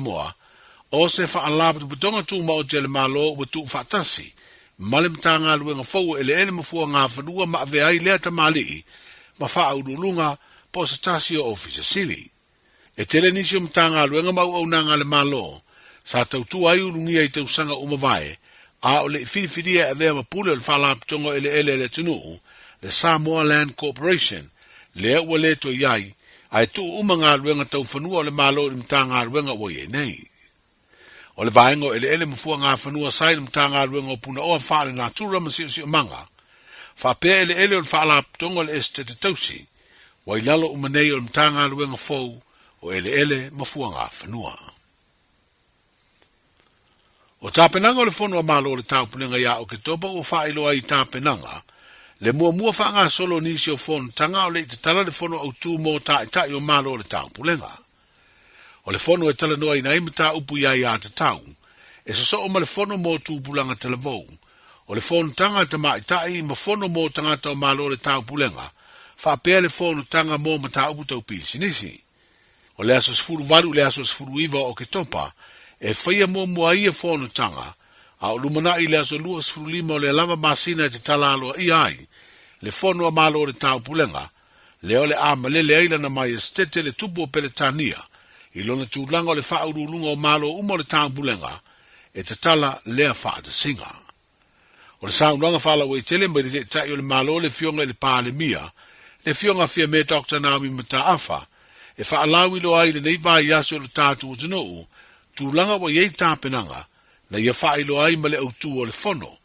Samoa, o se Faalapotopotoga Tumaoti a le Malo ua tuufaatasi ma le Matagaluega fou o Eleele ma Fuagafanua ma avea ai lea tamalii ma faauluuluga po o se tasi o Ofisa Sili. E tele nisi o Matagaluega ma auaunaga a le Malo sa tautua ai ulugia i tausaga ua mavae, a o le i filifilia e avea ma pule o le Faalapotopotoga o Eleele a le atunuu, le Samoa Land Corporation, lea ua le toe i ai, ae tuu uma galuega tau fanua o le Malo i le Matagaluega ua i ai nei. O le vaega o eleele ma fuagafanua sa i le Matagaluega o Punaoa Faalenatura ma Siosiomaga, faapea eleele o le Faalapotopotoga o le Esetete Tausi, ua i lalo uma nei o le Matagaluega fou o Eleele ma Fuagafanua. O tapenaga o le Fono a Malo o le Taupulega ia Oketopa ua faailoa ai i tapenaga le muamua faagasolo o nisi o fonotaga a o le i tatala le Fono Autu mo Taitai o Malo o le Taupulega. O le fono e talanoaina ai mataupu i aiatatau, e sosoo ma le fono mo tupulaga talavou, o le fonotaga a tamaitai ma fono mo tagata o Malo o le Taupulega, faapea le fonotaga mo mataupu tau pisinisi. O le aso 18 i le aso 19 o Oketopa e faia muamua ai ia fonotaga, a o lumanai i le aso 25 o lea lava masina e tatala aloaia ai le Fono a Malo o le Taupulega, lea o le a malele ai lana Maiesetete le Tupu o Peretania i lona tulaga o le faauluuluga o Malo uma o le Taupulega e tatala lea faatasiga. O le saunoaga faalauaitele mai le Taitai o le Malo le Afioga i le Palemia, le Afioga Fiame Doctor Naomi Mataafa, e faalauiloa ai i lenei vaiaso i lo tatou atunuu tulaga ua i ai tapenaga na ia faailoa ai ma le autu o le Fono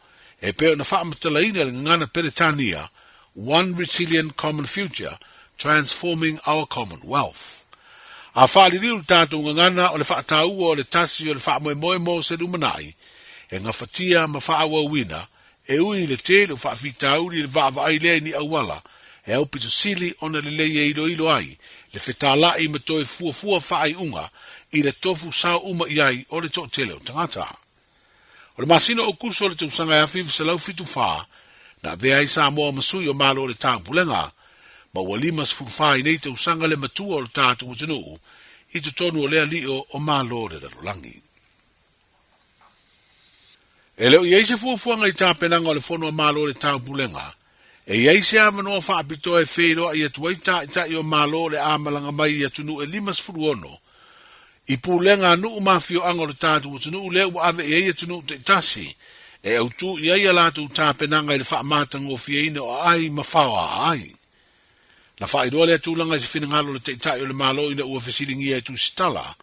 e pei ona faamatalaina i le gagana Peretania One Resilient Common Future, Transforming Our Commonwealth. A faaliliu le tatou gagana o le faataua o le tasi o le faamoemoe mo se lumanai e gafatia ma faaauauina e ui i le tele o faafitauli i le vaavaai lea i ni auala e aupito sili ona lelei e iloilo ai le fetalai ma toe fuafua faaiuga i le tofu sao uma i ai o le toatele o tagata. O le masina o Aokuso o le tausaga e 1974, na avea ai Samoa ma sui o Malo o le Taupulega, ma ua 54 i nei tausaga le matua o le tatou atunuu i totonu o lea lio o Malo o le lalolagi. E le o i ai se fuafuaga i tapenaga o le Fono a Malo o le Taupulega, e i ai se avanoa faapitoa e feiloai atu ai taitai o Malo o le a malaga mai i atunuu e 56 i pulega a nuu ma afioaga o le tatou atunuu lea ua ave i ai atunuu taitasi e autū i ai a latou tapenaga i le faamatagofieina o aai ma faoa aai. Na faailoa lea tulaga i se finagalo o le Taitai o le Malo ina ua fesiligia e Tusitala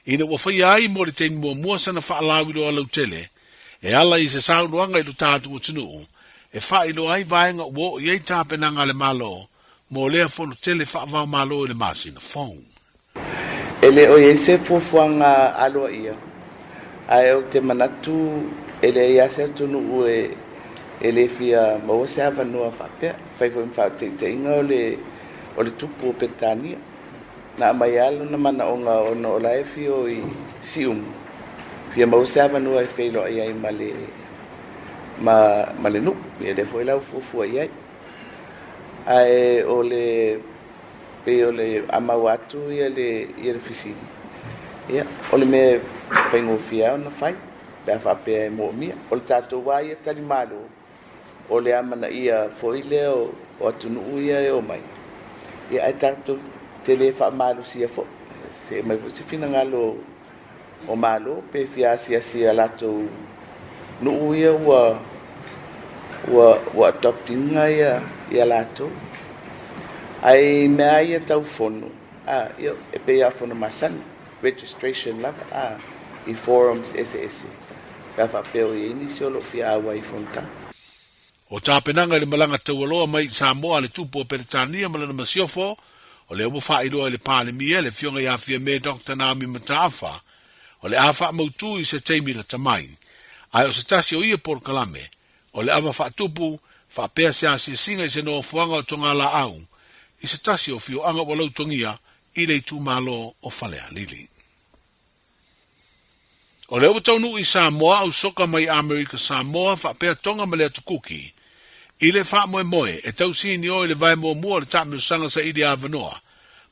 ina ua faia ai mo le taimi muamua sana faalauiloa lautele e ala i se saunoaga i lo tatou atunuu e faailoa ai vaega ua oo i ai tapenaga a le Malo mo lea fono tele faava-o-Malo i le masina fou. E le o i ai se fuafuaga aloaia, ae ou te manatu e leai lava se atunuu e le fia maua se avanoa faapea. E fai foi ma faataitaiga o le o le tupu o Peretania. Na aumai lava lona manaoga ona o la e fia o i Siumu, fia maua se avanoa e feiloai ai ma le ma le nuu. Ia lea foi la ua fuafua i ai. Ae o le pei o le a maua atu ia le ia le fesili, ia o le mea e faigofie lava ona fai pe a faapea e moomia. O le tatou lava ia talimalo, o le amanaia foi lea o atunuu ia e omai, ia ae tatou te le faamalosia foi. Se i aumai foi se finagalo o Malo pe fia asiasi i a latou nuu ia ua ua ua adopt ina ia ia latou. Ae i mea lava ia tau fono, a, ia, e pei lava o fono masani, registration lava, a, i forums eseese pe a faapea o i ai nisi o lo o fia auai i fonotaga. O tapenaga i le malaga taualoa mai i Samoa a le Tupu o Peretania ma lana masiofo, o lea ua faailoa i le Palemia, le Afioga ia Fiame Doctor Naomi Mataafa, o le a faamautu i se taimi lata mai. Ae o se tasi o ia polokalame, o le ava faatupu, faapea se asiasiga i se nofoaga o Togalaau, i se tasi o afioaga ua lautogia i le itumalo o Falealili. O lea ua taunuu i Samoa au soka mai Amerika Samoa faapea Tonga ma le Atu Kuki i le faamoemoe e tau sinio i le vae muamua o le taamilosaga saili avanoa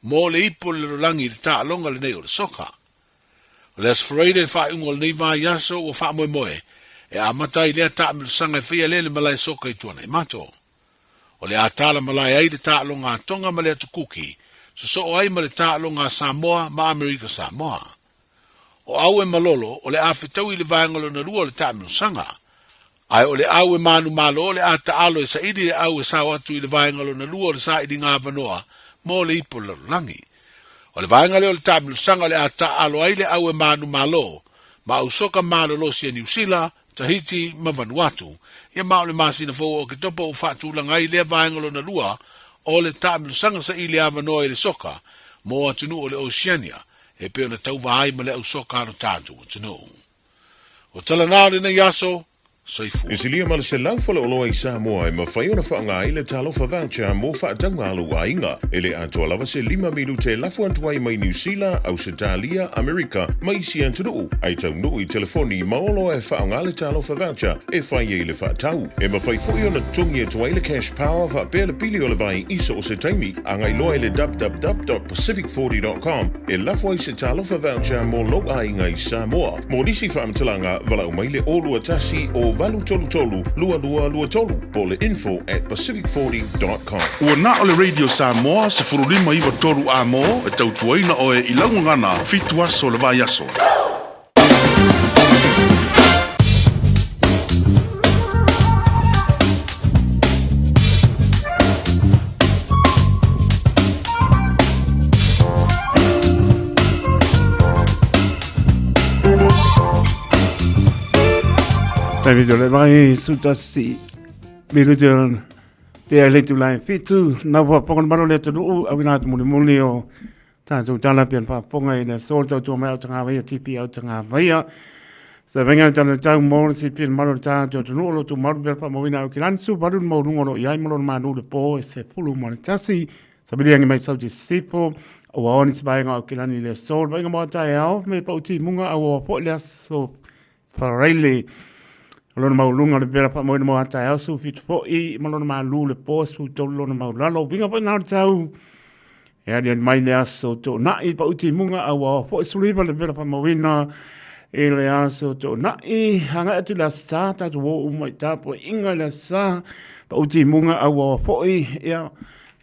mo le ipu o le lalolagi i le taaloga lenei o le soka. O le Aso Faraile le faaiuga o lenei vaiaso ua faamoemoe e amata ai lea taamilosaga e faia lea i le malae soka i Tuanaimato. O le a tala malae ai le taaloga a Tonga ma le Atu Kuki, sosoo ai ma le taaloga a Samoa ma Amerika Samoa. O au e malolo o le a fetaui i le vaega lona lua o le taamilosaga. Ae o le au e manumalo o le a taalo e saili le au e sao atu i le vaega lona lua o le sailiga avanoa mo le ipo lalolagi. O le vaega lea o le taamilosaga o le a taaalo ai le au e manumalo ma ausoka malolosi a Niu Sila, Tahiti ma Vanuatu. Ia ma o le masina fou o Oketopa ua faatulaga ai lea vaega lona lua o le taamilosaga saili avanoa i le soka mo atunuu o le Oceania e pei ona tauva ai ma le ausoka a lo tatou atunuu. O tala na o lenei aso, soifua. E silia ma le 100 faleoloa i Samoa e mafai ona faaaoga ai le Talofa Voucher mo faatauga a lou aiga. E le atoa lava se lima minute e lafo atu ai mai Niu Sila, Ausetalia, Amerika ma isi atunuu, ae taunuu i telefoni ma oloa e faaaoga le Talofa Voucher e fai ai le faatau. E mafai foi ona totogi atu ai le Cash Power faapea le pili o le vai i so o se taimi. Agai loa i le www.pacific40.com e lafo ai se Talofa Voucher mo lou aiga i Samoa. Mo nisi faamatalaga, valaau mai le 021 o 833 2223 po o le info@pacific40.com. Ua na o le Radio Samoa 15 93 A-mo e tautuaina oe i lau gagana fitu aso o le vaiaso. David o le vai sutasi milu te te ai le tulai fitu na ua ponga malo le atunuu au ina atu mulimuli o Tātou tala pea whaaponga i le aso le tautua mai au tangavaia tipi au tangavaia. Sa venga tala tau mō le sipi le malo le tātou atunuu o lo tu maru pea whaamauina au ki lansu paru le maulunga o lo iai malo le manu le pō e se pulu mo le tasi. Sa mili angi mai sau te sipo o wa oni se vaenga au ki lani le aso le vaenga moa tae ao me pau ti munga au o po le aso Faraile. O lona maualuga o le pela faamoena mo a taeao 17 foi ma lona malu le po 13 lona maulalo. Uiga foi na o le tau e aliali mai le aso toonai pa uti munga a ua foi 19 le pela faamauina i le aso toonai agai atu le aso sa tatou o uma i tapuaiga i le aso sa pa uti munga a ua foi ia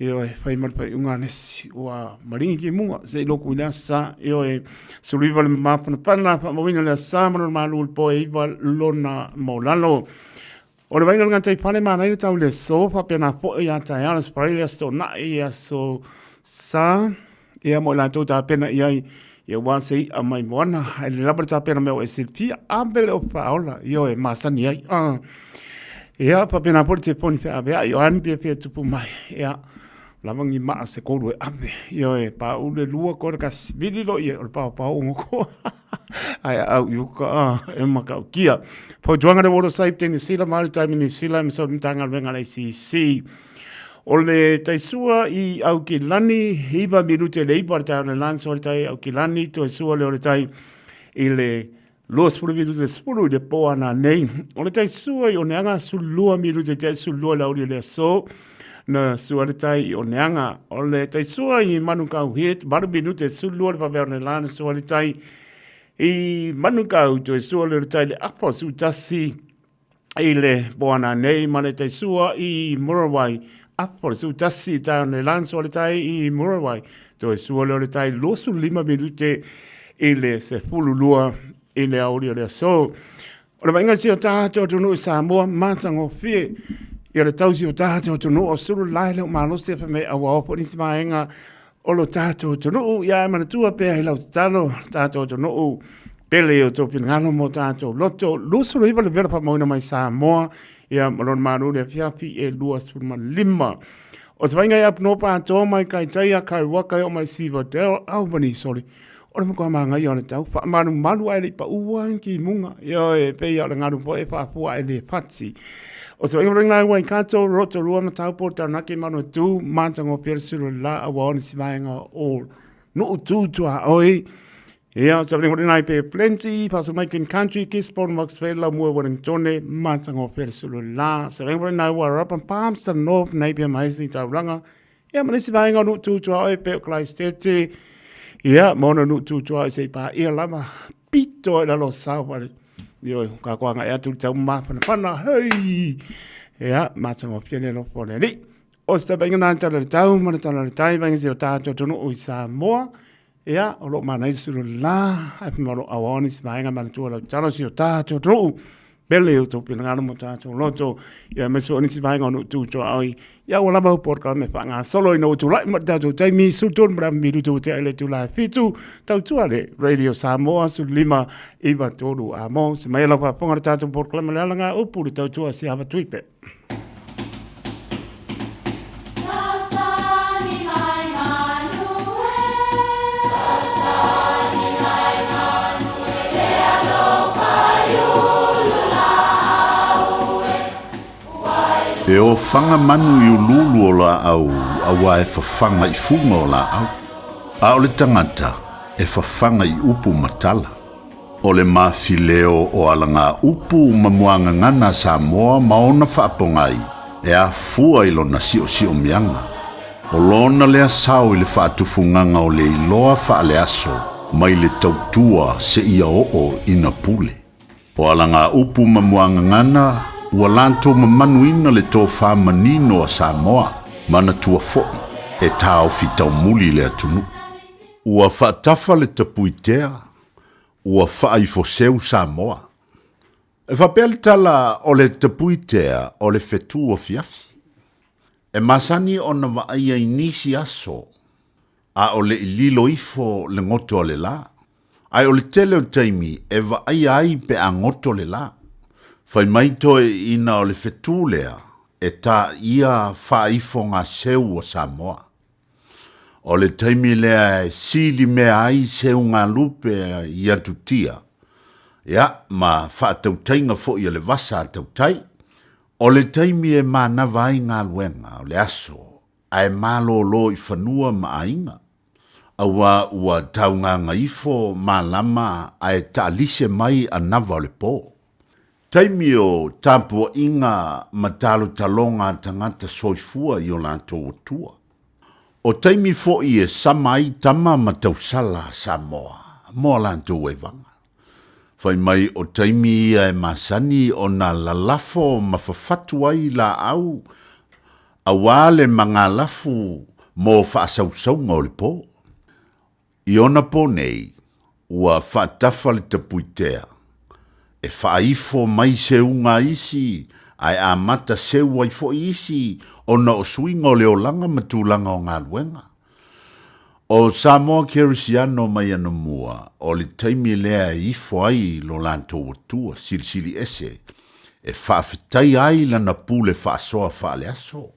Ioe, fai ma le faaiuga a le isi, ua maligi timuga, se i loku i le aso sa. Ioe, 19 le mapanapana, faamauina le aso sa ma lona malu i le po e iva lona maulalo. O le vaaiga o le gataifale manaia le tau i le aso, faapena foi ia taeao le Aso Faraile, Aso Toonai, Aso Sa, ia mo i latou tapena i ai, ia aua se i'a mai moana, ae le lava le tapena mea ua e silafia, a pele o faaola, ioe, masani ai. Ia, faapena foi le telefoni feaveai, o a ni fiafia e tupu mai, ia, lava ni maa se kolu e ave, ioe, paʻu le lua koe le kasi, vili loa ia o le paopaoga koa. Ae au i uka, e matautia. Fautuaga le Water Safety New Zealand, Maritime New Zealand, ma se Matagaluega a le ACC. O le taisua i Aukilani, 9 minute le 9 le tai o le lanso o le tai Aukilani, toe sua lea o le tai i le 20 minute le 10 i le po ana nei. O le taisua i Oneaga, 12 minute te 12 le auli o le aso, na sua le tai i Oneaga. O le taisua i Manukau Head, 8 minute 12 le vavea o le la, na sua le tai i Manukau, toe sua lea o le tai le afa o Sutasi, i le moana nei ma le taisua i Murrawai. Apo le 11 i tae o le lanso o le tai i Murrawai. Toe sua lea o le tai 25 minute i le 12 i le aoauli o le aso. O le vaaiga si o tātou atunuu i Samoa, matagofie ia le tausi o tātou atunuu o sulu lae le o malosi e whamei aua o po nisi vaega o lo tātou atunuu. Ia e manatua pea i lau tatalo tātou atunuu pele i o tō finagalo mō tātou loto. 29 le vela whamauina mai Samoa ia ma lona mānu le afiafi e 25. O te vainga i Apunopa atoa mai kai taia kai waka i o mai Siva Del Albany, sorry. O le matua māngaia o le tau, whaamalumalu ai le i paua ki munga, ia e pei o le ngaru po e whaafua ai le pati. O te vainga ringa Waikato, Rotorua, Mataupo, Taranaki, Manawatu, Mātango, Piarisuru, La, Awa, One, Sivaenga, o Nuu tū tua oi. Ia, te vainga ringa pe Plenty, Paso Macon Country, Gisborne, Moxville, Laumua, Wellingtone, Mātango, Piarisuru, La, se vainga ringa Wairarapa, Palmerston North, Napier, Mahesini, Tauranga, Ia, ma nisi vaenga o nuu tū tua oi, pe o Christchurch, ia, ma ona nuu tū tua oi se i pā ia lava. pito i lalo o saovale. Ioe, ka koa ngai atu tau mafanafana, hei! Ia, matagofie le alofa o le Alii. O se tapainga na tala le tau ma le tala le tai, vainga se o tātou atunuu i Samoa. Ia, o loo manaia le sulu la, ae fa malo auao nisi vaega manatua lau tatalo si o tātou atunuu. Pele o tō pinagalo mo tātou loto. Ia, aemaise foi o nisi vaega o nuu tu tuaoi. Ia, ua lava au polokalame faagasolo ina ua tulai mai le tatou taimi, 13 ma le minute ua tea i le itula e 7, tautua le Radio Samoa 15 93 a mo. Se mai lau faafofoga le tatou polokalame le alaga upu le tautua si ava tuipe. E ofaga manu i uluulu o laau auā e fafaga i fuga o laau, a o le tagata e fafaga i upu ma tala. O le mafileo o alagaupu ma muagagana a Samoa ma ona faapogai e afua i lona siosiomiaga. O lona lea sao i le faatufugaga o le iloa faaleaso mai le tautua seia oo ina pule. O alagaupu ma muagagana ua latou mamanuina le tofa manino a Samoa, manatua foi e taofi taumuli le atunuu. Ua faatafa le tapuitea, ua faaifoseu Samoa. E faapea le tala o le tapuitea o le fetu afiafi. E masani ona vaaia i nisi aso a o le i lilo ifo le goto a le la. Ae o le tele o taimi e vaaia ai pe a goto le la. Fai mai toeaiina o le fetu lea e taia faaifogaseu a Samoa. O le taimi lea e sili mea ai seugalupe i atutia, ia, ma faatautaiga foi a le vasa a tautai, o le taimi e manava ai galuega o le aso ae malōlō i fanua ma aiga, auā ua taugāgaifo malama ae taalise mai anava o le pō. Taimi o tapuaiga ma talotaloga a tagata soifua i o latou atua. O taimi foi e sama ai tama ma tausala a Samoa mo a latou evaga. Fai mai o taimi ia e masani ona lalafo ma fafatu ai laau auā le magalafu mo faasausauga o le po. I ona pō nei, ua faatafa le tapuitea, e faaifo mai seuga a isi, ae amata seu ai foi isi ona o suiga o le olaga ma tulaga o galuega. O Samoa Kerisiano mai anamua, o le taimi lea e ifo ai lo latou Atua Silisili Ese e faafetaia ai lana pule faasoa faaleaso,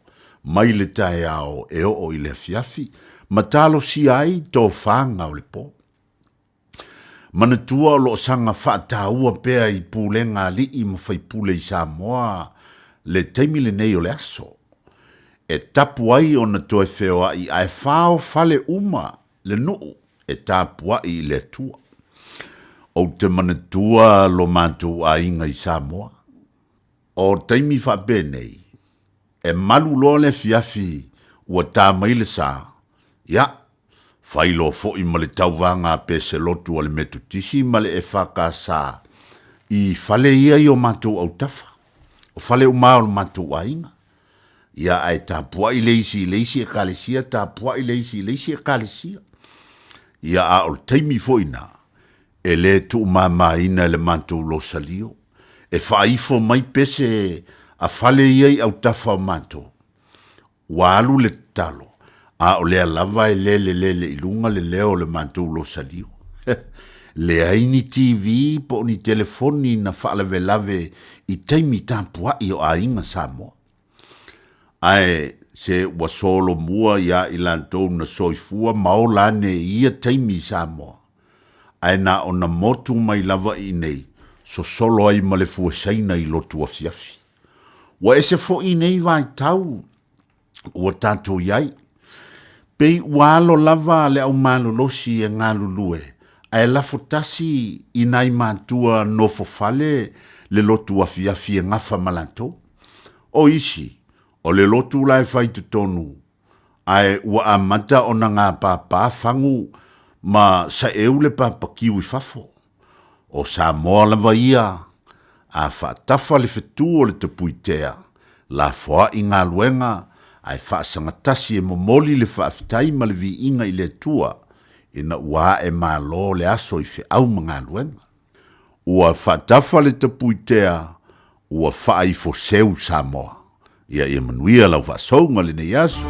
mai le taeao e oo i le afiafi, ma talosia ai tofaga o le po. Manatua o lo o saga faataua pea i pulega alii ma faipule i Samoa le taimi lenei o le aso, e tapu ai ona toe feoai ae faofale uma le nuu e tapuai i le Atua. Ou te manatua lo matou aiga i Samoa. O taimi faapenei, e malu loa le afiafi ua ta mai le sa, ia, fai loa foi ma le tauvaga a Peselotu a le Metotisi ma le EFKS i fale ia i o matou autafa, o fale uma o lo matou aiga. Ia, ae tapuai le isi i le isi ekalesia, tapuai le isi i le isi ekalesia. Ia, a o le taimi foi na, e le tuumamaina e le matou losalio, e faaifo mai pese a fale ia i autafa o matou. Ua alu le tatalo, a o lea lava e lelelele i luga le leo o le matou losalio. Leai ni TV po o ni telefoni na faalavelave i taimi tapuai o aiga Samoa. Ae se ua solomua iā i latou na soifua ma ola ane i ia taimi i Samoa, ae na ona motu mai lava i inei, sosolo ai ma le fue Saina i lotu afiafi. Ua ese foi nei vaitau ua tatou i ai. Pei ua alo lava le aumalolosi e galulue, ae lafo tasi i nai matua nofo fale le lotu afiafi e gafa ma latou. O isi, o le lotu la e fai totonu, ae ua amata ona gapāpā fagu ma saeu le papakiu i fafo. O Samoa lava ia, a faatafa le fetu o le tapuitea, lafoai galuega ae faasagatasi e momoli le faafetai ma le viiga i le Atua ina ua ae malo le aso i feau ma galuega. Ua faatafa le tapuitea, ua faaifoseu Samoa. Ia ia manuia lau faasouga lenei aso.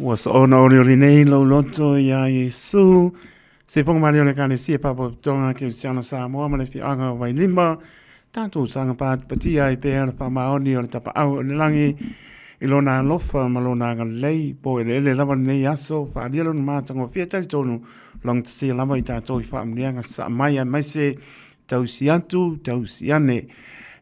Ua soona olioli nei lou loto iā Iesu. Se ponga male o le Ekalesia Faalapotopotoga Kerisiano Samoa ma le Afioaga o Vailima, tatou saga patipatia ai pea le faamaoni o le tapaau o le lagi i lona alofa ma lona agalelei, po eleele lava lenei aso, faaalia lona matagofie talitonu logatasia lava i tatou i faamanuiaga sasaa mai aemaise tausi atu, tausi ane.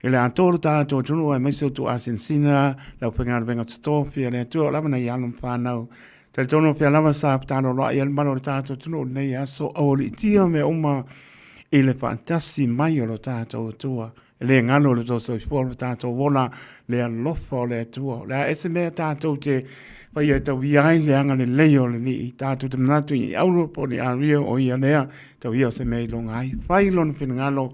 I le atoa o le tatou atunuu aemaise o tuuasinasina le aufaigaluega totofi a le Atua o lava nai alo ma fanau. Talitonu o fea lava sa fetaloloai ai le malo o le tatou atunuu i lenei aso, aualiitia mea uma i le faatasi mai o lo tatou Atua. E le galo le tou soifua lo tatou ola le alofa o le Atua. O le a ese mea tatou te faia e tauia ai le agalelei o le Alii, tatou te manatu i auro po o ni aria o ia lea, tauia o se mea iloga ai. Fai lona finagalo,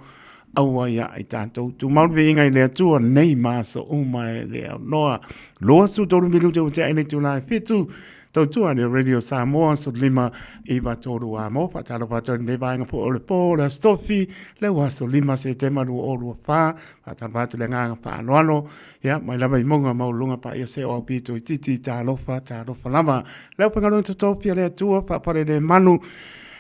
aua ia i tatou. Tumau le viiga i le Atua nei ma aso uma e le aunoa. 23 minute ua tea i le itula e 7, tautua le Radio Samoa, 15 i 3 a mo, faatalofa atu ai lenei vaega foi o le po o le Aso Tofi, le ua aso 5 Setema 2024, faatalofa atu le agaga faaaloalo, ia, mai lava i mauga maualuluga paia se o au pito itiiti, talofa, talofa lava. Le aufaigaluega totofi a le Atua, faafalelemalu,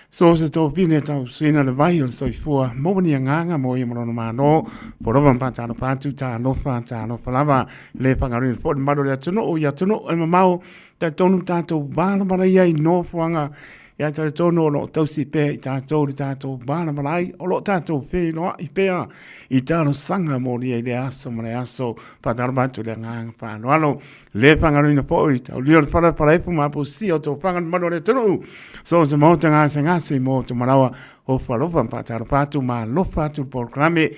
so o se tofine tausuina le vai o le soifua, maua ni agaga mo ia ma lona Malo, polova ma faatalofa atu, talofa, talofa lava. Le faagaluega foi le mamalu o le atunuu i atunuu e mamao, talitonu tatou valavala i nofoaga ia talitonu o lo o tausi pea i tatou le tatou valavala ai, o lo o tatou feiloai pea i talosaga molia i le aso ma le aso. Faatalofa atu i le agaga faaaloalo. Le faagaluina foi i taulia o le fala falaefu ma aposia o tofaga le mamalu o le atunuu. So o se maota gasegase mo Tumalawa, ofa alofa ma faatalofa atu ma alofa atu le polokalame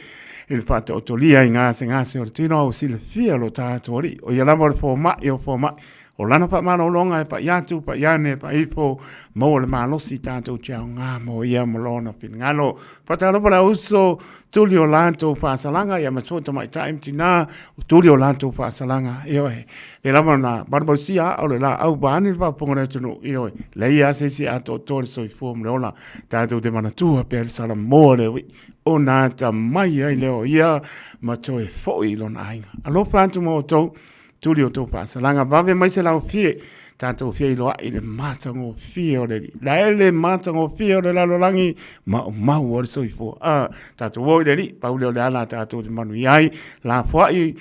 i le faataotolia i gasegase o le tino au silafia lo tatou alii. O ia lava o le fomai o fomai. O lana faamalologa e pai atu, pai ane, pai ifo, maua le malosi tatou te aoga mo ia ma lona finagalo. Faatalofa le auso, tuli o latou faasalaga, ia ma sua tamaitai ma tinā, tuli o latou faasalaga, ioe. E lava na valuvalusia aa o le laau vaeane le faafofoga o le atunuu, ioe. Leai lava se isi atoatoa le soifua ma le ola. Tatou te manatua pea le Salamoa le ui'i ona atamai ai lea o ia ma toe foi i lona aiga. Alofa atu ma outou, tuli o tou faasalaga, vave mai se laofie, tatou feiloai i le matagofie o le Alii. La e le matagofie o le lalolagi, maumau o le soifua. A, tatou o i le Alii, pau lea o le ala a tatou te manuia ai, lafoai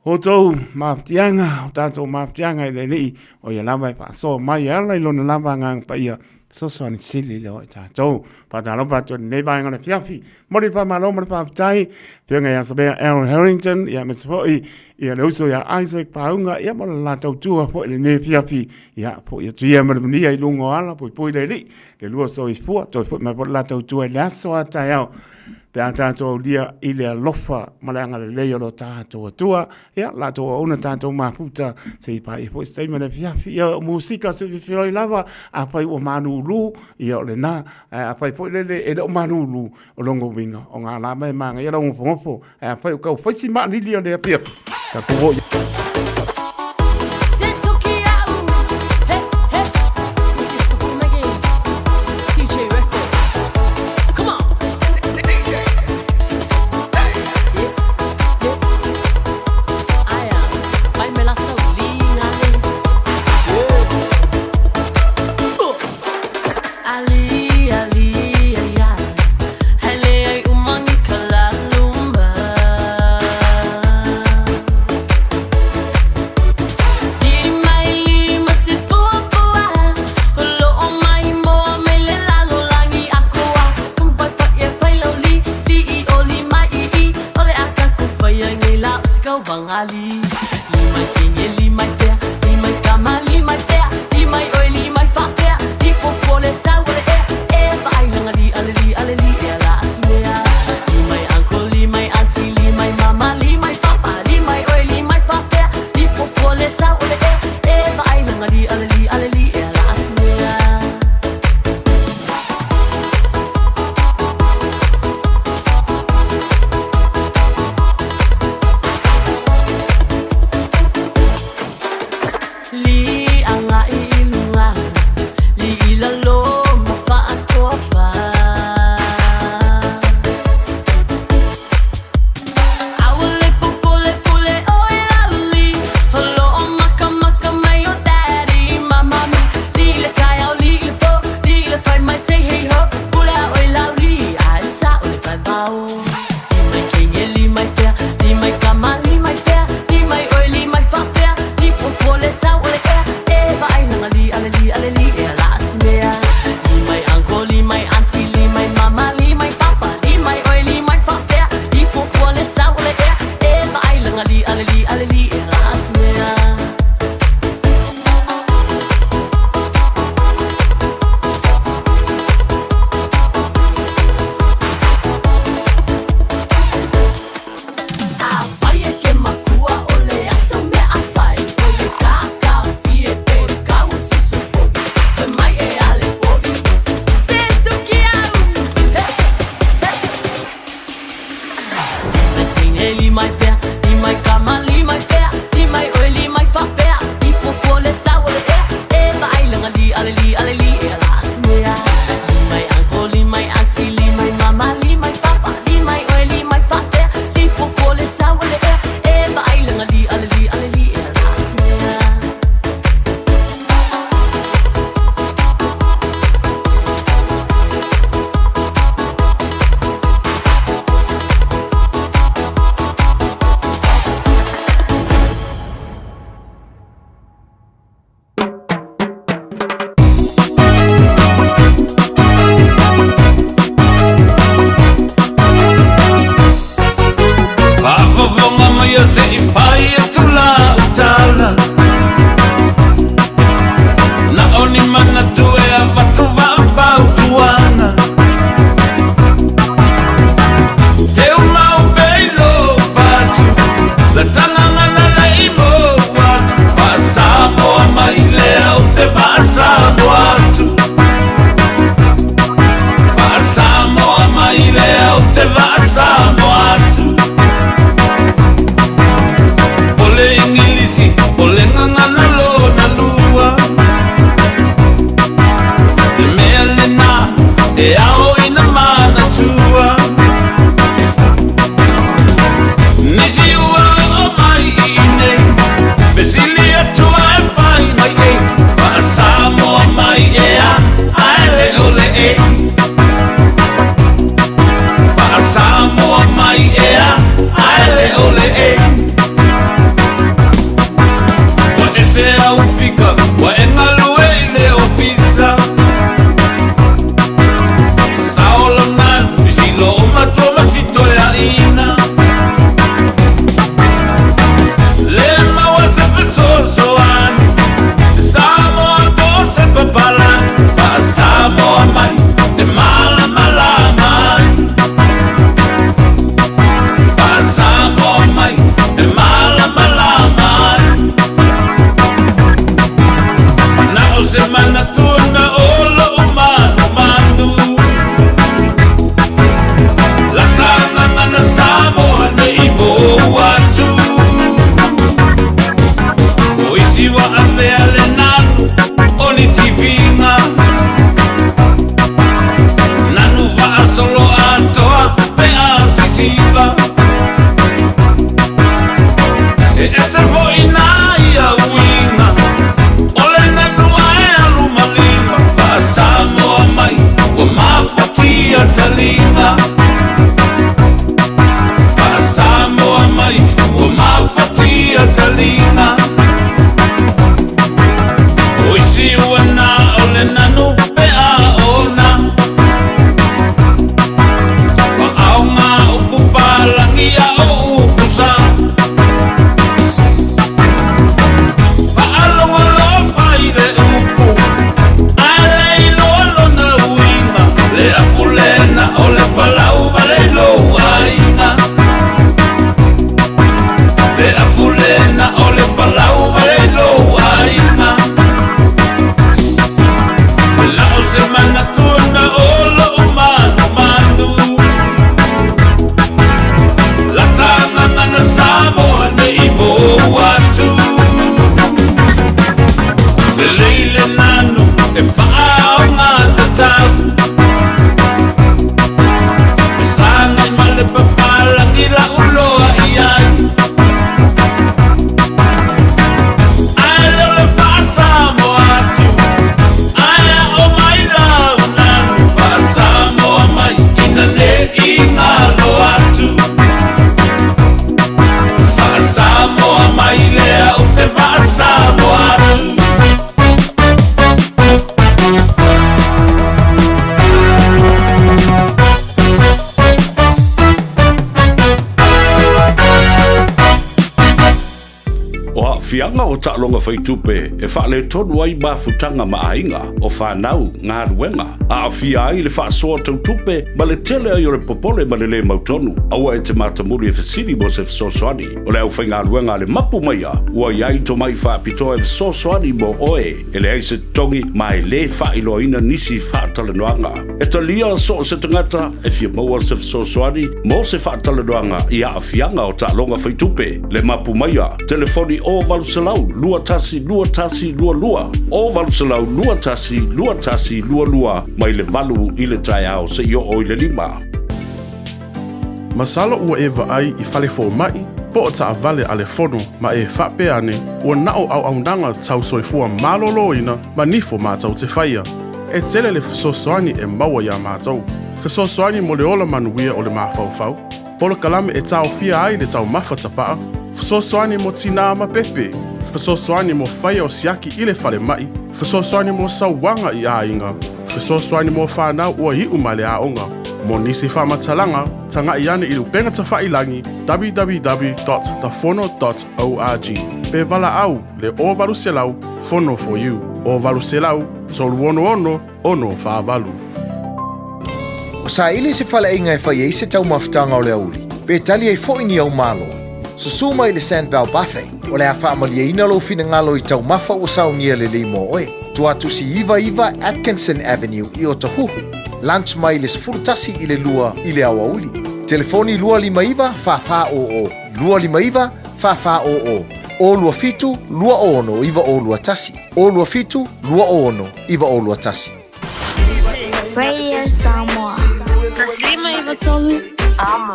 outou mafatiaga, o tatou mafatiaga i le Alii, o ia lava e faasoa mai e ala i lona lava Agaga Paia, fesoasoani sili lea o i tatou. Faatalofa atu i lenei vaega o le afiafi. Momoli le faamalo ma le faafetai, Afioga ia Savea Aaron Harrington, ia aemaise foi ia le uso ia Isaac Pauga, ia ma le la tautua foi i lenei afiafi. Ia, foi atu ia ma le manuia i luga o ala, puipui le Alii, le lua soifua, toe foi mai foi le la tautua i le aso a taeao, pe a tatou aulia i le alofa ma le agalelei o lo tatou Atua. Ia, latou auauna tatou mafuta, se i paia foi se taimi o le afiafi. Ia, o musika se fifiloi lava, afai ua malulu, ia o lena. Ae afai foi lele e le o malulu, o lona uiga, o ngā lama e māngaia lau ngofonofo. Ae afai o kau fai si maalili o le afiafi, tatou o i. E ao ina manatua Nisi ua oo mai i inei Fesili atu ae fai mai ei Faa-Samoa mai ea ae le o le ei Faa-Samoa mai ea ae le o le ei Ua ese au fika ua e galue i le ofisa Sasao lau nanu i silo o matua ma si toeaina Le maua se fesoasoani Se Samoa po o se papalagi Faa-Samoa mai e malamalama ai Faa-Samoa mai e malamalama ai Na o se manatu na o lo'u manumanu Lata gagana Samoa nei mou atu O isi ua avea le nanu o ni tiviga Nanu faasolo atoa pe a sisiva E ese foi na ia uiga O le nanu ae alu ma lima Faa-Samoa mai ua mafatia taliga Faa-Samoa mai ua mafatia taliga O isi ua na o le nanu pe a ona Faaoga upu palagi a o upu sa Faalogo loa i le upu Ae le iloa lona uiga Le afu lena o le palau vale i lou aiga Le afu lena o le palau vale i lou aiga La o se manatu na o lo'u manumanu Lata gagana Samoa nei mou atu Lelei le nanu e faaaoga tatau Fesagai ma le papalagi la'u loa i ai Ae leo le faa-Samoa atu Ae aʻo mai lau nanu Faa-Samoa mai ina ne i galo atu Faa-Samoa mai lea ou te faa-Samoa atu. O aafiaga o taaloga faitupe e faaletonu ai mafutaga ma aiga, o fanau, galuega, aafia ai le faasoa tau tupe ma le tele ai o le popole ma le lē mautonu. Aua e te matamuli e fesili mo se fesoasoani. O le aufaigaluega a le mapu maia ua i ai tomai faapitoa e fesoasoani mo oe. E leai se totogi ma e lē faailoaina nisi faatalanoaga. E talia so o se tagata e fia maua se fesoasoani mo se faatalanoaga i aafiaga o taaloga faitupe. Le mapu maia, telefoni o 800 21 21 22, o 800 21 21 22 mai le 8 i le taeao seia oo i le 5. Masalo ua e vaai i fale fomai po o taavale a le fono ma e faapea ane ua na o auaunaga tau soifua maloloina ma nifo matou te faia. E tele le fesoasoani e maua iā matou. Fesoasoani mo le ola manuia o le mafaufau, polokalame e taofia ai le taumafa tapaa, fesoasoani mo tinā ma pepe, fesoasoani mo faia o siaki i le falemai, fesoasoani mo sauaga i aiga, fesoasoani mo fanau ua iu mai le aoga. Mo nisi faamatalaga, tagai ane i le upega tafailangi www.thefono.org pe valaau le 0800 Fono for You, 0800 366 648. O saili se faleaiga e fai ai se taumafataga o le aoauli, pe tali ai foi ni au malo. Susu mai i le Sandval Buffet, o le a faamalieina lou finagalo i taumafa ua saunia lelei mo oe. Tuatusi 99 Atkinson Avenue i Otahuhu. Lunch mai le 11 i le 2 i le aoauli. Telefoni 259 4400, 259 4400, 027 26 9021, 027 26 9021. Radio Samoa. 153 Amo.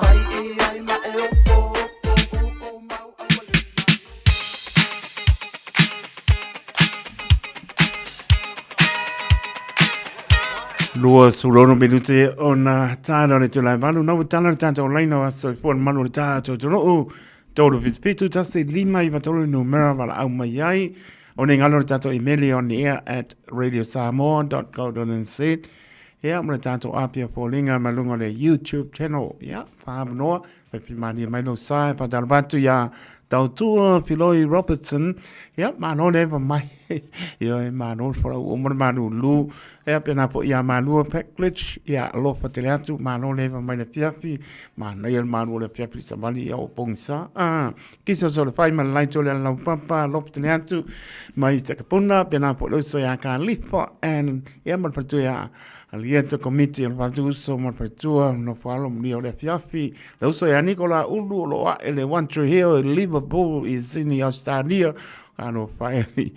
26 minute ona tāna o le tūlai malu. Nau tāna le tātou laina o aso i fōna malu o le tātou tōnuu. Tōru whitu whitu, tasi lima i matolu numera wala au mai ai. O nei ngalo le tātou imeli on the air at radiosamoa.co.nz. Ia, mo le tātou apia fōlinga ma lunga o le YouTube channel. Ia, whaamanoa, whai mai lo sa e whātalabatu ia Tautua Filoi Robertson. Ia, māno le mai. Ia, e māno wharau o mora mānu lū. Ia, pēnā po ia mālua Packledge. Ia, alofa tele atu, māno le mai le fiafi. Māna ia le mānu o le fiafi sa mali ia o pongisa. Ah, kisa so le whai ma le laito le lau papa, alofa tele atu. Mai takapuna, pēnā po le uso ia ka lifa. And, ia, ma le whatu ia, Alieta komiti o le Faletuuso ma le Faletua no Falo mulia o le afiafi. Le uso ia Nicola Ulu o lo ae le One Tree Hill i Liverpool i Sydney, Australia. Ka no whae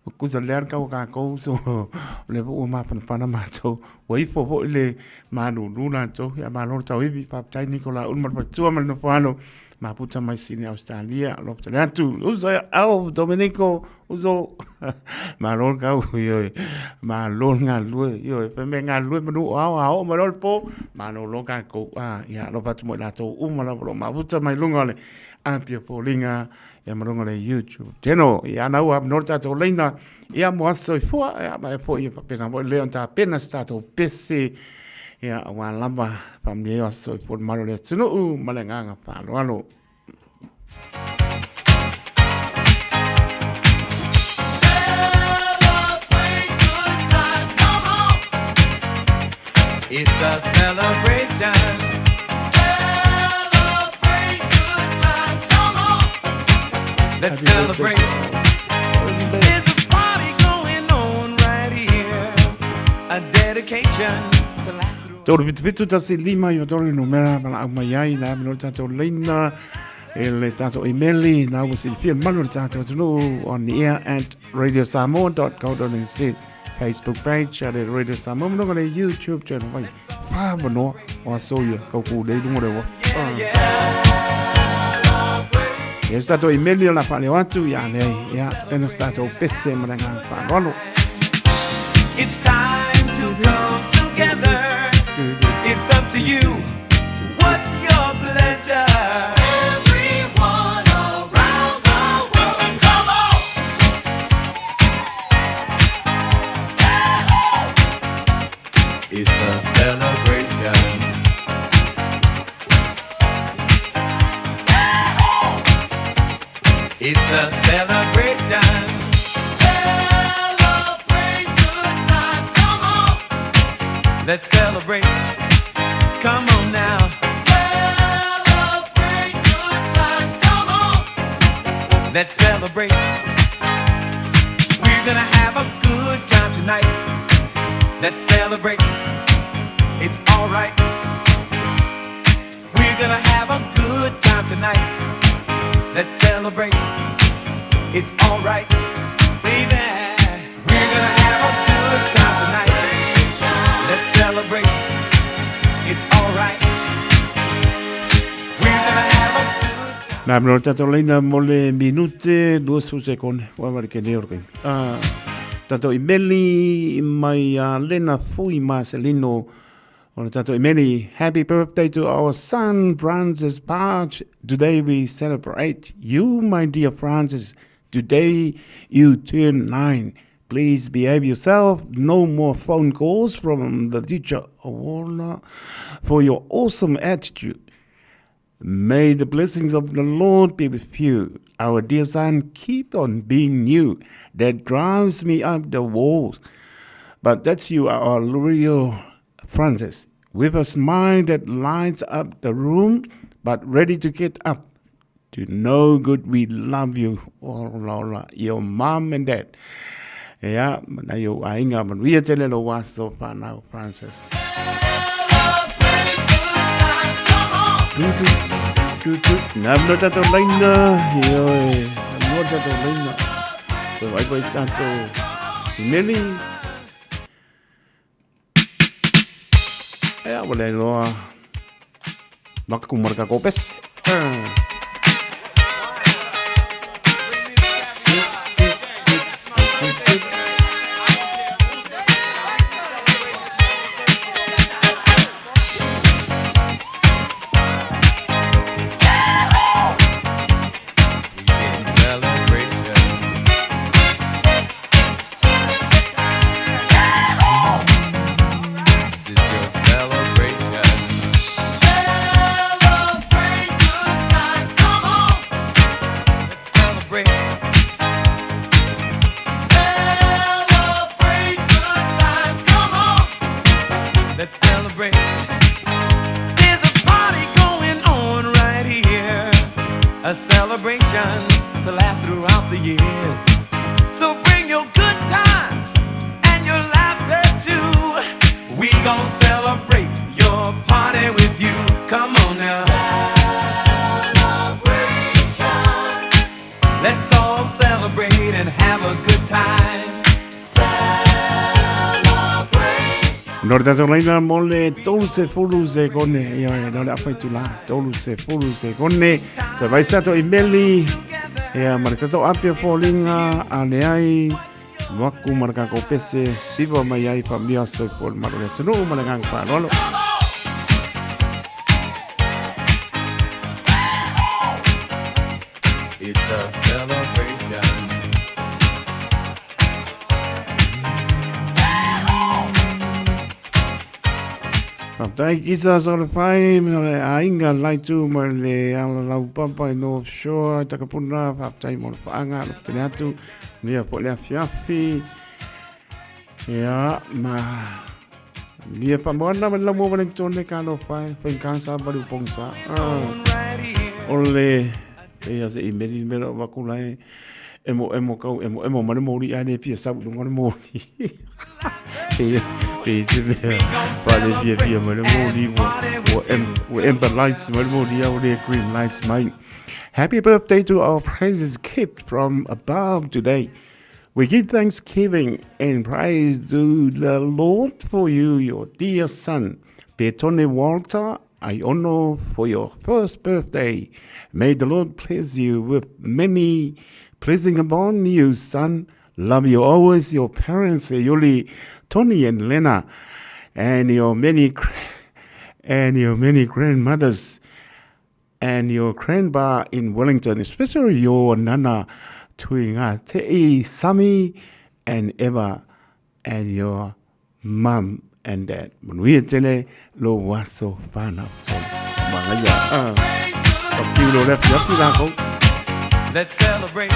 o kusa le ka o kākou so le ua mapanapana mātou. Ua ifo foi le malulu latou. Ia malo le tauivi, faafetai Nicola Ulu ma le Faletua ma le Nofoalo. Maputa mai Sydney, Australia. Alofa tele atu. Uso ia Al Domenico Uso, malo le kau, ioe, malo le galulue, ioe, fai mea galulue manu o ao, a oo mai loa le po, malolo kākou, a, ia, alofa atu mo i latou uma lava o lo o mafuta mai luga o le Apia Foliga, ia ma luga o le YouTube channel. Ia, ana ua avanoa le tatou laina, ia, mo aso soifua, ia, ma e foi ia faapena foi lea ona tapena se tatou pese, ia, aua lava faamanuia ai aso soifua le mamalu o le atunuu ma le agaga faaaloalo. It's a celebration. Celebrate good times, come on. Let's Happy birthday, celebrate. Charles. There's a party going on right here. A dedication to last through. 377 1 5 i tolu numera ma au mai ai na me tatou leina e le tatou imeli na ua silafia le malu o le tatou atunuu on the air at radiosamoa.co.nz Facebook page a le Radio Samoa ma luga le YouTube channel vai whāmanoa o aso ia kau kū nei lunga le wa. E sa tatou imeli o la whaaleo atu ia lei ia pena sa tatou pese ma le ngā whaalwalo. It's time to come together. It's up to you. What's your pleasure? Everyone around the world, come on! It's a celebration. It's a celebration. Celebrate good times, come on. Let's celebrate. Come on now. Celebrate good times, come on. Let's celebrate. We're gonna have a good time tonight. Let's celebrate. It's alright. We're gonna have a good time tonight. Let's celebrate. It's alright, baby. We're gonna have a good time tonight. Let's celebrate. It's alright. We're gonna have a good time. Nā mea o tatou leina mo le minute 20 sekone. Ua wale ke leo kai. Ah, tatou imeli mai a Lena Fui Marcelino. O le tatou imeli, happy birthday to our son Francis Parch. Today we celebrate you, my dear Francis. Today you turn 9. Please behave yourself. No more phone calls from the teacher Warner for your awesome attitude. May the blessings of the Lord be with you. Our dear son, keep on being you. That drives me up the walls. But that's you, our real Francis, with a smile that lights up the room, but ready to get up. To no good, we love you. Oh, Lola, your mom and dad. Ia, na yo ainga manuia tele lo waso whanau, Francis. Tu, tu, tu, tu. Ngā mea tātou leina, ioe, ngā mea tātou leina. Koe wai koe tātou meli. Ia, ua le iloa makaku ma le tatou pese. No le tatou laina mo le 30 sekone, ia no le awhai tula, 30 sekone. Toe vai se tatou imeli, ia ma le tatou apia fōlinga, a le ai, Moaku ma le kākou pese, siva mai ai whamia soifua le malo le atunuu ma le agaga faaaloalo. It's a celebration. Faafetai kisa so le whai me le aiga laitu ma le ala laupapa i North Shore Takapuna faafetai mo le whaanga lo tele atu nia po le afiafi ia ma nia pa moana ma la mo le tone ka lo whai whai ka sa ba lu pong sa o le ia se i meri mero wakula e emo emo kau emo emo ma le moli a le pia sau lunga le moli e e se mea pa le pia pia ma le moli ua ua amber lights ma le moli a le green lights mai. Happy birthday to our praises kept from above today. We give thanksgiving and praise to the Lord for you, your dear son, Petone Walter Aiono, for your first birthday. May the Lord bless you with many blessing upon you, son. Love you always, your parents, Yuli, Tony and Lena, and your many and your many grandmothers and your grandpa in Wellington, especially your nana Tuinga Te'i, Sami and Eva, and your mum and dad. Manuia tele lo waso whanau. Mangaia. Ah. Ka whiu lo left up i Let's celebrate.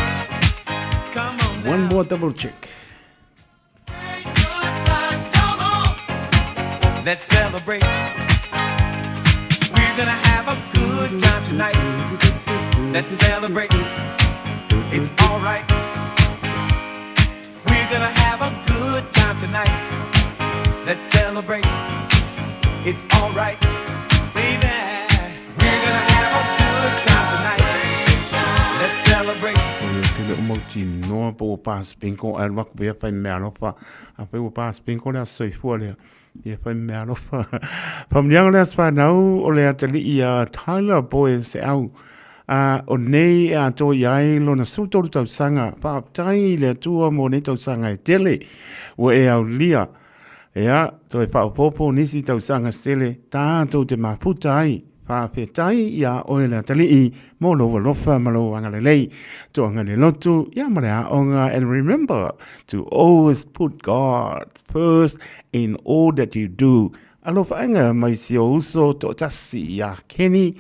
Come on. One more double check. Let's celebrate. We're gonna have a good time tonight. Let's celebrate. It's alright. We're gonna have a good time tonight. Let's celebrate. It's alright, baby. We're gonna have a good time tonight. Let's celebrate. Ke le o mautinoa po ua pasipinko ae alu atu pea fai meaalofa. Afai ua pasipinko le aso soifua lea, ia fai meaalofa. Faamanuiaga o le aso fanau o le atalii ia Tyler Boy Seau. A o nei e atoa i ai lona 13 tausaga. Faafetai i le Atua mo nei tausaga e tele ua e aulia. Ea, toe faaopoopo nisi tausaga se tele tatou te mafuta ai. Faafetai iā oe le atalii mo lou alofa ma lou agalelei. Toaga le lotu, ia ma le aoga and remember to always put God first in all that you do. Alofa mai si ou uso toatasi iā Kenny,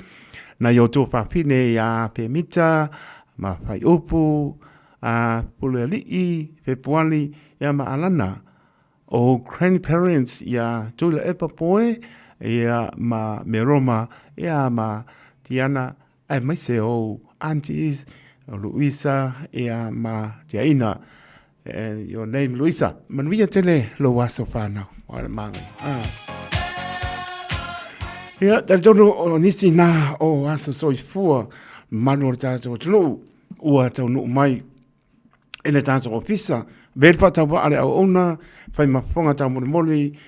nai o tua fafine iā Pemita ma Faiupu, a Puleali'i, Fepuali, ia ma Alana, o grandparents iā Tuilaepa Poe, ia ma Meroma, ia ma Tiana, aemaise ou aunties, o Luisa, ia ma Tiaina. And your name Luisa. Manuia tele lou aso whanau. O le māngai. Ah. Ia, talitonu o nisi nā o aso soifua manu o le tātou atunuu ua taunuu mai e le tātou ofisa. Vele whaatau waa le auauna, whai mafonga taumolimoli,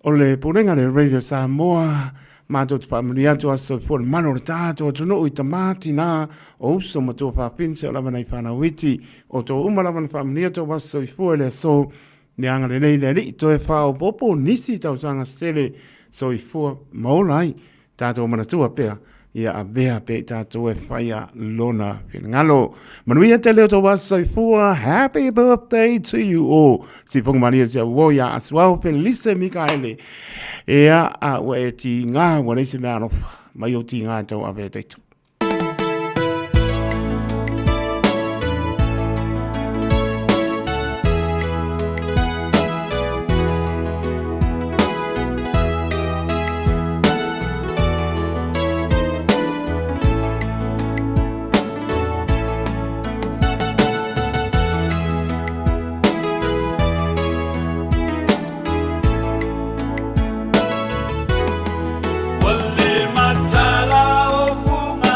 o le Pulega le Radio Samoa, matou te faamanuia atu aso soifua le malu o le tatou atunuu i tama, tina, o uso ma tuafafine seia lava nai fanau iti. O outou uma lava na faamanuia tou aso soifua i le aso le agalelei le Alii toe faaopoopo nisi tausaga sele soifua ma ola ai. Tatou manatua pea, ia avea pea i tatou e faia lona finagalo. Manuia tele o tou aso soifua. Happy birthday to you all. Sifonga malia si au o ia Asuao Felise Mikaele. Ea, a ua e tiga, ua leai se mea alofa. Mai o tiga e tau ave e taito. Ua le matala o fuga.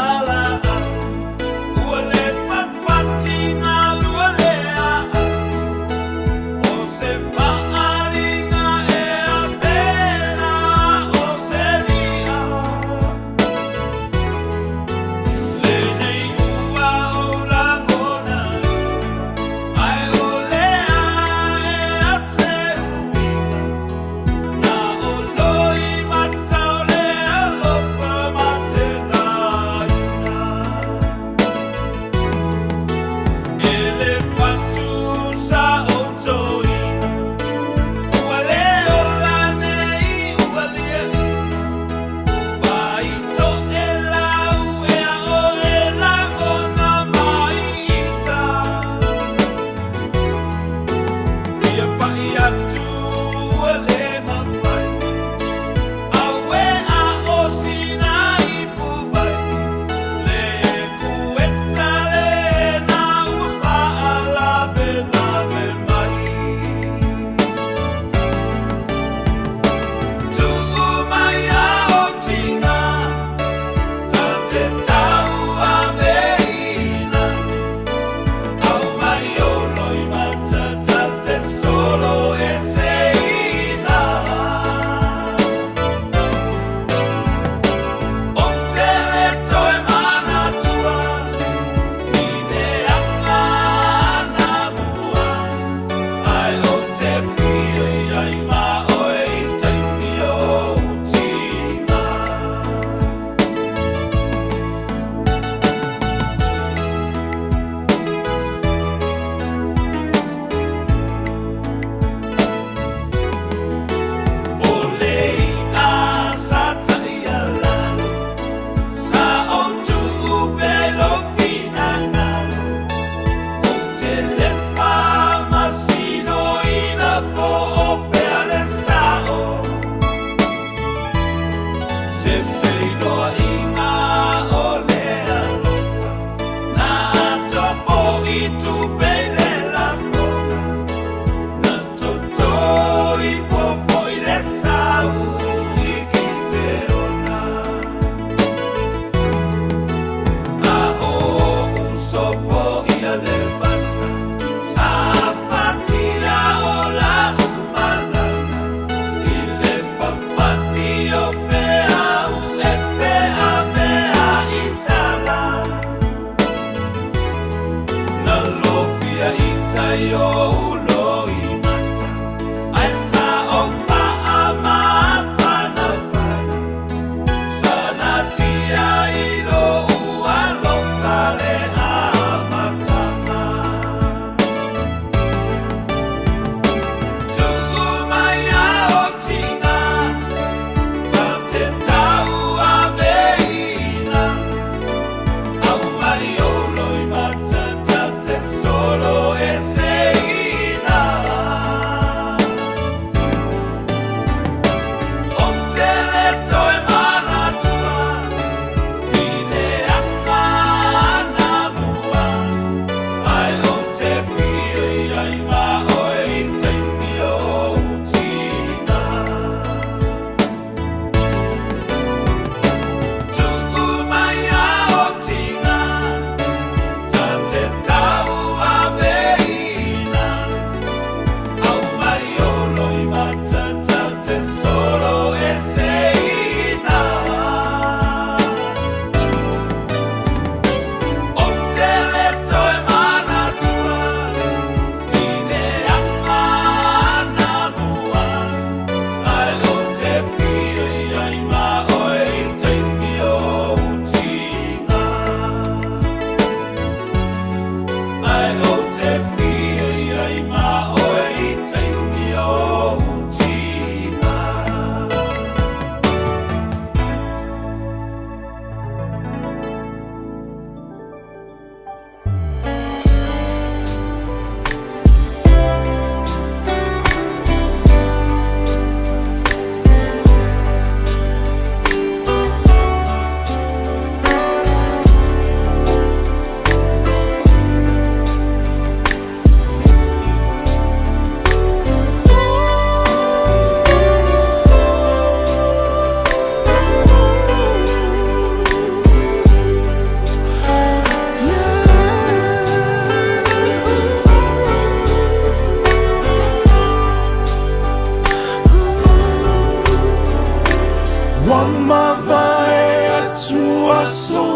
Ua mavae atu aso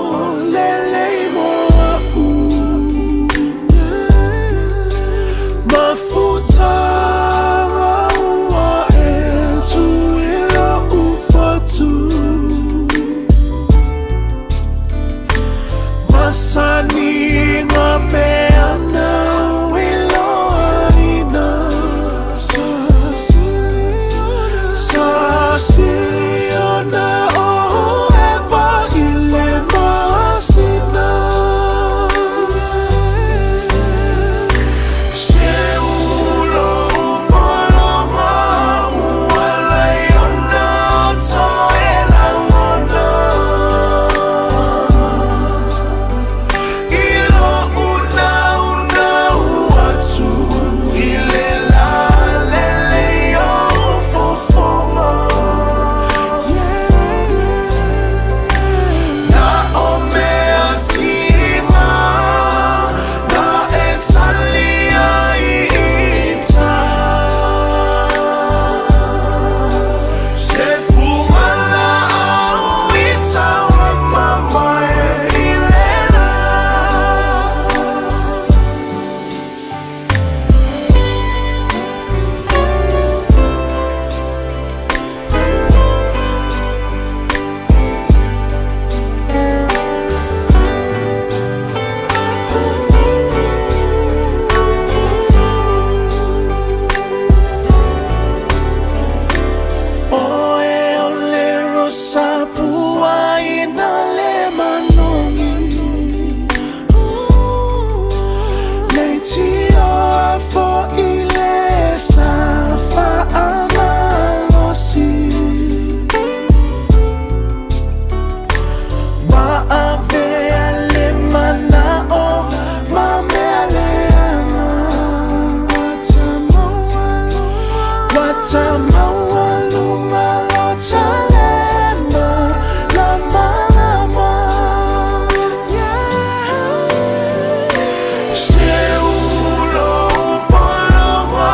lelei mo a'u Mafutaga ua e tu i lo'u fatu Masani ngā mea nāu i loaina Sa siliona o ʻEva i le masina Se ulo poloma ua laiona toe lagona I lo'u naunau atu i le lā lelei o fofoga Na o mea tiga na e tali ai i tai Se fugalaau i tauamamae i le lā. Oe o le rosa pua ina le manogi Leitioa fo'i le sa fa'amalosi Ma avea le mana'o ma mea leaga Ua tamaualuga lo talema lamalama Se ulo poloma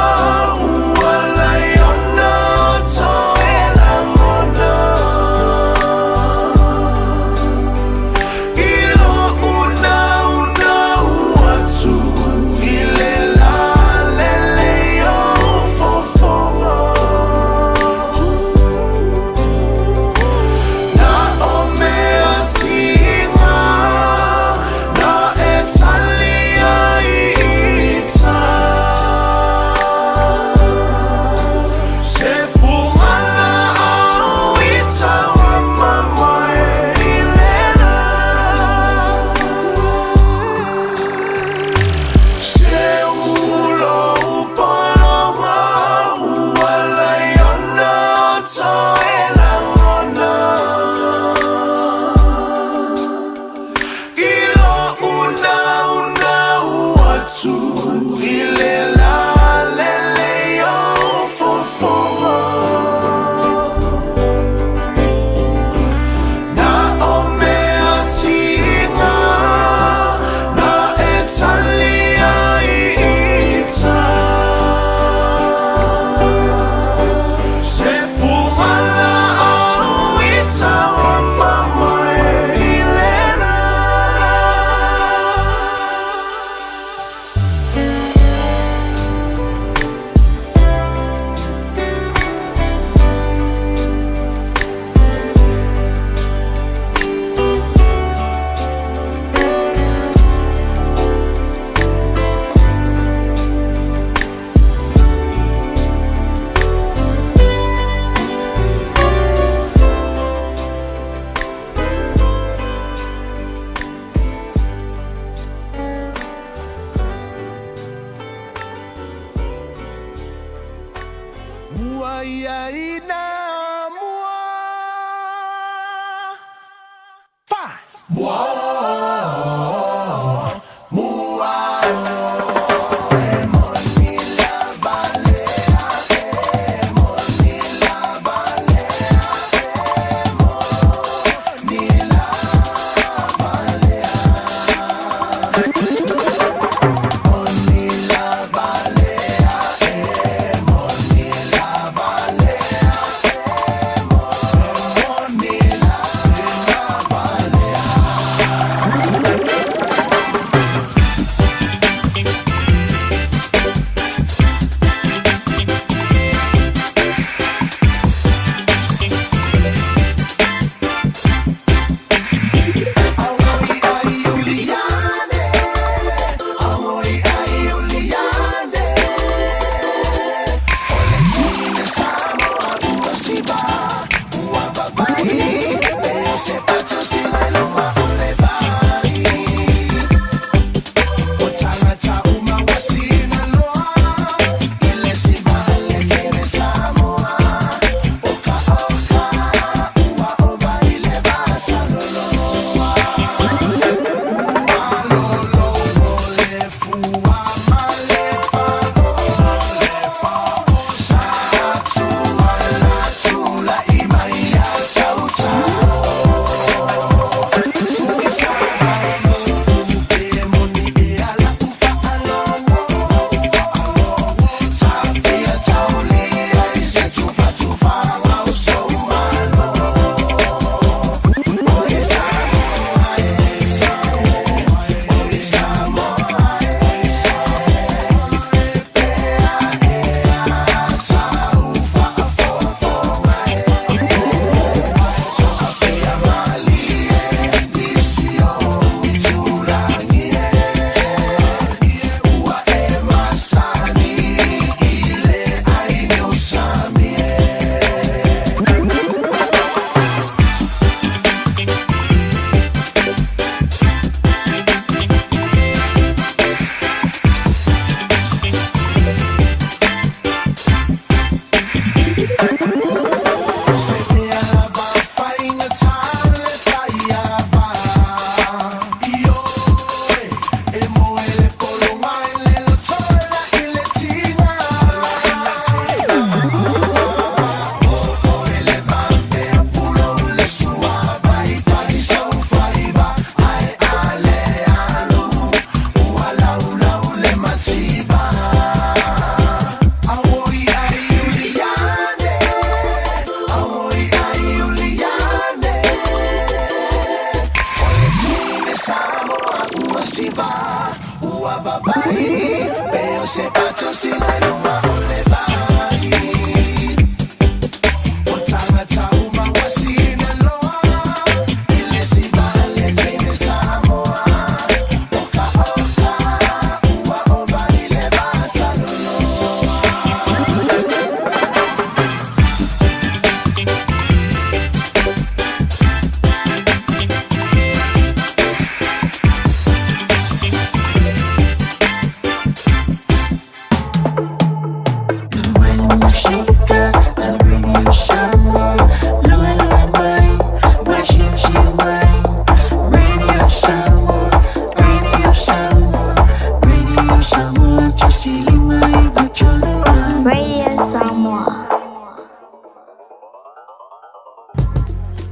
ua laiona toe lagona I lo'u naunau atu i le lā lelei o fofoga Na o mea tiga na e tali ai i tai Se fugalaau i tauamamae i le lā Se ulo poloma ua laiona toe lagona I lo'u naunau atu i le lā lelei o fofoga Na o mea tiga na e tali ai i tai Se fugalaau i tauamamae i le lā. Mua ia ina mua. Fa. Mua. Mua. E moni lava le a, e moni lava le a, e moni lava le a. Moni lava le a, e moni lava le a,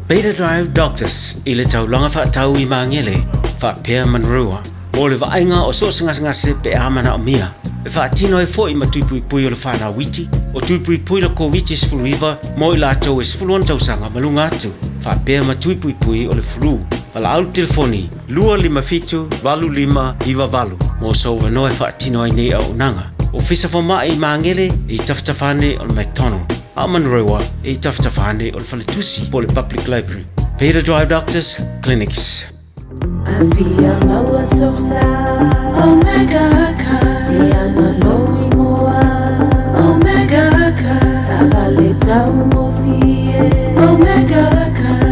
Beta Drive Doctors i le taulaga faatau i Magele faapea Manrua mo le vaaiga o so o se gasegase pe a manaomia e faatino ai foi ma tui puipui o le fanau iti o tui puipui le Koviti-19 mo i latou e 16 tausaga ma luga atu faapea ma tui puipui o le flu. Valaau le telefoni 257 8598 mo sou avanoa e faatino ai nei auaunaga. Ofisa Fomai i Magele i tafatafa ane o le McDonald. A o Manurewa e i tafatafa ane o le Faletusi po o le Public Library. Peter Drive Doctors Clinics. Afia maua sosa Omega Car Ia lou ingoa Omega Car Savale taugofie Omega Car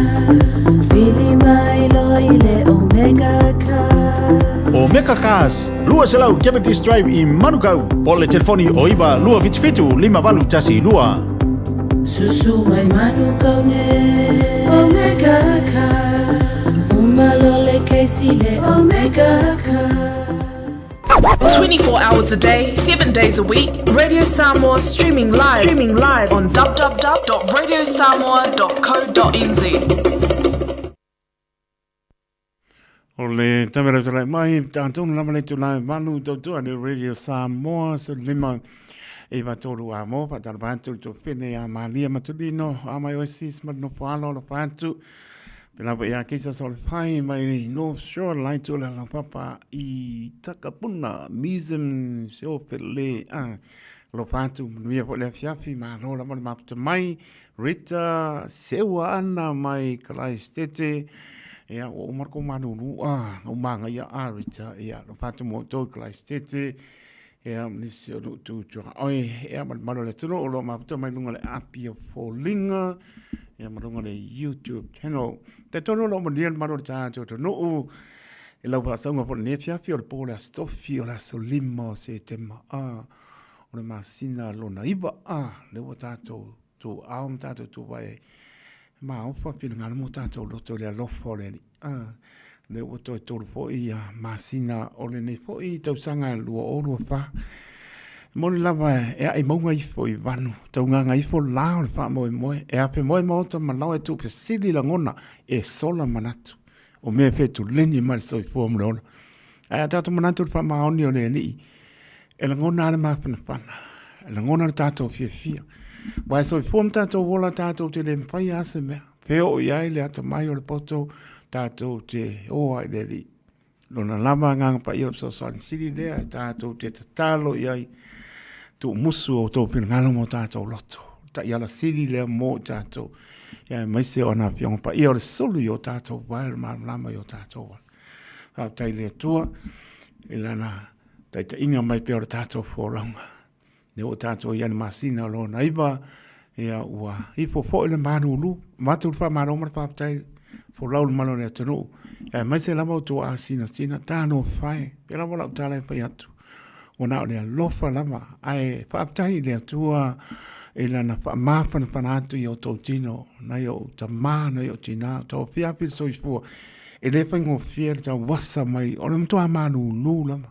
Vili mai loa i le Omega Car Omega Cars, 200 Cavendish Drive i Manukau, po o le telefoni o 9 277 5812. Susu mai Manukau nei Omega Cars Uma loa le kesi le Omega Cars. 24 hours a day, 7 days a week, Radio Samoa streaming live, streaming live on www.radiosamoa.co.nz. O le tavela tulai mai, tātonu lava le tulai malu tautua le Radio Samoa, se lima i va tolu a mo, pa tala pātu le tōwhene a Malia Matulino, a mai Oasis, ma nopo alo alo pātu, pe lava i a keisa so le whai mai le North Shore, lai tū le la papa i Takapuna, Mism, se o pele, a, lo pātu, manuia po le afiafi, ma lo lava le maputa mai, Rita, Seua ana mai Kalaistete, ia, ua uma le kou malulu, a, na u magaia a Rita, ia, no patu mo outou i Kalaistete, ia, ma nisi o nuu tu tuaoi, ia, ma le mamalu o le atunuu o lo o mafuta mai luga o le api o Foliga, ia, ma luga o le YouTube channel. Talitonu o lo o manuia le mamalu o le tatou atunuu i lau faasauga foi i lenei afiafi o le po o le Aso Tofi o le aso 5 o Setema, a, o le masina lona iva, a, lea ua tatou tuuao ma tatou tuvae ai. E maofa finagalo mo tatou loto i le alofa o le Alii. A, lea ua toe tolu foi ia masina o lenei foi tausaga 2024. E moni lava e ae mauga ifo i vanu, taugaga ifo la o le faamoemoe, e afemoe maota ma laoa e tuufesili lagona, e sola manatu. O mea e fetuleni mai le soifua ma le ola. Ae a tatou manatu i le faamaoni o le Alii, e lagona lava le mafanafana, e lagona le tatou fiafia. Aua e soifua ma tatou ola tatou te le mafai lava se mea. Fea oo i ai le atamai o le poto tatou te o ai i le Alii. Lona lava Agaga Paia o le fesoasoani sili lea e tatou te tatalo i ai, tuumusu o outou finagalo ma o tatou loto. O le taiala sili lea mo i tatou, aemaise o ana Afioga Paia o le sulu i o tatou vae, o le malamalama i o tatou ala. Faafetai i le Atua i Lana taitaiga mai pea o le tatou folauga. Lea ua tatou i ai i le masina o lona iva, ia ua ifo foi le malulu. Avatu le faamalo ma le faafetai folau le malu o le atunuu, aemaise lava outou asinasina, talofa e, pei lava o lau tala e fai atu, ua na o le alofa lava, ae faafetai i le Atua i Lana faamafanafana atu i outou tino, nai ou tama, nai ou tina, outou afiafi le soifua, e le faigofie le tauasa mai, o le matua malulu lava.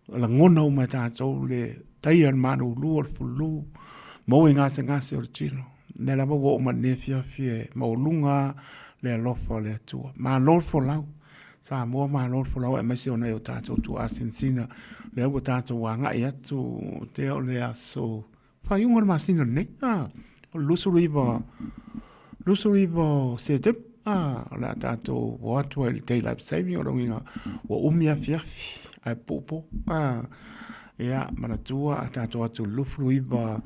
Lagona uma e tatou le taia o le malulu o le fulu, maua i gasegase o le tino. O lea lava ua oo mai lenei afiafi e maualuga le alofa o le Atua. Malo le folau, Samoa malo le folau aemaise o nai o tatou tuaa sinasina. O lea ua tatou agai atu tea o le aso faaiuga o le masina lenei, o le 29, 29 o Setema, o le a tatou o atu ai i le daylight saving, o lona uiga ua umi afiafi ae puupuu po. Ia, manatua a tatou o atu i le 29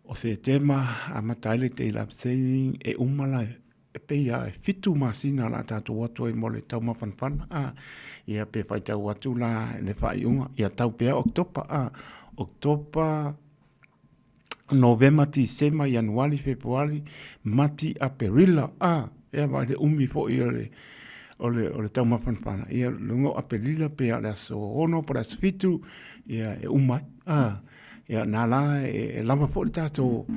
o Setema amata ai le daylight saving e uma la e pei lava e fitu masina o le a tatou o atu ai mo le taumafanafana, a, ia pe faitau atu la i le faaiuga, ia tau pea Oketopa, a, Oketopa, Novema, Tesema, Ianuari, Fepuari, Mati, Aperila, a, ia vaai le umi foi o le, o le, o le taumafanafana, ia luga o Aperila pe a o le aso 6 po o le aso 7, ia e uma ai, a, ia na la e, e lava foi le tatou,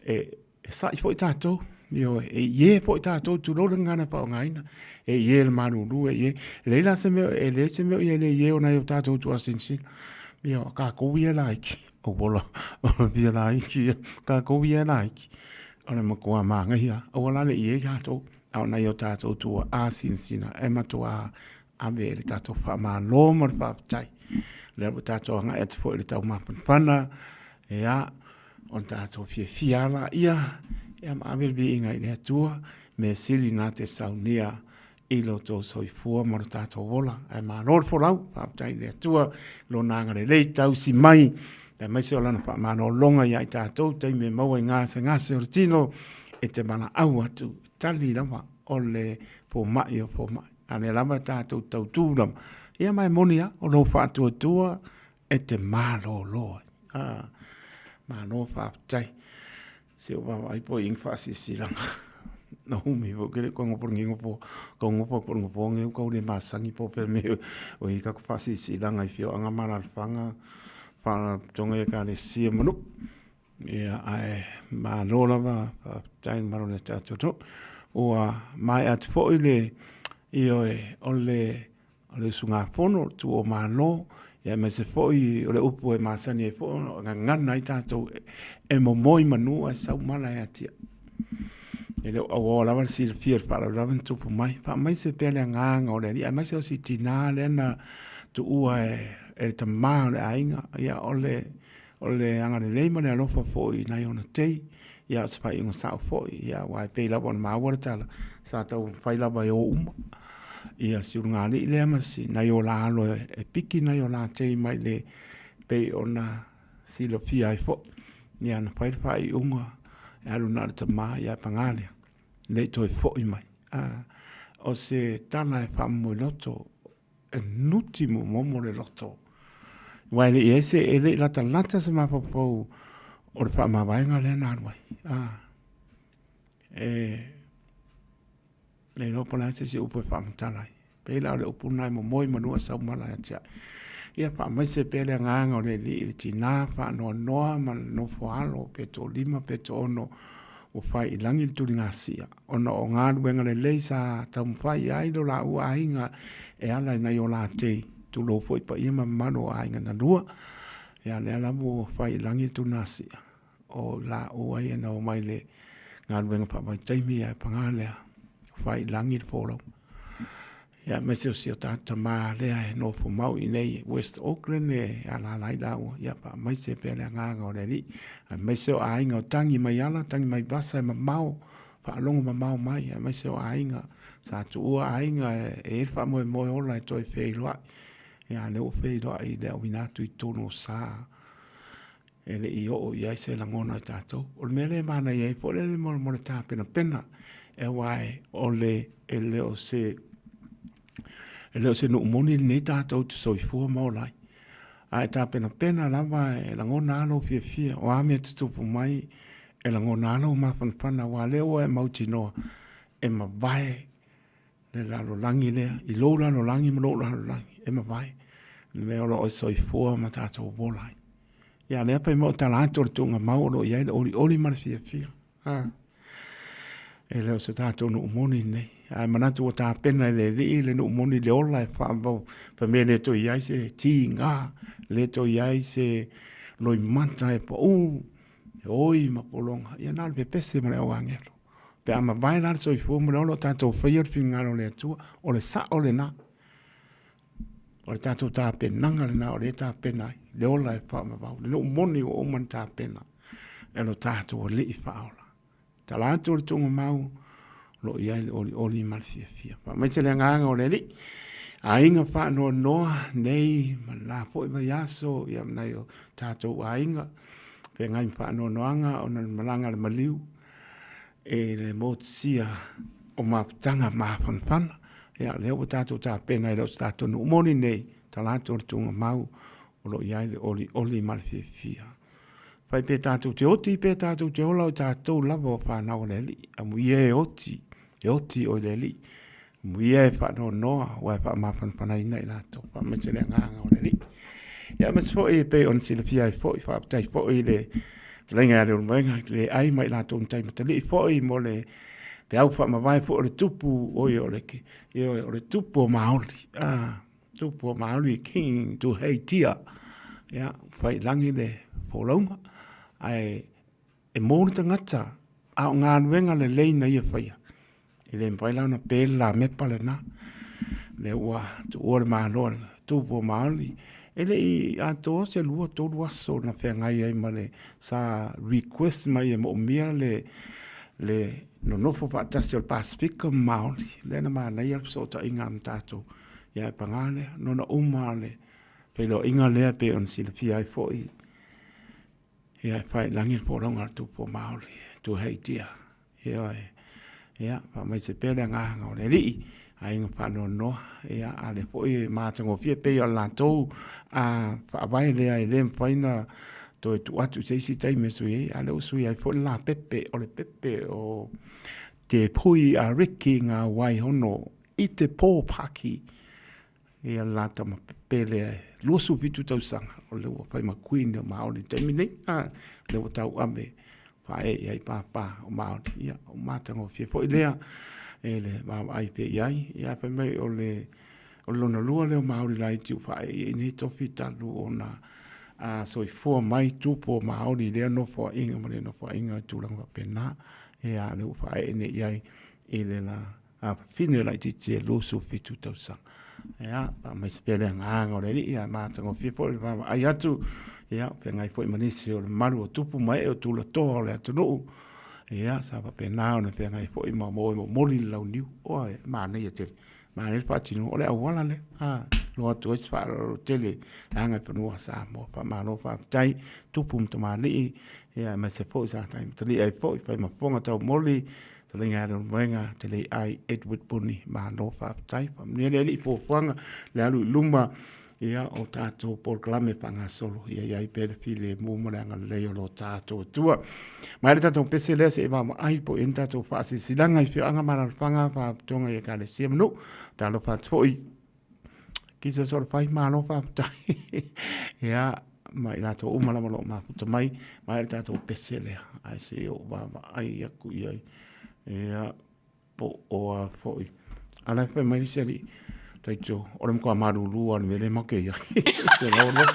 e, E saʻi foi tatou, ioe, e ie foi tatou, tulou le gagana e faaaogaina, e ie le malulu, e ie. E leai la se mea, e leai se mea o i ai le ie o nai o tatou tuasinasina. Ia, o tatou ia e laiti, o fia laiti ia, tatou ia e laiti, o le matua manaia, aua la le ie tatou, a o nai o tatou tuasinasina e matua ave i le tatou faamalo ma le faafetai. O lea ua tatou agai atu foi i le taumafanafana, ia, Ona tatou fiafia lava laia, ia ma ave le viiga i le Atua, mea sili na te saunia i lo outou soifua ma lo tatou ola. Ae malo le folau, faafetai i le Atua i Lona agalelei tausi mai, aemaise o Lana faamalologa ia i tatou, taimi e maua i gasegase o le tino, e te valaau atu, tali lava o le fomai o fomai. A o lea lava tatou tautu lava, ia ma e moni lava, o lou faatuatua e te malolo ai. Ah, malo faafetai. Se o vaavaai po i faasisilanga. No umi po kele ko ngopo ngi ngopo ko ngopo ko ngopo ngi ko le masangi po pe me o i ka ko faasisilanga i fio anga malalfanga fa tonga e ka le sia manu. Ia ae malo lava faafetai malo le tatou to. Ua maea atu foi le ioe o le o le usugafono, le tuo malo, ia aemaise foi o le upu e masani ai foi ona gagana ai tatou e momoi manu ae sau mala e atiae. E le o auaoa lava le silafia o le faalavelave na tupu mai. Faamaise pea le agaga o le Alii, aemaise o si tinā lea na tuua e le tamā o le aiga, ia o le O le agalelei ma le alofa foi i nai ona tei, ia o se faaiuga sao foi, ia aua e pei lava ona maua le tala, sa taumafai lava e o uma ia si ulugalii lea ma si nai o la alo e piki nai o la tei mai le pei ona silafia ai foi. Ia na fai le faaiuga e alu na o le tama, ia paga lea, le i toe foi mai. O se tala e faamomoiloto e nuti momomo le loto. Aua e le i ai se, e le i latalata se mafaufau o le faamavaega lea na alu ai. Ah, e le iloa po o le a se isi upu e faamatala ai. Pei la o le upu lena e momoi manu e sau mala ia te au. Ia faamaise pea le agaga o le alii i le tina faanoanoa ma le nofo alo pe toalima pe toaono ua fai i lagi le tuligasia. Ona o galuega lelei sa taumafai ai lo laua aiga e ala i nai o latei, tulou foi paia ma mamalu o aiga na lua. Ia lea lava ua fai i lagi le tuligasia o laua ia na omai i le galuega faavaitaimi ae paga lea, ua fai i lagi le folauga. Ia, aemaise o si o tatou tama lea e nofo mau i inei i West Auckland e alaala ai lāua, ia faamaise pea le agaga o le Alii, aemaise o aiga o Tangi mai ala, Tangi mai Vasa e mamao, faalogo mamao mai, aemaise o aiga sa tuua aiga e i ai le faamoemoe ola e toe feiloai, ia a lea ua feiloai i le auina atu i totonu o sa e le i oo i ai se lagona o tatou. O le mea lea e manaia ai foi lele mo le tapenapena, e aua o le, e le o se, e le o se nuu moni lenei tatou te soifua ma ola ai. A e tapenapena lava e lagona lava lou fiafia, o a mea e tutupu mai, e lagona lava lou mafanafana, aua o lea ua e mautinoa e mavae le lalolagi lea, i lou lalolagi ma lou lalolagi, e mavae le mea o lo o soifua ma tatou ola ai. Ia lea fai mai o tala atu o le tuugamau o lo o i ai le olioli ma le fiafia. Ha. E le o se tatou nuu moni lenei. Ae manatu ua tapena e le Alii le nuu moni le ola e faavavau fai mea e le toe i ai se tiga, le toe i ai se loimata e pau, e oi ma pologa. Ia na o le pepese ma le au agelo. Pe a mavae la le soifua ma le ola o tatou faia le finagalo o le Atua, o le sao lena. O le tatou tapenaga lena o lea e tapena ai, le ola e faavavau, le nuu moni ua uma ona tapena e lo tatou Alii faaola. Tala atu o le tuugamau, o lo o i ai le olioli ma le fiafia. Faamaite le agaga o le Alii, aiga faanoanoa nei ma le la foi vaiaso, ia ma nai o tatou aiga, feagai ma faanoanoaga ona o le malaga a le maliu, e le motusia o mafutaga mafanafana. Ia, lea ua tatou tapena e le o se tatou nuu moni nei, tala atu o le tuugamau o lo o i ai le olioli ma le fiafia. Fai pe tatou te oti pe tatou te ola o tatou lava o fanau a le Alii. Amuia e oti, e oti oe le Alii. Amuia e faanoanoa ua e faamafanafanaina i latou. Faamaise le agaga o le Alii. Ia aemaise foi e pei ona silafia ai foi, faafetai foi i le fetalaiga ia Leulumoega le ai ma i latou na taimatalii foi mo le peau faamavae foi o le tupu, oi o le, ioe, o le tupu o Maoli. Ah, tupu o Maoli, King Tuheitia. Ia, fai i lagi le folauga. Ae e mou le tagata, a o galuega lelei na ia faia, E le mafai la ona pe le lamepa lena. Lea ua tuua le Malo a le Tupu o Maoli. E le i atoa se 2, 3 aso na feagai ai ma le sa request mai e moomia le le nonofo faatasi o le Pasefika ma Maoli. Lea na manaia le fesootaiga ma tatou. Ia e paga lea, nona uma le feiloaiga lea pei ona silafia ai foi. Ia e fai i lagi le folauga a le Tupu o Maoli, Tuheitia. Ioe. Ia, faamaise pea le agaga o le Alii, aiga faanoanoa, ia, a lea foi e matagofie pei o le latou a faavae lea e le mafai ona toe tuu atu i se isi taimi e sui ai, a lea ua sui ai foi le lapepe, o le pepe o te pui a Ricky ngā waihono i te pō paki. Ia le la tama pele e 27 tausaga, o lea ua fai ma Queen o Maori i le taimi nei, a, lea ua tauave faaee i ai pāpā o Maori. Ia, o matagofie foi lea e le vaavaai pea i ai. Ia, fai mai o le, o le lona lua lea o Maori laiti ua faaee i ai nei tofi talu ona a soifua mai tupu o Maori i lea nofoaiga ma lea nofoaiga i tulaga faapena. Ia, lea ua faaee nei i ai i le la a fafine laitiiti e 27 tausaga. Ia, faamaise pea le agaga o le Alii, ae matagofie foi le vaavaai atu, ia, feagai foi ma nisi o le mamalu o tupu ma ee o tulatoa o le atunuu, ia, sa faapena ona feagai foi ma moe momoli le launiu. Oi, manaia tele, manaia le faatinoga, o le auala lea, a, loa atu ai se faaaloalo tele le agaifanua Samoa. Faamalo faafetai, tupu ma tamalii, ia, aemaise foi sa taimatalii ai foi, fai ma fofoga taumoli, Fetalaiga ia Leulumoega Teleiai Edward Puni, malo faafetai. Faamanuia le Alii i fuafuaga le alu i luma ia o tatou polokalame faagasolo. Ia i ai pea le filemu ma le agalelei o lo tatou Atua. Mai le tatou pese lea se i vaavaai po o i ai ni tatou faasilasilaga i afioaga ma alaalafaga, faalapotopotoga i Ekalesia ma nuu. Talofa atu foi Kisa Solofai, malo faafetai. Ia, ma i latou uma lava o lo o mafuta mai, mai le tatou pese lea. Ae se i ou vaavaai atu i ai. Ia, po o a foi. A la e fai mai le isi alii, taito, o le matua malulu lava o le mea lea matou te i ai.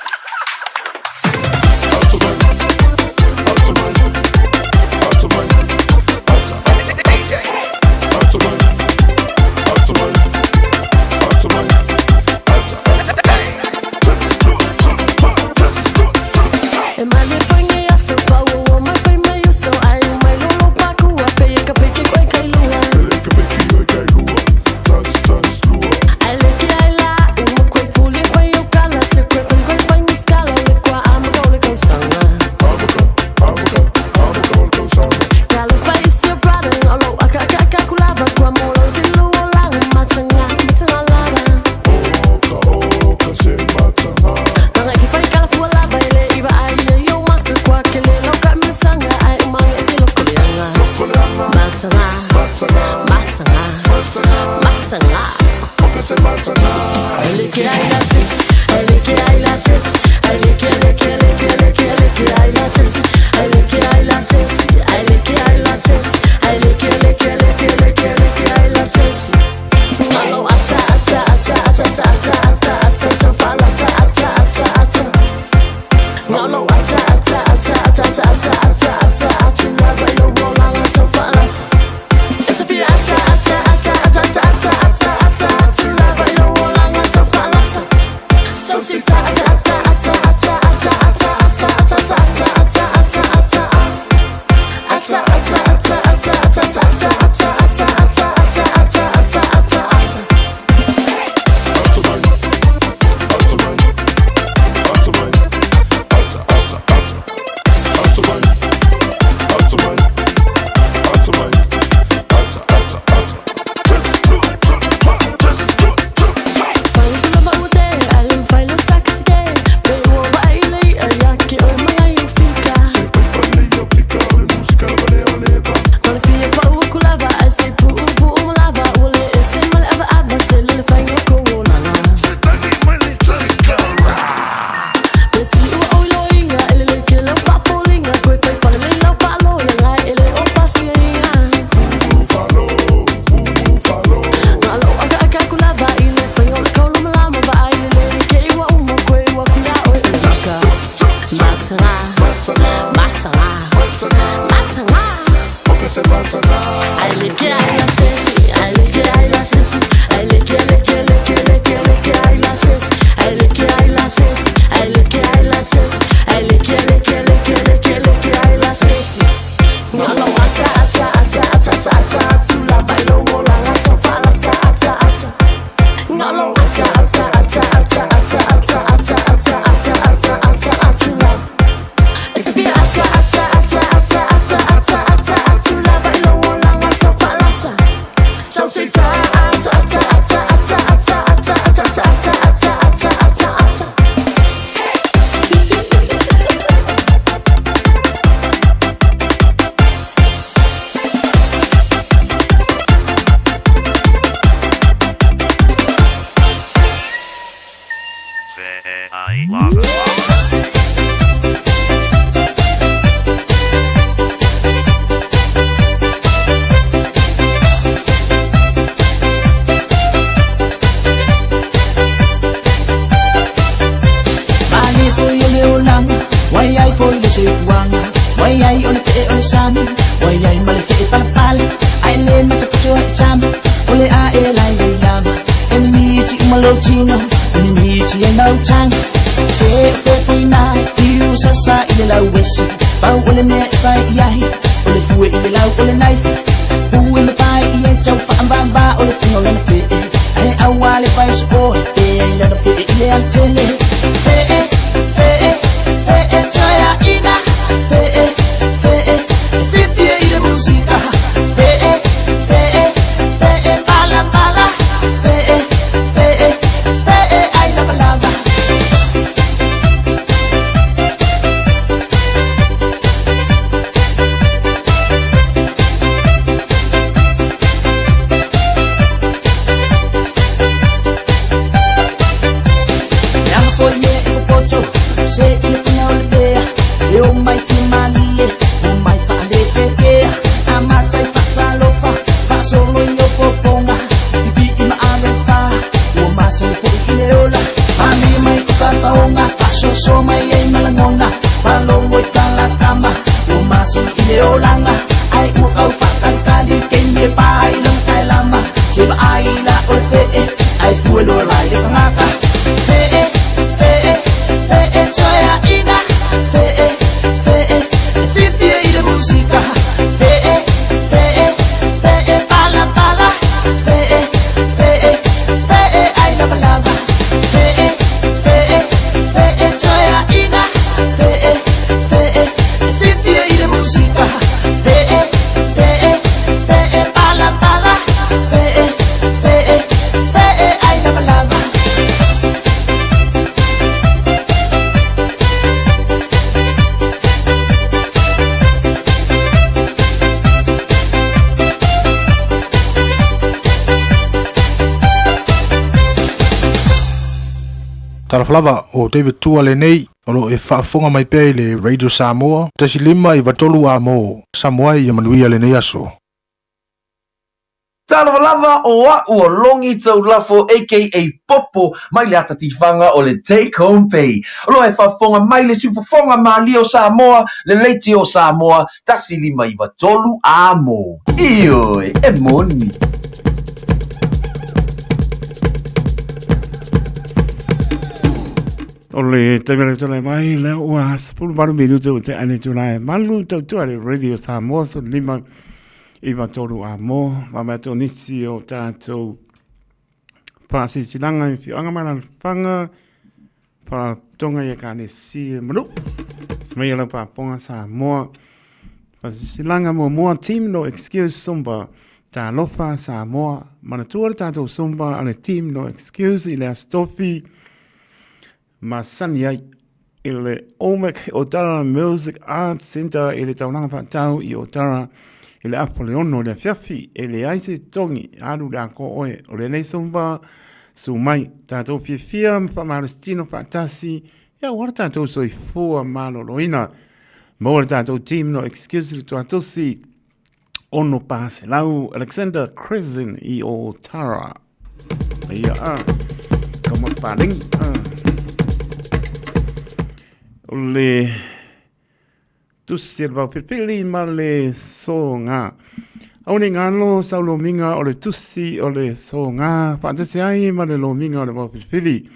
Talofa lava, o David Tua lenei, o lo o e faafofoga mai pea i le Radio Samoa, 1 5 9 3 A mo Samoa ia manuia lenei aso. Talofa lava o a'u o Longi Taulafo aka Popo mai le ata tifaga o le Take Home Pay. O lo e faafofoga mai le siufofoga malie o Samoa, le leiti o Samoa, 1593 A mo. Ioe, e moni. O le taimi o le tulai mai, lea ua 18 minute o te ane tulai malu tautua le Radio Samoa 15 93 a mo, ma mai atu nisi o tātou whaasilasilaga i whioanga mai lalafaga whaatoga i Ekalesia Manu. Mai lau pāponga Samoa. Whaasilasilaga muamua Team No Excuse Zumba. Talofa Samoa. Manatua le tātou Zumba a le Team No Excuse i le Aso Tofi masani ai i le Olmec Otara Music Arts Centre i le taulaga faatau i Otara i le afa o le 6 i le afiafi. E leai se togi, alu le atoa oe o lenei Zumba, su mai, tatou fiafia ma faamalositino faatasi, ia aua le tatou soifua maloloina. Maua le tatou team no excuse le tuatosi 600 Alexander Crescent i Otara. Ia a. Ka mo palengi. A. O le tusi le vaupilipili ma le soga. Au nei ngalo sau lomiga o le tusi o le soga faatasi ai ma le lomiga o le vaupilipili.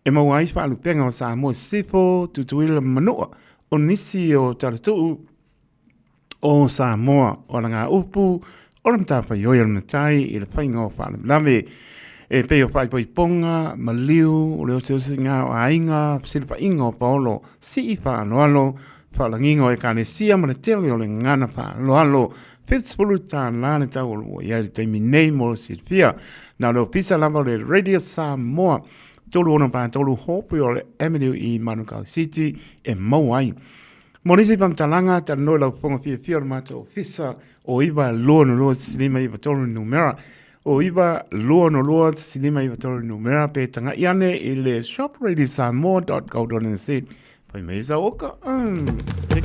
E maua ai faalupega o Samoa Sisifo, Tutuila ma Manua o nisi o Talatuu o Samoa, o ala ngā upu, o le matafaioi o le matai i le whainga o whaalavelave, e pei o whaipoiponga, maliu, o le oseosenga o aiga, fesilafaiga o paolo, sii whaaloalo, whaolangiga o ekalesia ma le tele o le gana whaaloalo, 70 tālā le tau o lo o i ai le taimi nei mo le silafia. Na o le ofisa lava o le Radio Samoa, 363 Hōpui Avenue i Manukau City e mau ai. Mo nisi whamtalanga, talanoa i lau fofoga fiafia o le matou ofisa o 9 2 2 5 9 3 numera o 9 2 2 5 9 3 numera pe tangai ane i le shopradiosamoa.co.nz. Fai mai sa oka. Tek.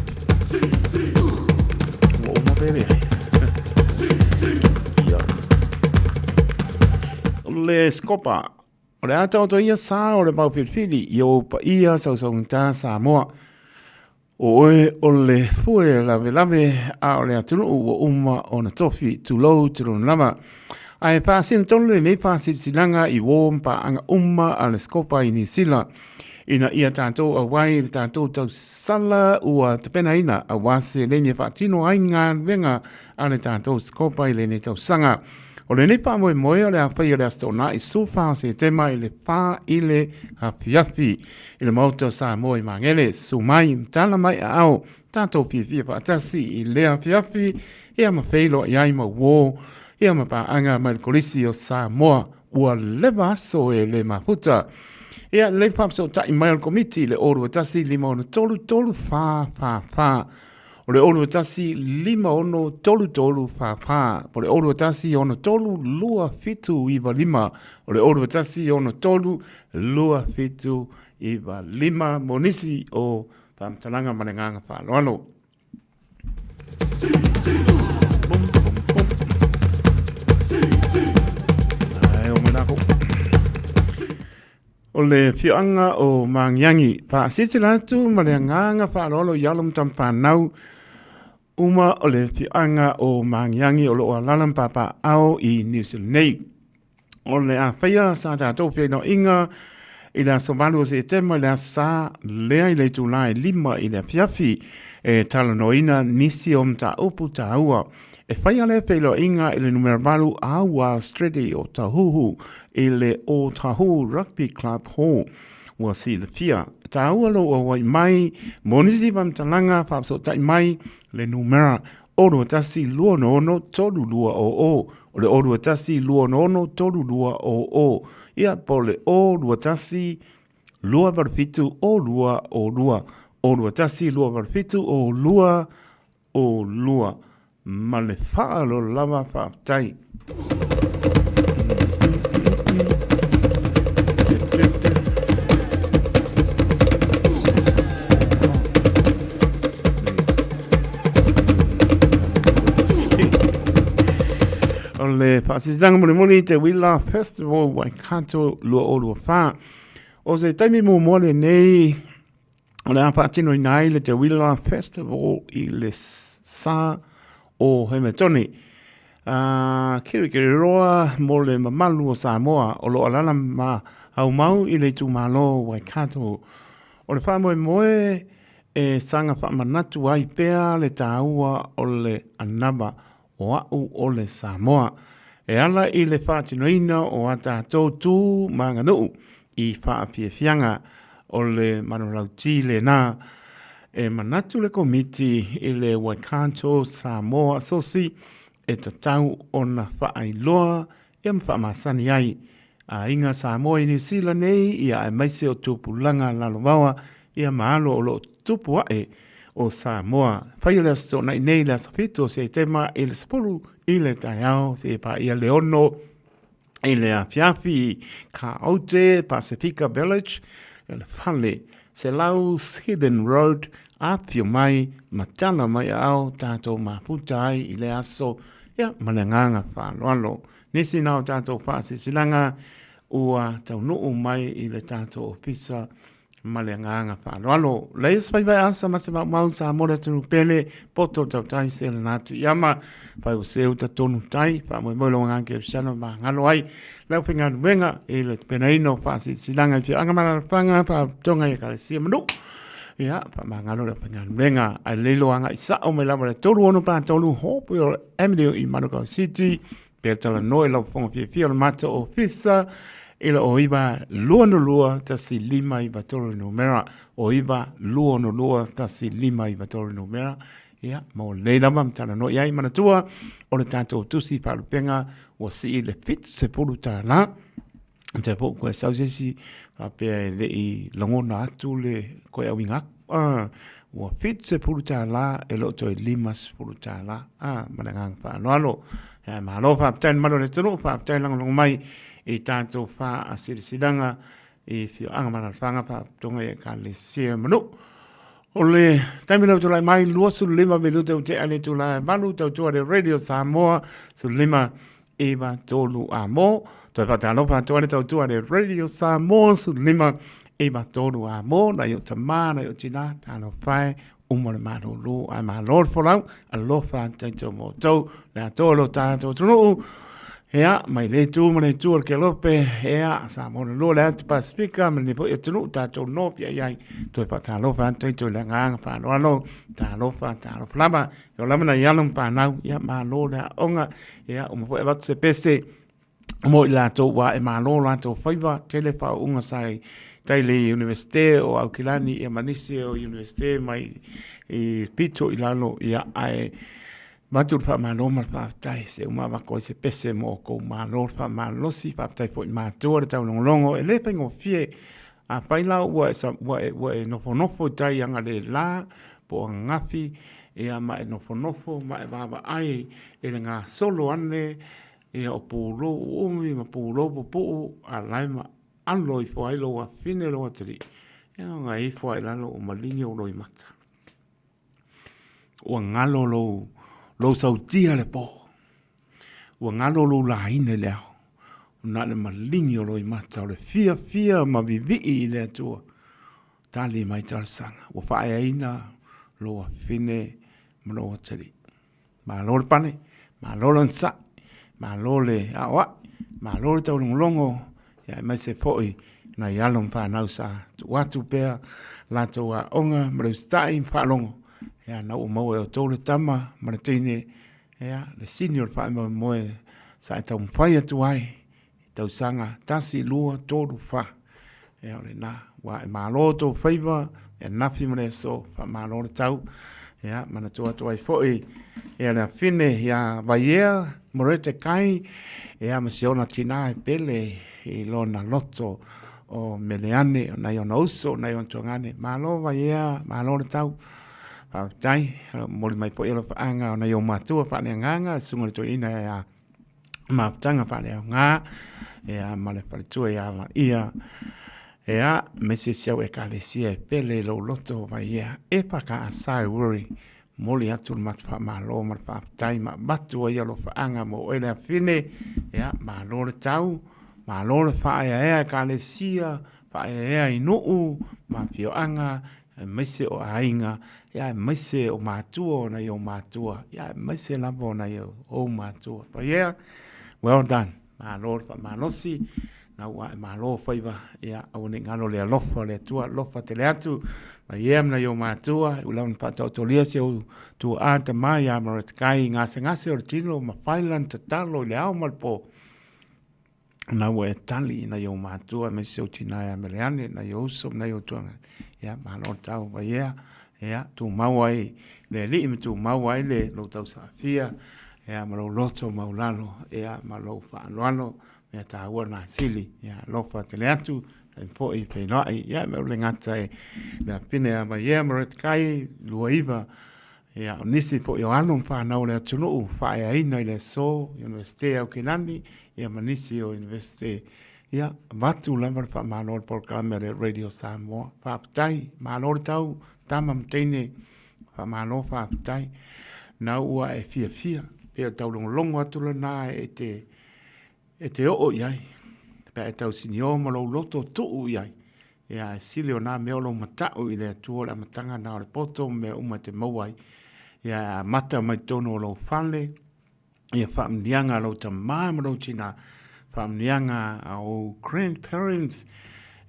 Ua uma pele ai. Ia. O le skopa. O le a taoto ia sa o le mau filifili i ou paia sausaugata Samoa. O oe o le fue lavelave a o le atunuu ua uma ona tofi, tulou, tulou lava. Ae faasino tonu lenei faasilasilaga i uō ma paaga uma a le Scopa i Niu Sila. Ina ia tatou auai i le tatou tausala ua tapenaina aua seleni e faatino ai galuega a le tatou Scopa i lenei tausaga. O lenei faamoemoe o le a faia le Aso Toonai 14 o Setema i le 4 i le afiafi i le Maota o Samoa i Magele. Susu mai, tala mai aao, tatou fiafia faatasi i lea afiafi ia ma feiloai ai ma uō ia ma paaga mai le Kolisi o Samoa. Ua leva aso e le mafuta. Ia, lelei faafesootai mai o le Komiti i le 0 2 1 5 6 3 3 4 4 4. O le 0 2 1 5 6 3 3 4 4. Po le 0 2 1 6 3 2 7 9 5. O le 0 2 1 6 3 2 7 9 5 mo nisi o faamatalaga ma le agaga faaaloalo. Ai, o mai lākou. O le afioaga o Magiagi, faasilasila atu ma le agaga faaaloalo i alo ma tama fanau uma o le afioaga o Magiagi o lo o alaala ma papaaao i Niu Sila nei. O le a faia sa tatou feiloaiga i le aso 8 o Setema i le aso Sa lea i le itula e 5 i le afiafi e talanoaina nisi o mataupu taua. E faia lea feiloaiga i le numera 8 Aua Street i Otahuhu i le Otahuhu Rugby Club Hall. Ua silafia, e taua lou auai mai mo nisi faamatalaga faafesootai mai le numera 0 2 1 2 6 3 2 0 0, o le 0 2 1 2 6 3 2 0 0, ia po o le 0 2 1 2 8 7 0 2 0 2, 0 2 1 2 8 7 0 2 0 2. Ma le faaaloalo lava faafetai. O le faasilasilaga mulimuli i te Wila Festival Waikato 2024. O se taimi muamua lenei o le a faatinoina ai le Te Wila Festival i le sa o Hemetone. Kirikiriroa mo le mamalu o Samoa o lo o alaala ma aumau i le itumalo o Waikato. O le faamoemoe e saga faamanatu ai pea le taua o le anava o a'u o le Samoa e ala i le faatinoina o a tatou tu ma aganuu i faafiafiaga o le manulauti lena. E manatu le Komiti i le Waikato Samoa Asosi e tatau ona faailoa ia ma faamasani ai aiga Samoa i Niu Sila nei ia aemaise o tupulaga lalovaoa ia ma alo o lo o tupu ae o Samoa. Faia le Aso Toonai nei le aso 7 o Setema i le 10 i le taeao seia paia le 6 i le afiafi. Ka Aute Pasifika Village, le fale 100 Hidden Road, afio mai ma tala mai aao tatou mafuta ai i le aso ia ma le agaga faaaloalo. Nisi na o tatou faasilasilaga ua taunuu mai i le tatou ofisa ma le agaga faaaloalo. Leia se faiva e asa ma se maumau sa mo le atunuu pele, poto tautai se lana atu i ama, fai ua seu ta tonu tai, faamoemoe lo agaga kerisiano ma galo ai le aufaigaluega i le tapenaina o faasilasilaga i afioaga ma alaalafaga, faalapotopotoga i ekalesia ma nuu. Ia, faamagalo le aufaigaluega. Ae lelei lo agai sao mai lava le 3643 Hopewell Avenue i Manukau City, pe talanoa i lau fofoga fiafia o le matou ofisa i le o 9 2 2 1 5 9 3 numera o 9 2 2 1 5 9 3 numera. Ia, mo lelei lava ma talanoa i ai. Manatua, o le tatou tusi faalupega ua sii le $70. Te po koe sau se isi faapea e le i lagona atu le koe auiga atu. Ah, ua $70 e le o toe $50. Ah, ma le agaga faaaloalo. Ia, malo faafetai le mamalu o le atunuu, faafetai lagolago mai i tatou faasilasilaga i afioaga ma alaalafaga, faalapotopotoga i ekalesia ma nuu. O le taimi lea ua tulai mai, 25 minute ua tea le itula e 8, tautua le Radio Samoa, 15 9 3 a mo. Toe faatalofa atu ai le tautua le Radio Samoa, 15 9 3 a mo. Nai o tamā, nai o tinā, talofa e, uma le malūlū, ae malo le folau, alofa atu tatou ma outou, le atoa o lo tatou atunuu. Ea, mai le itu ma le itu o le Kelope, ea, Samoa na lua le atu Pasifika, ma lenei foi atunuu tatou nopiai ai. Toe faatalofa atu tatou i le agaga faaaloalo, talofa, talofa lava. E ola lava nai alo ma fanau, ia malo le aoga, ia uma foi avatu se pese mo i latou ua e malo latou faiva, tele faauuga sa i tai le Universite o Aukilani ia ma nisi o Universite mai i pito i lalo, ia ae avatu le faamalo ma le faafetai se uma avatu ai se pese mo outou malo le faamalosi, faafetai foi i matua le taulogologo, e le faigofie. Afai la ua e, ua e, ua e nofonofo i tai agalelā po o ananafi, ia ma e nofonofo ma e vaavaai i le gasolo ane ia o pulou uumi ma pulou puupuu a la e maalo ifo ai lou afafine lou atalii, ia ona ifo lava i lalo ua maligi ou loimata. Ua galo lou, lou sautia le po. Ua galo lou laina i le ao. Na le maligi o loimata o le fiafia ma vivii i le Atua. Tali mai talosaga. Ua faaeaina lou afine ma lou atalii. Malo le pane, malo le onosai, malo le aoai, malo le taulogologo, ia aemaise foi nai alo ma fanau sa tuu atu pea latou aoga ma le usitai ma faalogo, ia na ua maua e outou le tama ma le teine, ia le sini o le faamoemoe sa e taumafai atu ai Tausaga, tasi, lua, tolu, fa. Ia o lena, ua e malo tou faiva, ia nafi ma le aso, faamalo le tau. Ia, manatua atu ai foi, ia le afine, ia Vaiea, Morete Kai, ia ma si ona tina e pele i lona loto o Meleane, o nai ona uso, o nai ona tuagane. Malo Vaiea, malo le tau. Faafetai, momoli mai foi alofaaga o nai ou matua faaleagaga, susuga i le toeaina ia mafutaga faaleaoga ia ma le faletua ia Laia ia me se si au ekalesia e pele i lou loto Vaea e whakaasai worry. Momoli atu le matou faamalo ma le faafetai ma avatu ai alofaaga mo oe le afine. Ia, malo le tau, malo le faaeaea Ekalesia, faaeaea i nuu ma afioaga, aemaise o aiga, ia aemaise o matua o nai ou matua, ia aemaise lava o nai ou matua. Paia, well done. Malo le faamalosi, na ua ae malo faiva, ia aua ne i galo le alofa o le Atua, alofa tele atu, mai ea ma nai ou matua, i lau na faataotolia si ou tuaa tama ia Mordecai i gasegase o le tino ma fai lana tatalo i le ao ma le po, na ua e tali i nai ou matua aemaise ou tina ia Meleane, nai ou uso ma nai ou tuaga, ia malo le tau mai ea, ia tumau ai le Alii ma tumau ai le lou tausaafia, ia ma lou loto maulalo, ia ma lou faaaloalo, mea taua na sili, ia alofa tele atu, taimi foi feiloai, ia me ule gata e le afine ia mai ea Mordecai, 29, ia o nisi foi o alo ma whanau o le atunuu, whaeaina i le aso, Universite o Aukilani, ia ma nisi o Universite, ia avatu lava le faamalo o le polokalame a le Radio Samoa. Faafetai, malo le tau, tama ma teine, faamalo faafetai. Na ua e fiafia, pe o taulogologo atu lena e te e te oo i ai, pe a e tausinio ma lou loto tuu i ai, ia e sili o nā mea o lou mataʻu i le Atua o le amataga na o le poto ma mea uma e te maua ai, ia e amata mai totonu o lou fale, ia faamanuiaga a lou tamā ma lou tinā, faamanuiaga a ou grandparents,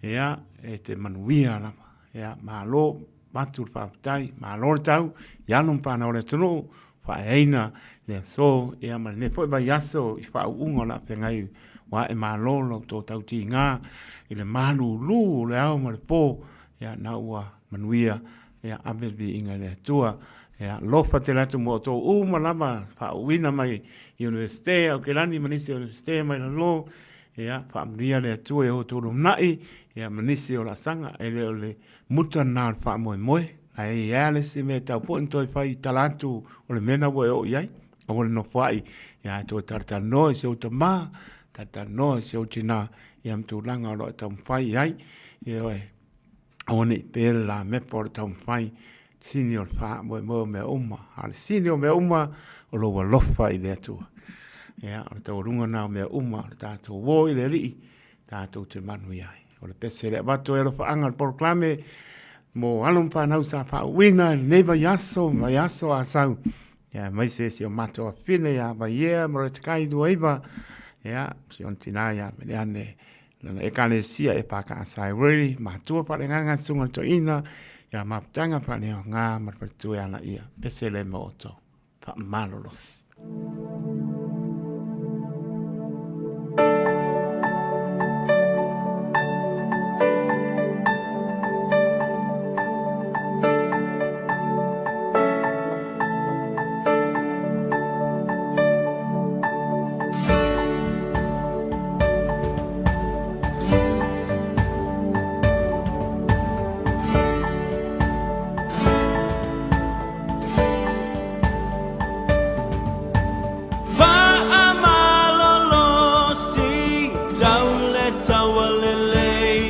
ia e te manuia lava. Ia, malo, avatu le faafetai, malo le tau, i alo ma whanau o le atunuu, faaeaina le aso, ia ma lenei foi vaiaso i faauuga o le a feagai ua ae malo lo outou tautiga i le malūlū o le ao ma le pō, ia na ua manuia, ia ave le viiga i le Atua. Ia alofa tele atu mo outou uma lava faauuina mai i Universite Aukilani ma nisi o Universite mai lalo, ia faamanuia le Atua i outou lumanai, ia ma nisi o laasaga, e le o le muta lena o le faamoemoe, ae i ai lava le isi mea e tatau foi ona toe fai i tala atu o le mea lena ua e oo i ai. Aua le nofoai, ia ae toe talatalanoa i si ou tama, talatalanoa i si ou tina, ia ma tulaga o lo o e taumafai i ai. Ioe, aua ne i pe le lamepa o le taumafai, sini o le faamoemoe o mea uma. A o le sini o mea uma, o lou alofa i le Atua. Ia, o le taualuga lena o mea uma, o le tatou o i le Alii, tatou te manuia ai. O le pese le avatu ai alofaaga le polokalame mo alo ma fanau sa faauuina i lenei vaiaso, vaiaso a sau. Ia, aemaise si o matou afine ia Vaiea ma Retikai 29, ia, si ona tina ia Meleane, lana ekalesia e Pākāsaiweri, matua faaleagaga susuga i le toeaina, ia Maputaga faaleaoga ma le faletua e ala ia, pese le mo outou. Faamalolosi. Faamalolosi tau le taua lelei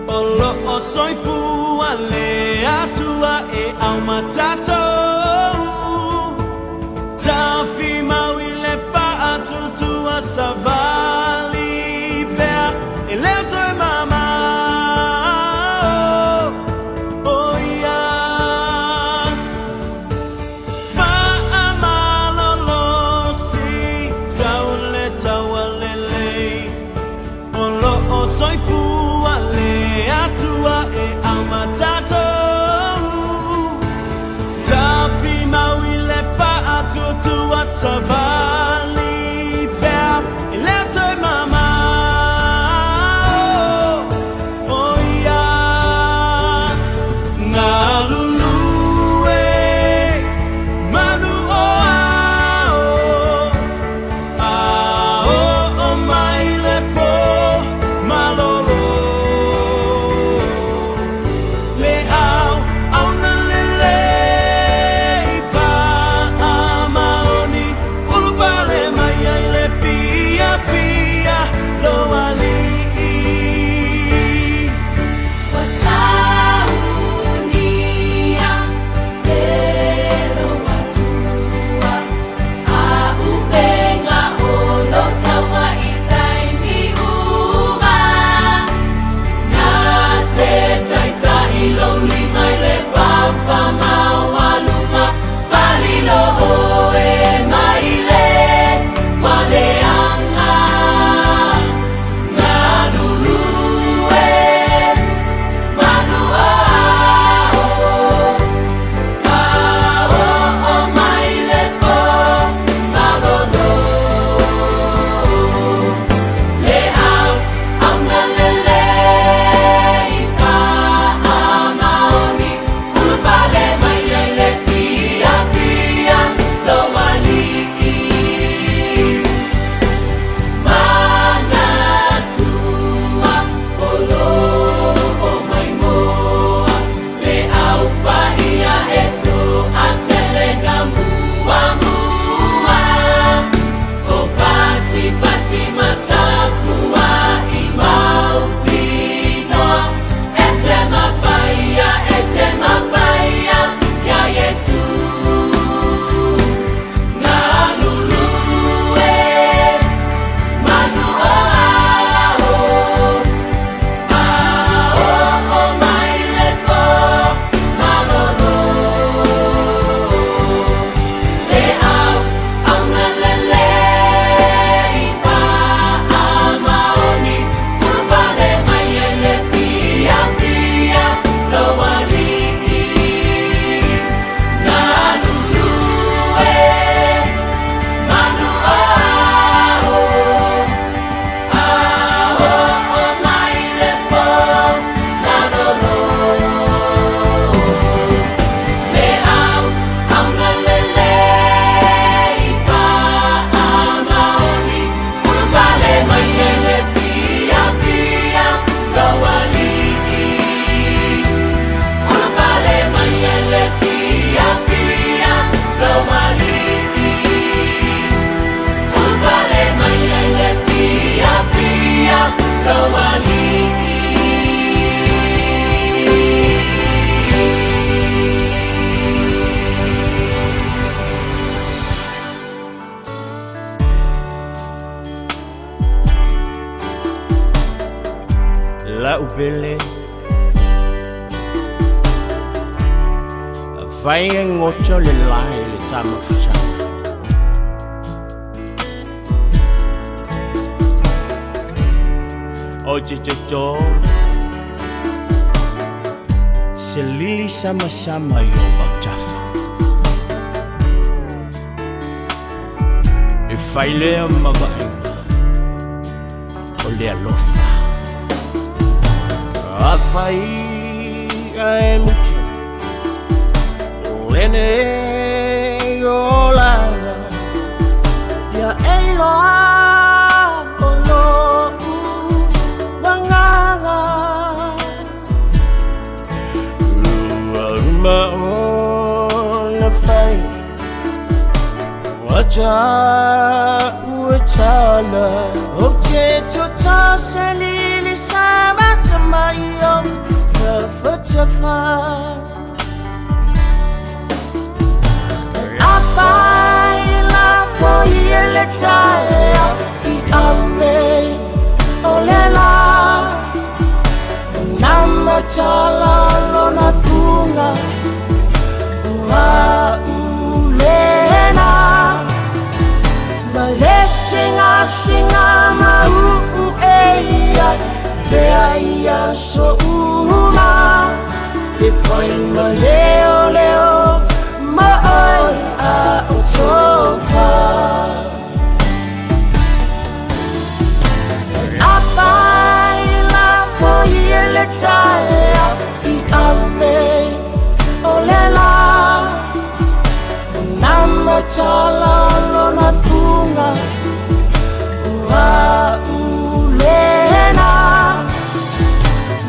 O loo soifua le Atua e aumatatou Tafimau i le faatutua savali pea E le o toe mamao o ia Faamalolosi tau le taua lelei O loo soifua le Atua e aumatatou. La'u pele Afai e goto le lae le tamafutaga O te toto Se lili samasama i o autafa E fai lea ma vaaiga o le alofa. Afai ae muta lenei olaga ia e iloa o lo'u agaga ua uma ona fai ua ta'u e tala Ou te toto se lili sama i o tafatafa Afai lafo i le taeao i ave o le la Nama tala lona fuga ua ulena Ma le singasinga mau'u e ia te ai aso uma E fai ma leoleo ma oe a o tofa Afai lafo i le taeao i ave o le la Nama tala lona fuga ua ulena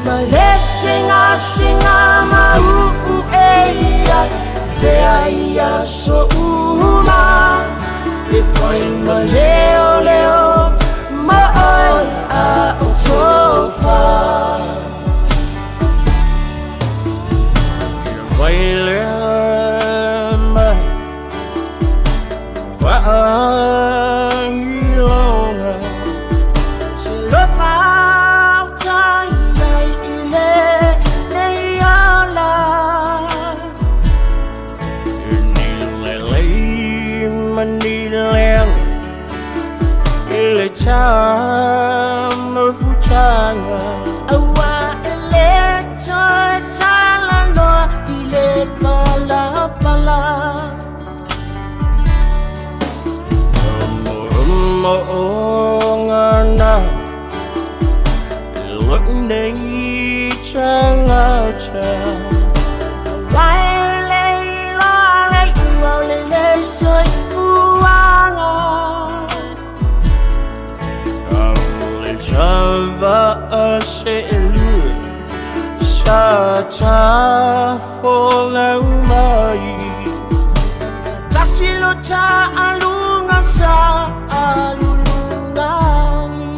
Ma le singasinga mau'u e ia te ai aso uma E fai ma leoleo ma oe a o tofa Vai lea mai vaailoga Se lofa uta iai i lenei ola E ni lelei ma ni leaga i le tamafutaga Aua e le toe talanoa i le palapala Mo'omo'oga na lo'u nei tagata Aua e le iloa le iuga o lenei soifuaga A o le tava'a se'elua sa tafolau mai Tasi lo ta'aluga sa alulugani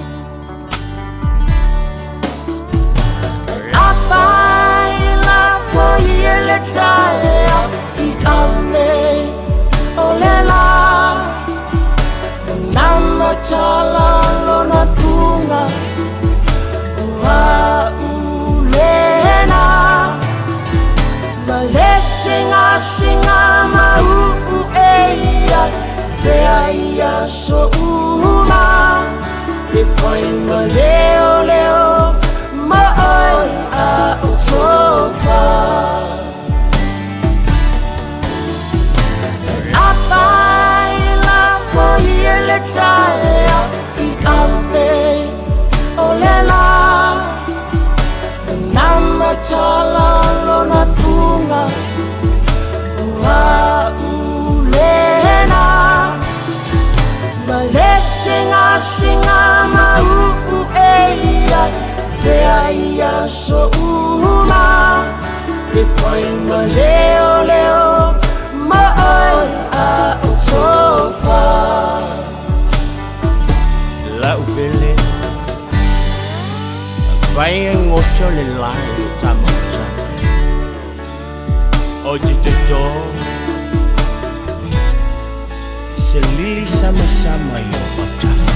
Afai lafo i le taeao i ave o le la Nama tala lona fuga ua ulena Ma le singasinga mau'u e ia te ai aso uma E fai ma leoleo ma oe a o tofa Afai lafo i le taeao i ave o le la Nama tala lona fuga ua ulena Ma le singasinga mau'u e ia te ai aso uma E fai ma leoleo ma oe a o tofa La'u pele. Vai e goto le lai le tamautaga. O te toto se lili samasama i o autafa.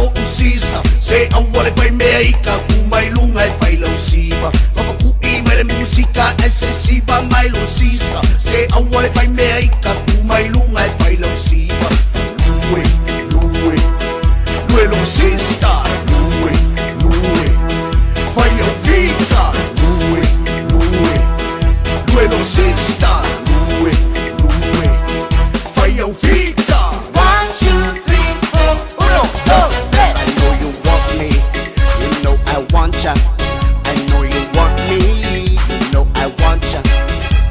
lo'u sister Se aua le faimea i ka ku mai luga e fai lau siva Fapaku'i mai le musika e se siva mai lo sister Se aua le faimea i ka ku mai luga e fai lau siva Lue, lue, lue lo sister Lue, lue, fai au fika Lue, lue, lue lo sister Lue, lue, fai au fika One, two, three, four, uno, dos, tres. I know you want me, you know I want ya. I know you want me, you know I want ya.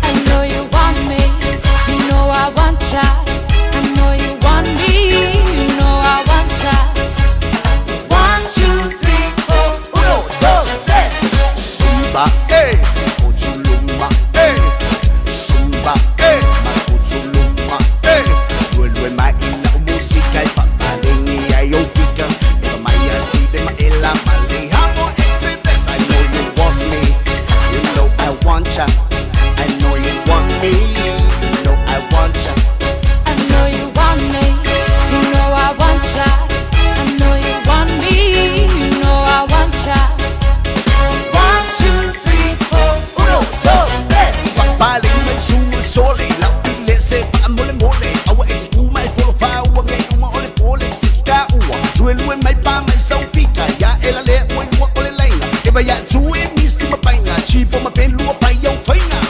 I know you want me, you know I want ya. I know you want me, you know I want ya. One, two, three, four, uno, dos, tres. Zumba, eh, Otuluma, eh. Zumba, eh, Otuluma, eh. Lue lue mai ila o musika e whakarengi ai o fika. E mai a si le ma ela ma le hamo exhibits. I know you want me, you know I want ya. I know you want me, you know I want ya. I know you want me, you know I want ya. I know you want me, you know I want ya. One, two, three, four, uno, dos, tres. Papale mai su sole, la pile se pa mole mole. Awa e ku mai polo fa ua ngai uma o le pole se ka ua. Lue lue mai pa mai sau fika ya ela le ua ua o le laina. E vai a tu e misti ma painga, chipo ma pelu pai au fainga.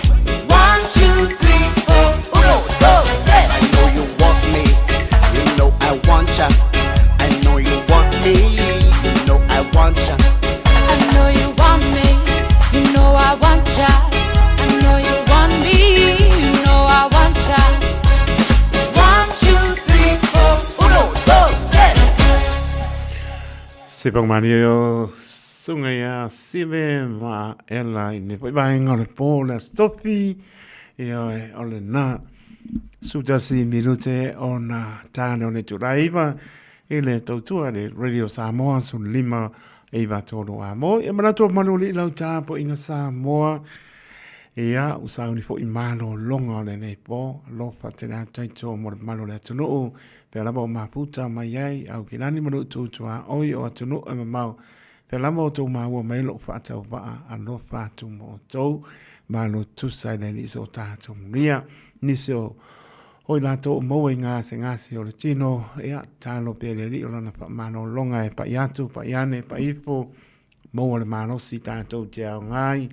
One, two, three, four, uno, dos, tres. I know you want me, you know I want ya. I know you want me, you know I want ya. I know you want me, you know I want ya. I know you want me, you know I want ya. One, two, three, four, uno, dos, tres. Se pang mani o sunga ia sive ma ela i ne foi vaenga o le pō le Sofi ia e o le nā sutasi minute o nā tāne o le turaiva i le tautua le Radio Samoa sun lima e iwa tōno a mo. Ia manatu o manu li lau tāpo inga Samoa. Ia, u sauni fo i malo longa o lenei pō. Alofa te rā taito mo le malo le atunuu. Pea lava o maputa mai ai, au ki lani manu tūtua oi o atunuu e mamao. Pea lava o tō māua mai lo whaatau waa, alofa atu mo o tō. Malo tusa i le liso o tātou muria. Nisi o hoi lātou o maua i ngā se ngā o le tino, ia, tālo pea le li o lana wha e pai atu, pai ane, pai ifo, maua le malosi tātou te ao ngai,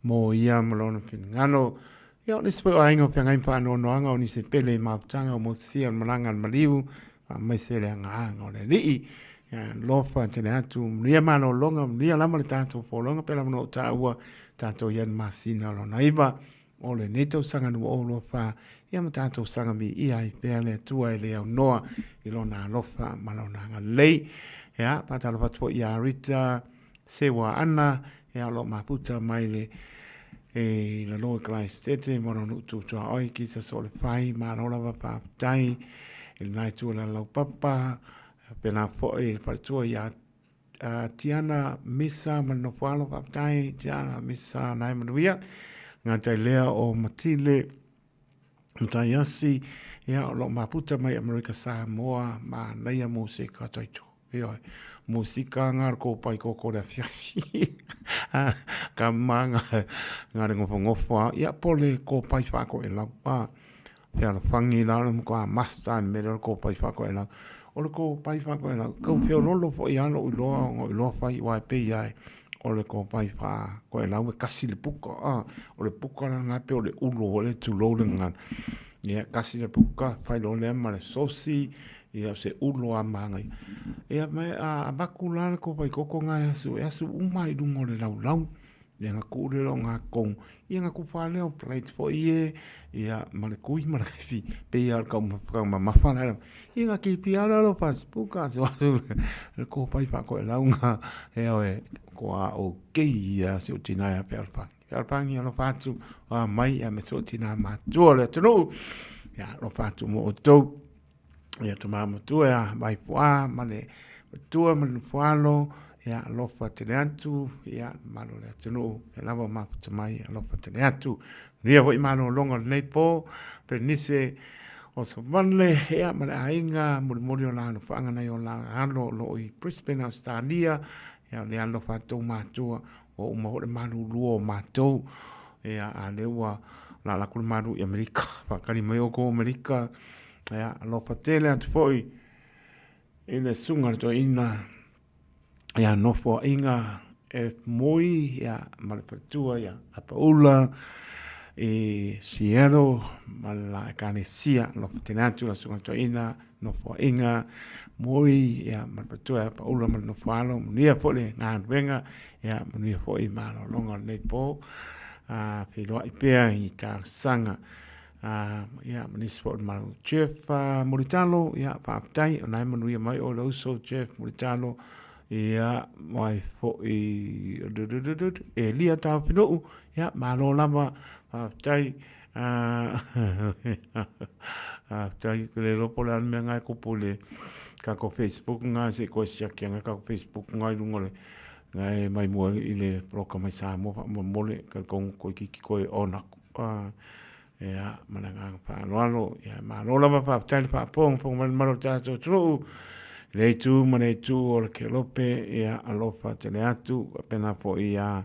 mō ia ma lona finagalo. Ia, o nisi foi o aiga o feagai ma faanoanoaga o nisi pele i mafutaga o motusia o le malaga a le maliu, faamaise le agaga o le Alii. Ia, alofa tele atu, manuia malologa, manuia lava le tatou folauga, pea lava ona ou taua tatou i ai le masina o lona iva o lenei tausaga 2024, ia ma tatou saga viia ai pea le Atua e le aunoa i lona alofa ma lona agalelei. Ia, faatalofa atu foi ia Rita Sewa Ana, ia o lo o mafuta mai le e i lalo i Karaisitete mo lona utuutua oi ki sa so le whai malo lava faafetai i lena itu o le laupapa pena foi i le faletua ia Tiana Misa ma le nofoalo faafetai Tiana Misa nai manuia ngā tai lea o Matile Mataiasi ia o lo maputa mai Amerika Samoa ma naia mo se ka taito. Ioe, musika ngā kōpai koko le afiafi. Ka mā ngā, ngā re ngofo a, ia po le kōpai whako e lau. A, te ara whangi la ora mko a masta me le kōpai whako e lau. O le kōpai whako e lau, kau whio rolo fo i alo i loa, o i loa whai wai pe i ai. O le kōpai whako e lau e kasi le puka. A, o le puka la ngā pe o le ulo o le tūlou le ngana. Ia, kasi le puka, whai lo lea ma le sosi, Ia, o se ulo a māngai. Ia, me a, a maku la le kōpai koko ngā e asu, e asu uma i runga o le laulau. Ia, ngā kūrero, ngā kong. Ia, ngā kupa leo, plate fo i e, ia, ma le kui, ma le kaifi, pe ia kau kau ma mawha la. Ia, ngā kipi ara ro pas, puka, so asu, le kōpai wha koe lau ngā, e oe, ko a o kei ia, se o tina ia pe alwhangi. Pe alwhangi alofa atu, a mai, ia me so tina mātua le atunuu. Ia, alofa atu mo o tau. Ia to matua ia Vaipoa ma le matua ma le nofoalo, ia alofa tele atu, ia malo le atunuu, e lava mafuta mai, alofa tele atu. Manuia foi malologa o lenei po, Penise o Savale, ia, ma le aiga, molimoli o la alofaaga nai o la alo o lo o i Brisbane, Australia, ia, o le alofa a tou matua, ua uma foi le malulua o matou, ia, a lea ua lala atu le malu i Amerika, faatali mai outou Amerika, ia, alofa tele atu foi i le susuga i le toeaina, ia Nofoaiga F Moi ia ma le faletua ia Apaula i Seattle ma le la ekalesia alofa tele atu la susuga toeaina Nofoaiga Moi ia ma le faletua ia Apaula ma le nofoalo manuia foi le galuega ia manuia foi malologa o lenei po a feiloai pea i talosaga Ia, ma nisi foi o le Malo. Jeff Mulitalo, ia, faafetai, o lena e manuia mai oe le uso Jeff Mulitalo, ia, mai foi, Elia Taofinuu, ia, malo lava, faafetai, faafetai, ou te le iloa po o le a le mea lena e tupu i le tatou Facebook lena, se i toe siaki ane le tatou Facebook lena i luga o le, na e mai mua i le poloka mai Samoa faamolemole, talitonu toeitiiti toe on atu. Ia, ma le agaga faaaloalo, ia, malo lava faafetai le faafogafoga mai le mamalu o le tatou atunuu, i lea itu ma lea itu o le kelope, ia, alofa tele atu, faapena foi ia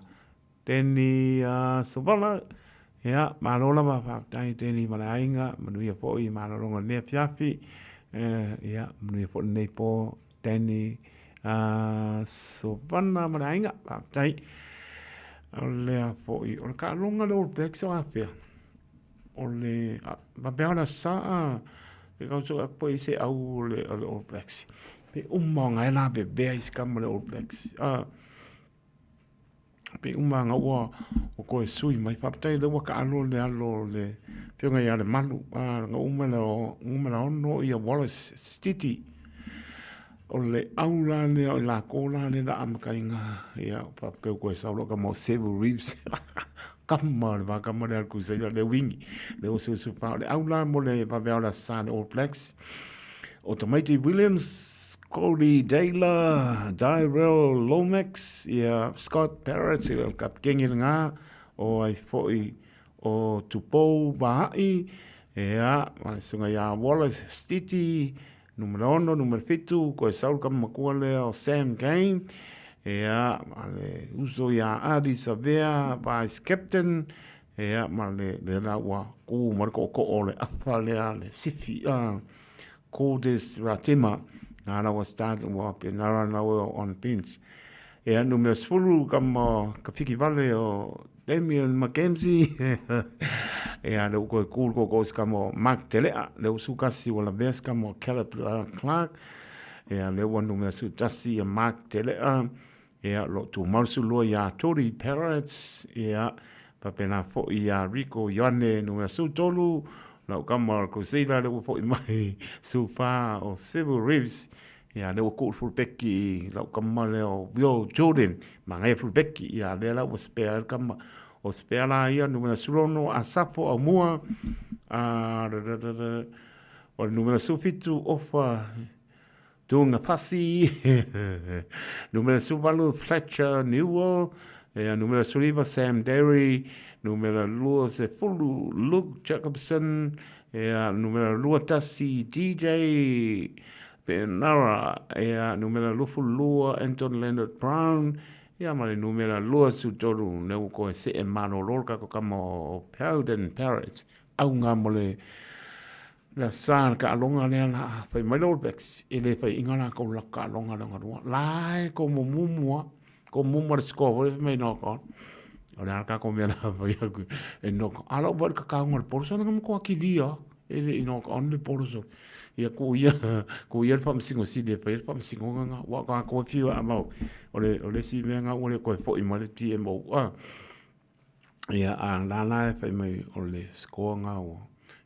Teni Savala, ia, malo lava faafetai Teni ma le aiga, manuia foi malologa o lenei afiafi, ia, manuia foi lenei po Teni Savanna ma le aiga, faafetai. O lea foi, o le taaloga lea o All Blacks o afea? O le, faapea o le Aso Sa a, e tau sue atu po o i ai se au o le All Blacks. Pe uma ona e lavevea isi tama o le All Blacks. Pe uma ona ua toe sui mai. Faafetai o lea ua taalo le alo o le Afioga ia Lemalu, na numera 6 Wallace Stiti. O le au la lea o i latou la lea na amataina, ia, faapea ua toe sau loa tama o Sevu Reeves, kama o le va kama lea a le Crusader, le wingi, le oso oso pa. O le au la mo le vaveao o le Aso Sa le All Blacks, o tamaiti Williams, Cody Taylor, Tyrell Lomax, ia, Scott Parrott, o le kapikeni lena, o ai foi o Tupou Vaai, ia, ma le susuga ia Wallace Stiti, Numera 6, numera 7, koe sau le kama matua lea o Sam Cane, ia, ma le uso ia Adi Savea, vice captain, ia, ma le, lea la ua kū ma le tootoo o le afa lea, le sifi, Cordes Ratema, ngā rawa start, ua penara nawe on bench. Ia, numera 10, kama ka whiki wale o Damian McKenzie, ia, le uko e kū le tootoo si kama o Mark Telea, le usu kasi ua lavea si kama o Caleb Clark, ia, le ua numera 11 ia Mark Telea, ia, lo tumau le sulua ia Tori Parrots, ia, faapena foi ia Rico Ioane numera 13, lau kama o le Crusader le ua foi mai 14 o Sybil Reeves, Ia, lea ua tuu le fulupeki i lau tama lea o Will Jordan, manaia fulupeki, ia, lea la ua spare ai le tama. O spare la ia, numera 16, Asafo Aumua, a, da, da, da, da, o le numera 17, Ofa Tuungafasi, numera 18, Fletcher Newell, ia, numera 19, Sam Derry, numera 20, Luke Jacobson, ia, numera 21, DJ Penara, ia, numera 22, Anton Leonard Brown, ia, ma le numera 23, lea ua toe see malolo le tatou tama o Peldon Parrott, auga mo le le sa le taaloga lea la a fai mai le All Blacks, e le fai inga latou le latou taaloga lea galua. La e tomo mumu lava, tomo mumu le score foi lea fai mai knock on. O le a le tatou mea la fai atu e knock on. A o lau vaai i le kakaoga o le polo, sole na matua kilia lava. E le i knock on le polo sole. Ia ku ia, ku ia le faamasino sili e fai ai le faamasinoga na. Ua tatou e fiu e aamau. O le, o le isi mea na ua le toe foi mai le TMO. Ah. Ia, a la la e fai mai o le score na ua,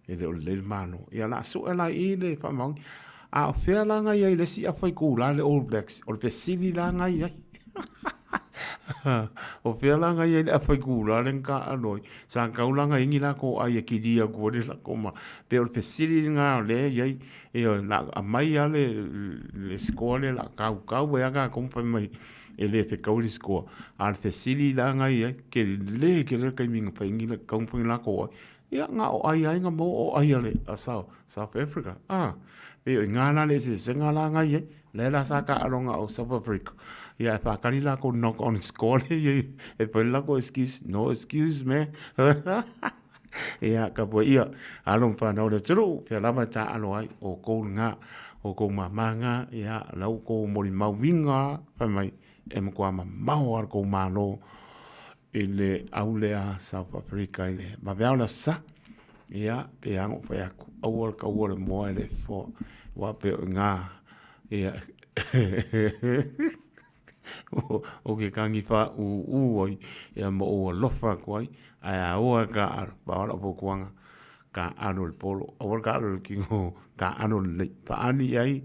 e le o lelei le Malo. Ia, o le a sue la i i le faamaoni. A o fea la na i ai le isi afa itula le All Blacks? O le fesili la na i ai. O fea la nga i ai le afa i kula le nga alo ai. Sa kau la nga ingi la ko ai e kili aku le la ko ma. Pe o le fesili nga o le i ai, e o la a mai a le, le score le la kau kau e aka ko mpa mai e le fe kau le score. A le fesili la nga i ai, ke le ke le kai minga pa ingi la kau mpa la ko ai. Ia, nga o ai ai nga mo o ai ale a South, South Africa. Ah, pe o ngā la le se se ngā la ngai e, le la sa ka alonga o South Africa. Ia, e whakari la ko knock on score le, ia, e poi la ko excuse, no excuse, man. Ia, ka poi ia, alo whanau le turu, pia lava ta alo ai, o kou ngā, o kou māmā ngā, ia, lau kou mori mauinga, whai mai, e makoa mamao ar kou mālo, i le au lea South Africa i le vaveao le sa ia pe ago fai aku aua le kaua le moa e le foa wa pe o ngā ia o ke kangi wha u u ai ia mo o alofa aku ai ae a oa ka aro pa ora po kuanga ka aro le polo aua ka aro le kingo ka aro le lei pa ani ai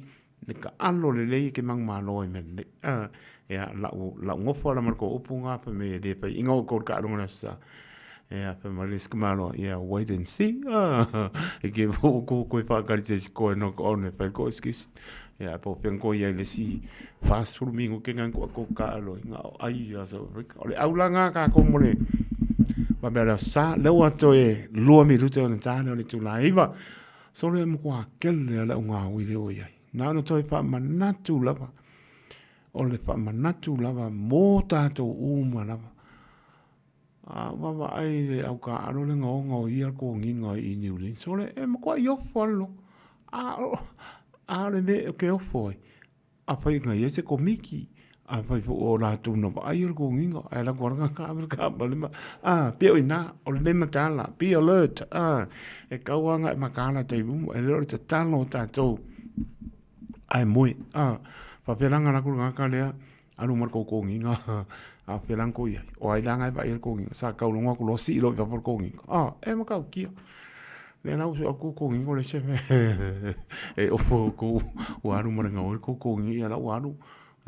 Le ka alo lelei e ke mangumalo ai mea lelei. A, ea, la'u, la'u ngofo ala ma le kou upu ngā, fai mai e le fai inga o kou le kaaloga le aso sa. Ea, fai mai le isi malo, yeah, wait and see. A, e ke po ko koe whaakari te isi koe no ko one, fai ko excuse. Ea, po peng ko ia i le si fast food mingu ke ngang kua kou kaalo i ngā o ai a South Africa. O le au la ngā kā kou mo le, ma mea le aso sa, leo ato e lua minute o le tāne o le tūlā iwa. Solo e matua kele a lau ngā ui leo i ai. Nā ona toe whaamanatu lava, o le whaamanatu lava mō tātou uma lava. A wawa ai le au ka alo le ngaonga o ia ko nginga i New Zealand. Solo e matua i ofo alo. A o, a le me o ke ofo ai. Afai nga ia se komiki, afai fo o latou na vaai o le kogiga, ae laku ala ka ave le kaavale ma, a, pea o ina, o le le mataala, be alert, a, e kau a nga e makaala tai umu, e le o le tatalo o tatou, ae moe, a, faapea la nga laku le ngaka lea, alu ma le kou kogiga, a faapea la nga kou iai, o ai la nga e vaai ai le kogiga, sa kau logo aku loa sii loa i fafo le kogiga, a, e matautia. Lea la usu aku ko ngingo le se e opo ko ua alu ma le gaoi ko ko ngi ia la ua alu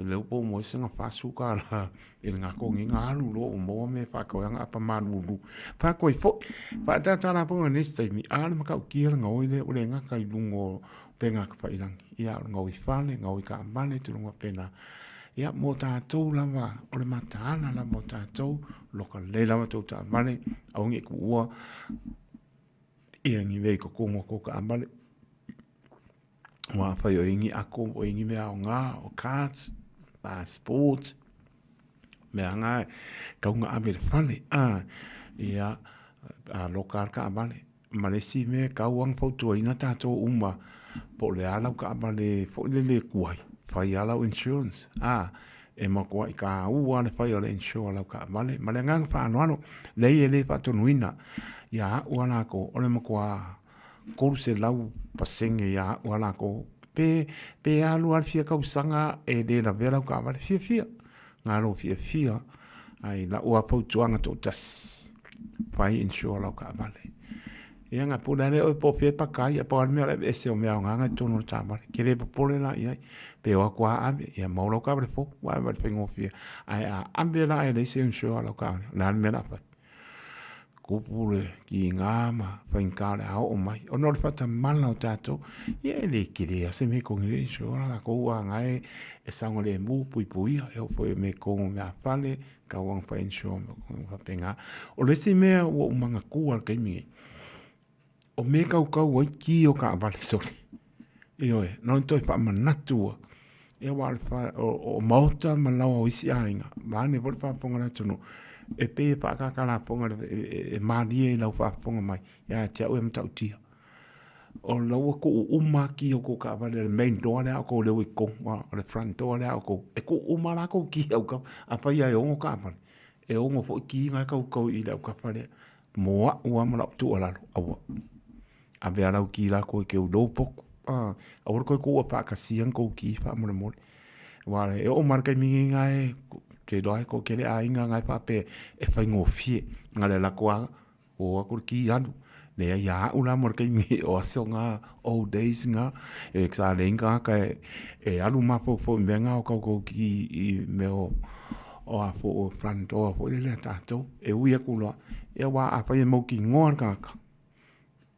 le upo mo se nga fasu ka la e le nga ko ngi nga alu lo o mo me fa ko nga apa malulu fa ko fo fa ta ta la po ne se mi a le maka ki le gaoi le o le nga ka lungo pe nga ka fa ilangi ia o gaoi fale gaoi ka male tu lunga pena ia mo tātou lava o le mataala lava o tātou loka le lava tou ta male au ngi ku ua Ia ngi vei ko kongo ko ka amale. Wa whai o ingi ako, o ingi mea o ngā, o cards, passport, mea ngā, kaunga ame le whale. A, ia, a loka al ka amale. Ma le si mea kau ang fautua ina tātou uma, po le alau ka amale fo le le kuai, whai alau insurance. A, e makoa i ka ua le whai o le insure lau ka amale. Ma le nganga whaanoano, lei e le whaatonuina, ia a'u a lākou, o le makuā 300% ia a'u a lākou, pe, pe alu a le fia kausaga e lē lavea lau kaavale, fiafia, galo fiafia, ai la'u a fautuaga to'atasi, fai insure lau kaavale. Ia nga pule ale oe po o fea e paka ai, a pau a le mea o le aveese o mea aoga i totonu o le taavale, ke le popole la i ai, pe o atu a ave, ia mau lau kaavale fou, ua ave ma le faigofie, ae a ave la e leai se insure a lau kaavale, o le a le mea o le a fai? Kupu le kiga ma faigata o le a oo mai. Ona o le faatamala o tatou, ia e le kele lava se mea e le insure latou a e e saogalemu puipuia e oo foi i mea e mea fale, tau aga fai insure ma faapena. O le isi mea ua ou manatua i le taimi nei, o mea e kaukau ai ki o taavale sole. Ioe, na ona toe faamanatu lava. Ia aua o le o maota ma laoa o isi aiga, vaeane foi le faafofoga a le atunuu, e pei e faakakalafoga e malie i lau faafofoga mai ia te au e matautia. O la ua tuu uma lava ki o kou taavale, le main door lea a outou lea ua i totonu, o le front door lea a outou, e tuu uma lava la tou ki autafa. Afai lava e 6 taavale, e 6 foi ki na e kaukau i le autafa lea. Mo au lava ma lau tuualalo, aua. Ave a lau ki la koe ke u poku. Ah, aua le koe ko ua whaakasia kou ki whaamolemole. Wa e o mara kai mingi nga e, te roa e ko kere a inga ngai whaape e whaingofie. Nga le lako a, o aku le ki alu. Le ai a au la mo le kai mingi o aso ngā old days ngā. E sa le inga ka e, e alu mafau fo mea ngā o kau kou ki i mea o, o a fo o front door foi lele a tātou, e ui aku loa, ia wā a whai e mau ki ngoa le kaka.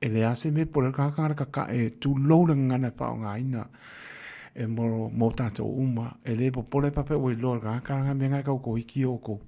E le ase me pole kaka le kaka e tūlou le ngana whao ngā ina e mo, mo tātou uma, e le popole pape ua iloa le kaka nga mea ngai kau ko hiki o kou.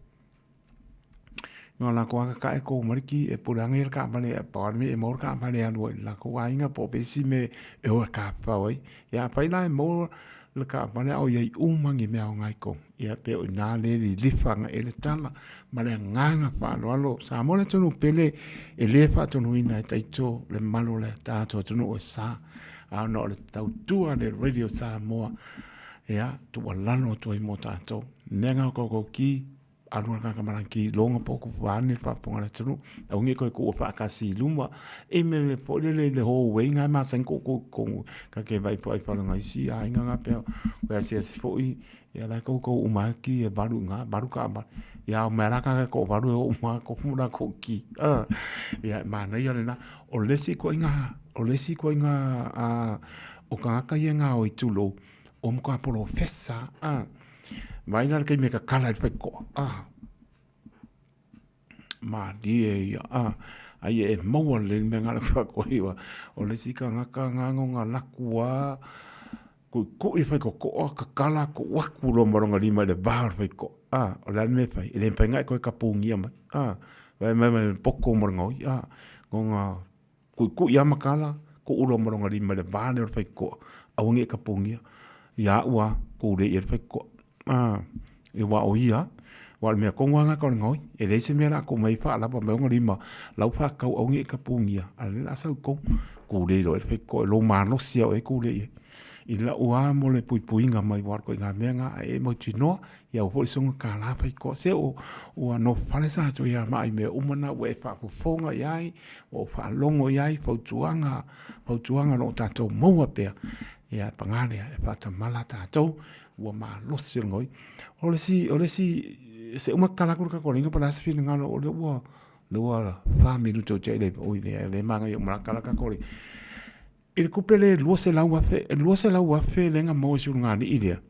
No la ko aka kae ko mariki e pule anga i le kaavale e pa me e mo le kaavale alu ai la ko ainga po pesi me e o ka pa oi ya pai la e mo le kaavale au iai uma ngi mea o ngai ko ia pe o ina le li lifa nga e le tala ma le nganga whaaloalo sa mo le tonu pele e le whaatonuina e taito le malo le tātou tonu o sa a no le tautua le Radio Samoa ia tuualalo atu ai mo tātou mea ngā koukou ki Alu ana kaka malang ki longa po ku whane whaponga le tunu. Au nge koe ku whaakasi i luma. E me le po le le le ho wei ngai ma san ko ko ko ka ke vai po ai whalanga isi a inga ngā peo. Koe asi asi fo i ia lai ko ko uma ki e varu ngā varu ka ma. Ia o mea raka ko varu e o uma ko fumura ko ki. Ia mana ia le na. O lesi ko inga o lesi ko inga a o ka ngaka ia ngā o i tūlou. O mo ka polo fesa. Vai la le me ka kala i whai koa. Ah. Mārie ia. Ah. Ai e maua le mea ngā raka koa iwa. O le sika ngaka ngā ngonga lakua. Ko ko i whai ko koa ka kala ko waku lo maronga lima le vā o whai koa. Ah. O le me whai. E le mpai ngai koe ka pūngia mai. Ah. Vai mai mai poko maronga oi. Ah. Ngonga Kuikui a makala, ko ulo maronga lima le vā lea o le whaikoa. Aua nge ka pōngia. Ia au a, ko ure ia le whaikoa. A, e wā o ia, wā le mea kongo anga ka o le ngaoi. E leai se mea la ko mai whaalapa mai onga lima, lau whakau au nge ka pōngia. A le la sau kou, ko ure iro e le whaikoa, e lō malosi au e ko ure ia. I lau a mo le puipuinga mai wā ko i ngā mea ngā e mau tinoa, Ia ua foi songa ka la fai ko se o ua no fale sa to ia mai me uma na ua e faafofoga i ai, ua ou faalogo i ai fautuaga, fautuaga o lo o tatou maua pea. Ia pagā lea e faatamala tatou ua malosi o le gaoi. O le isi, o le isi, se uma kala aku le kakolinga po o le a se finagalo o lea ua, lea ua fa minute o tea i le, oi lea e le magaia uma la kala kakoli. I le kupe le 200,000, 200,000 lea na maua i si ulugalii lea.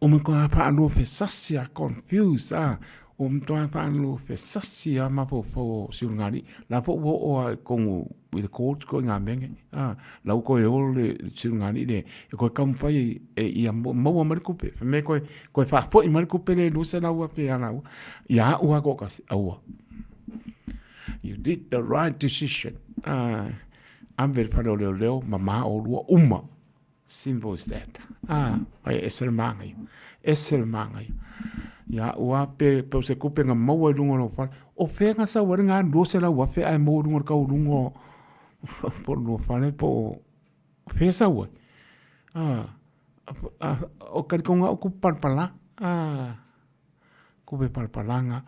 O matua whaalofesasi a confused a o matua whaalofesasi a mafaufau o Siulagani la fo ua oo a i kongu i le court ko i ngā menge a la ua koe o le Siulagani le e koe kaumawhai e ia maua mai le kupe fa me koe koe whaafoi mai le kupe le 200,000 a laua ia au a kookasi aua you did the right decision a ave le fale o leoleo ma ma olua uma Simple as that. Ah, ai ese le māngai. Ese le māngai. Ia ua pe, pe o se kupe nga maua i lunga o lou fale. O whea nga sau are ngā 200,000 ai mou lunga o le kau lunga o po lua fale po o whea sau ai. Ah, ah, o karikonga o kupe palapala. Ah, Kupe palapalanga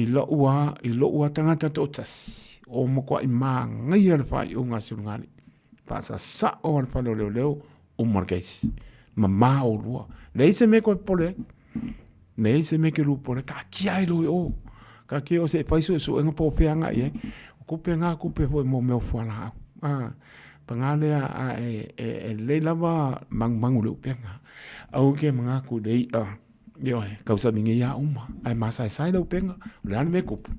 i lou a, i lou a tagata toatasi, o makuaʻi māgaia le faaiuga a Siulugalii. Faasasao a le fale o leoleo, uma le case. Mamā olua. Leai se mea koe popole ai. Leai se mea ke lua popole ai. Kaatia ai loa i o. Kaatia o se e fai suesuega po o fea agai i ai. O kupe ngā kupe foi mo mea o fualaau. Ah, pagā lea a e, e, e lelei lava magumagu le upega. Aua ke mangaku le i'a. Ioe, kausani nei a uma, ae masaesae le upega, o le a le mea kupu.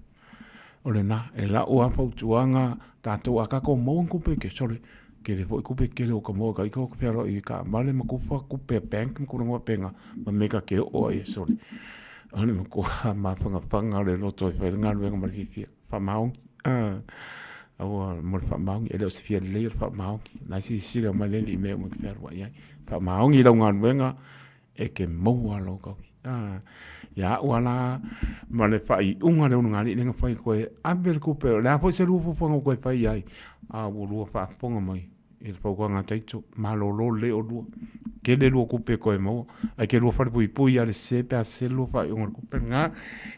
O lena, e la'u a fautuaga tatou a kakou maua ni kupe ke, sole, kele foi kupe kele o ka maua ka ika o ka fealoai i ka male ma kupa kupe a bank ma kulaga faapena ma me ka ke oo ai e sole. O le matua mafagafaga o le loto e fai le galuega ma le fiafia, faamaoni, aua mo le faamaoni, e le o se fia lelei o le faamaoni, la e silasila mai le Alii i mea uma e te fealuai ai. Faamaoni i lau galuega, e ke maua lou kaui. Ah, ia au ala ma le faaiuga le ulugalii lea na fai koe ave le kupe, o le a foi se lua fuafuaga ua koe fai ai, a ua lua faafofoga mai i le fautuaga a Taito, malolo lelei olua, tele lua kupe koe maua, ae ke lua falepuipui a le sese pe a sese le lua faaiuga o le kupe lena,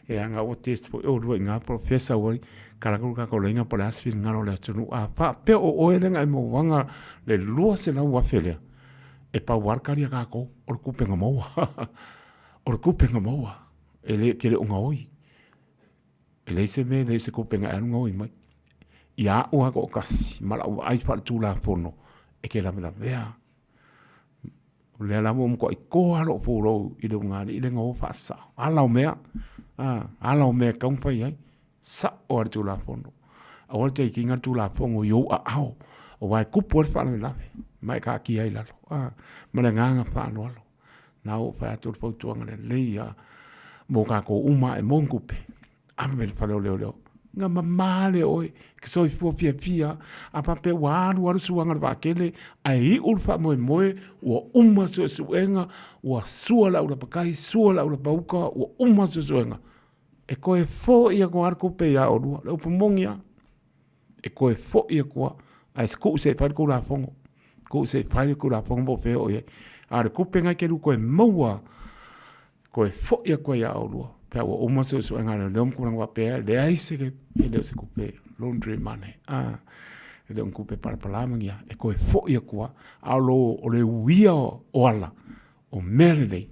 e aga ua test foi olua i na professor ua kala ku ka kolenga po le a se finagalo o le atunuu, a faapea o oe lea na e mauaga le 200,000 lea, E pau lava le kali a kākou, o le kupenga maua. O le kupenga maua. E le tele o gaoi. E leai se mea, e leai se kupenga e alu gaoi mai. Ia a'u lava toatasi ma la'u vaai faaletulafono e te lavelavea. O lea lava ua matuai toa lou pulou i le ulugalii lea na o faasao. Ala o mea, a, ala o mea e tatau ona fai ai. Sao lava le Tulafono. Aua le take ina le Tulafono i ou aao, aua e tupu ai le faalavelave ma e taatia ai i lalo, a, ma le agaga faaaloalo. Na ua ou fai atu o le fautuaga lelei lava mo tatou uma e maua ni tupe, ave i le fale o leoleo. Na mama lea o oe, e te soifua fiafia, a faapea ua alu alu suaga o le vaatele, ae iu le faamoemoe, ua uma suesuega, ua sua le aulapatai, sua le aulapauta, ua uma suesuega. E toe foi atu lava le tupe ia oulua, le upu moni lava. E toe foi atu lava, ae tuu se i fai le Tulafono, tuu se i fai le Tulafono po o fea e oo i ai. A o le tupe lena e te lua toe maua, toe foi atu ai ia oulua pe a ua uma suesuega a leoleo ma tulaga faapea, e leai se, e le o se tupe laundry money, a, e le o ni tupe palapala ma ni a, e toe foi atu lava. A o le uia o ala, o mea lelei,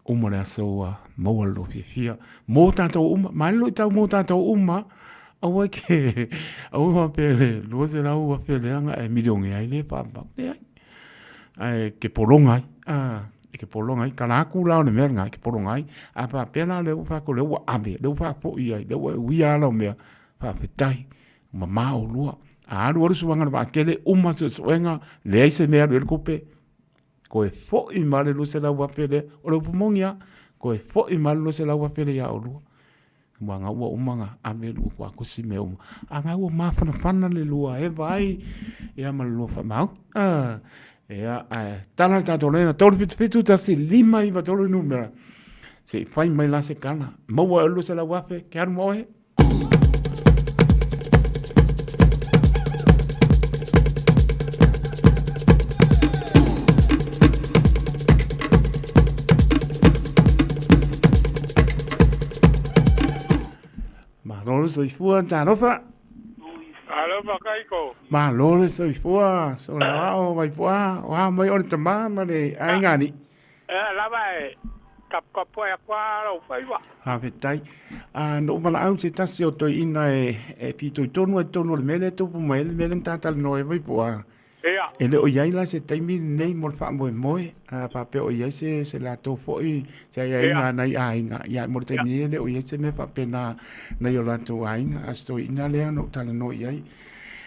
uma le aso ua maua le lua fiafia mō tātou uma, ma le luitau mō tātou uma, aua ke, aua faapea le 200,000 lea na e milione ai le whāmau, leai. Ae ke pologa ai, a, e ke pologa ai, kala aku la o le mea lena, e ke pologa ai, a faapea la lea ua whaako, lea ua ave, lea ua whaafoi ai, lea ua e uia ala o mea, faafetai, mamā olua. A alu alu suaga le vaatele, uma suesuega, leai se mea alu i ai le tupe, Koe foi ma le 200,000 lea, o le upu moni lava, koe foi ma le 200,000 lea ia oulua. Aua na ua uma ona ave lua tuakosi mea uma. A na ua mafanafana le lua eva ai, ia ma le lua faamaoni. Ah, ia, ae tala le tatou laina, 377 1 5 9 3 numera. Se i fai mai la se tala. Maua e le 200,000, ke alu ma oe. Malo le soifua, talofa. Alofa Kaiko. Malo le soifua, sola o Vaipoa, o a mai o le tama ma le aiga alii. Ea lava e kapukapu ai aku a lou faiva. Faafetai. Ah, na ou valaau se tasi o toeaina e, e fitoitonu ai totonu o le mea lea e tupu mai ai le mea lea na ta talanoa ai Vaipoa. Ia. E le o i ai la se taimi lenei mo le faamoemoe, a faapea o i ai se, se latou foi, se aiaiga a nai aiga, ia mo le taimi nei e le o i ai se mea faapena nai o latou aiga, a o se toeaina lea na ou talanoa i ai.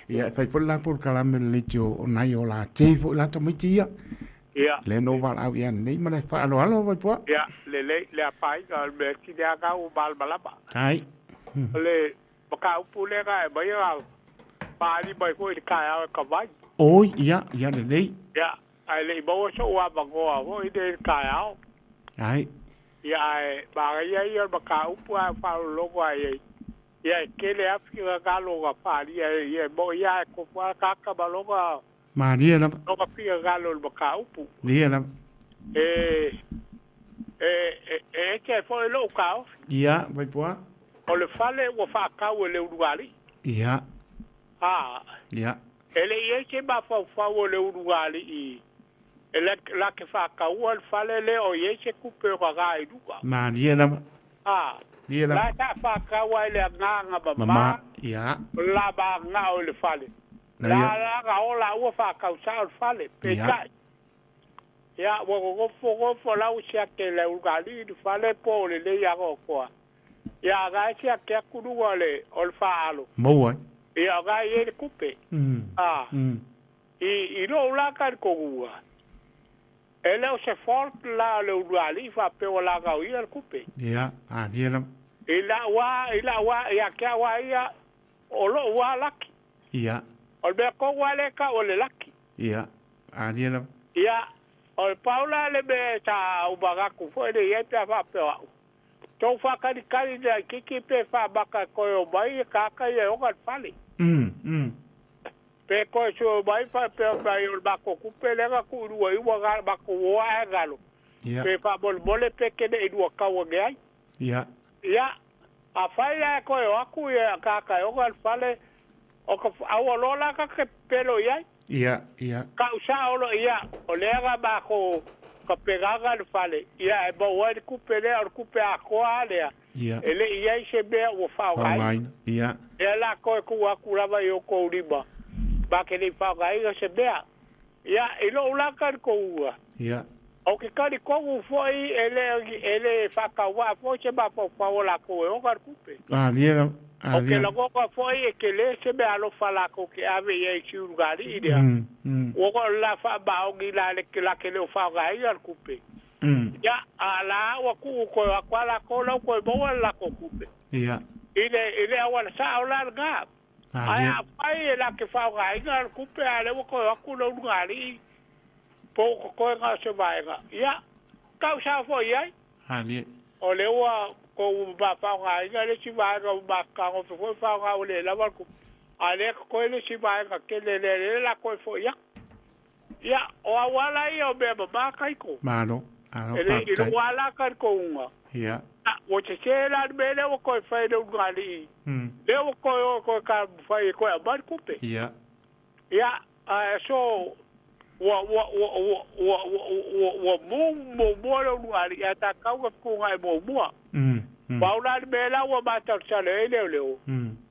Ia, e fai foi le la polokalame o le leitio o nai o latei foi la tamaiti ia. Ia. Le no valaau ia nei ma le faaaloalo Vaipoa. Ia, lelei, le afaina o le mea sili lava na ua malamalama. Tai. O le mataupu lea na e aumaia na faaali mai foi i le taeao e ka vai. Oi, ia, ia lelei. Ia, ae le i maua so'u avanoa foi nei i le taeao. Ai. Ia, ae manaia ia o le mataupu ae faalogologo lava i ai. Ia, e tele lava finagalo na faaalia, ia e mo'i lava e tofu lava le tagata ma lona Malie lava. Lona finagalo i le mataupu. Malie lava. E, e, e, e ese ai foi lou taofi. Ia, Vaipoa. O le fale ua faatau e le ulugalii. Ia. A. Ia. E le i ai se mafaufau o le ulugalii e la te faataua le fale lea o i ai se tupe o gaga i luga. Malie lava. A. Malie lava. La sa faatau ai le agaga mama. Mama, ia. O le la magao i le fale. La la na ola ua faatau sao le fale, peitai, ia, ua nonofo nofo la ua siaki e le ulugalii le fale po o lelei atoatoa. Ia, a na e siaki atu luga o le, o le faalo. Maua ai. Ia, o na e i ai le tupe. A, i, i lou la talitonuga, e le o se fault la o le ulugalii faapea ua lagaoia le tupe. Ia, alia lava. I lau a, i lau a, ia te au a ia, o lou a laki. Ia. O le mea tonu lava lea e tau o le laki. Ia. Alia lava. Ia. O le pau la le mea sa ou manatu foi lea i ai pe a faapea o au. Tou faatalitali i le laitiiti pe faamata e toe omai le tagata ia e ona le fale. Pe toe sue mai faapea mai o le matou tupe lea na tuu i luga i ua na matou o ae galo. Ia. Pe faamolemole pe te le i lua tau ane ai. Ia. Ia, afai la e toe o atu ia tagata e ona le fale, o ka aua loa la ta te pepelo i ai. Ia, ia. Kau sao loa ia, o lea na makou ka pegaga le fale, ia e maua ai le tupe lea, o le tupe atoa a lea, Ia. e le i ai se mea ua faaaogaina. Faaaogaina, ia. Lea la toe tuu atu lava i outou lima, ma te le i faaaogaina se mea. Ia, i lou la talitonuga, Ia. ou te talitonu foi e le, e le faatauvaa foi se mafaufau o latou e ona le tupe. Malie lava. Ou te Malie. lagona foi e tele se meaalofa latou te ave i ai i si ulugalii lea, ona o le la faamaoni la le la te le o faaaogaina le tupe. Ia, a la ua tuu toe atu lava latou la ua toe maua le latou tupe. Ia. I le, i le auala sao la lena. Ae Malie. afai e la te faaaogaina le tupe a o lea ua toe o atu le ulugalii po o totoega o se vaega, ia, tau sao foi i ai. Malie. O lea ua tou ma faaaogaina le isi vaega ua matagofie foi faaaoga ua le lava le tupe, a o lea e totoe le isi vaega tele lea lea o le a toe foi atu. Ia, o auala ia o mea mamā Kaiko. Malo. Malo E le i faafetai. lou lava la talitonuga, Ia. ua sese la le mea lea ua toe fai e le ulugalii, lea ua toe o e toe taumafai e toe aumai le tupe. Ia. Ia, ae so ua ua ua ua ua ua ua ua mu muamua le ulugalii ae tatau ona fetuunai muamua. Pau la le mea la ua matalesale ai leoleo,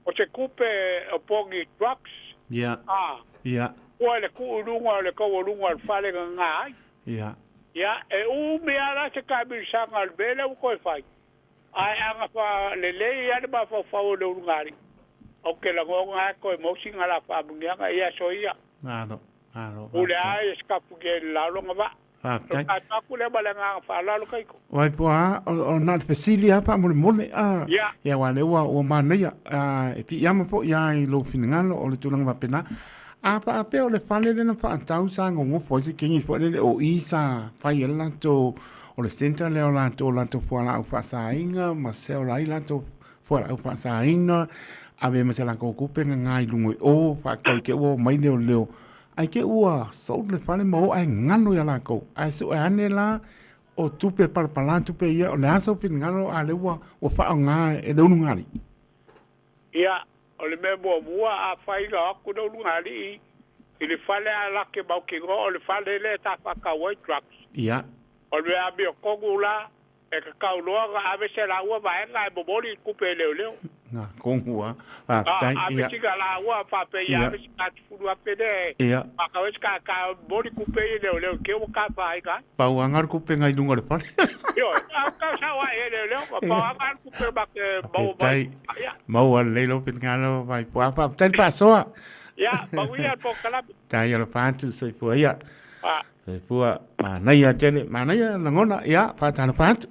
o se tupe o pogi drugs, Ia. a, Ia. ua le tuu i luga o le taualuga o le fale gaga ai. Ia. Ia, e umi lava la se taamilisaga o le mea lea ua toe fai, ae a gafa lelei lava le mafaufau o le ulugalii, ou te lagona lava toe maua sina la faamuniaga i aso ia. Malo. Malo. Pule lava ia se kapu i le laloga vaa. Faafetai. O le atu lea ma le agaga faaaloalo Kaiko. Wai poa, o na le fesili lava faamolemole a. Ia. Ia aua o lea ua ua manaia a e piiama foi lava i lou finagalo o le tulaga faapena. A faapea o le fale lea na faatau sa gogofo ai se kegi foi lele o i sa fai ai le latou o le centre lea o latou latou fualaau faasaina ma sell ai latou fualaau faasaina ave ma se latou tupe gaga i luga i o faatau i te i ua omai leoleo Ai ke ua sold le fale ma o ae galo ia lakou. Ae sue ane la o tupe palapala tupe ia o le a sou finagalo a lea ua ua faaaoga e le ulugalii. Ia, o le mea muamua afai na o atu le ulugalii i le fale a lake mautinoa o le fale lea sa faatau ai drugs. Ia. O le mea amiotonu la E tatau loa ona ave se laua vaega ae momoli i tupe e leoleo. Na kongu a. Faafetai. A, ave sina laua faapea ia ave sina 10,000 lea e faatau ai se kākā e momoli tupe ia i leoleo i te ua tafaina ai. Pau aga le kupe ngai luga o le fale. Ioe, a tau sao ae e leoleo, pau aga le kupe ma te maua mai. Faafetai. Maua lelei lou finagalo Vaipoa. Faafetai le faasoa. Ia, manuia le polokalame. Tai alofa atu, soifua ia. Soifua, manaia tele, manaia lagona, ia, faatalofa atu.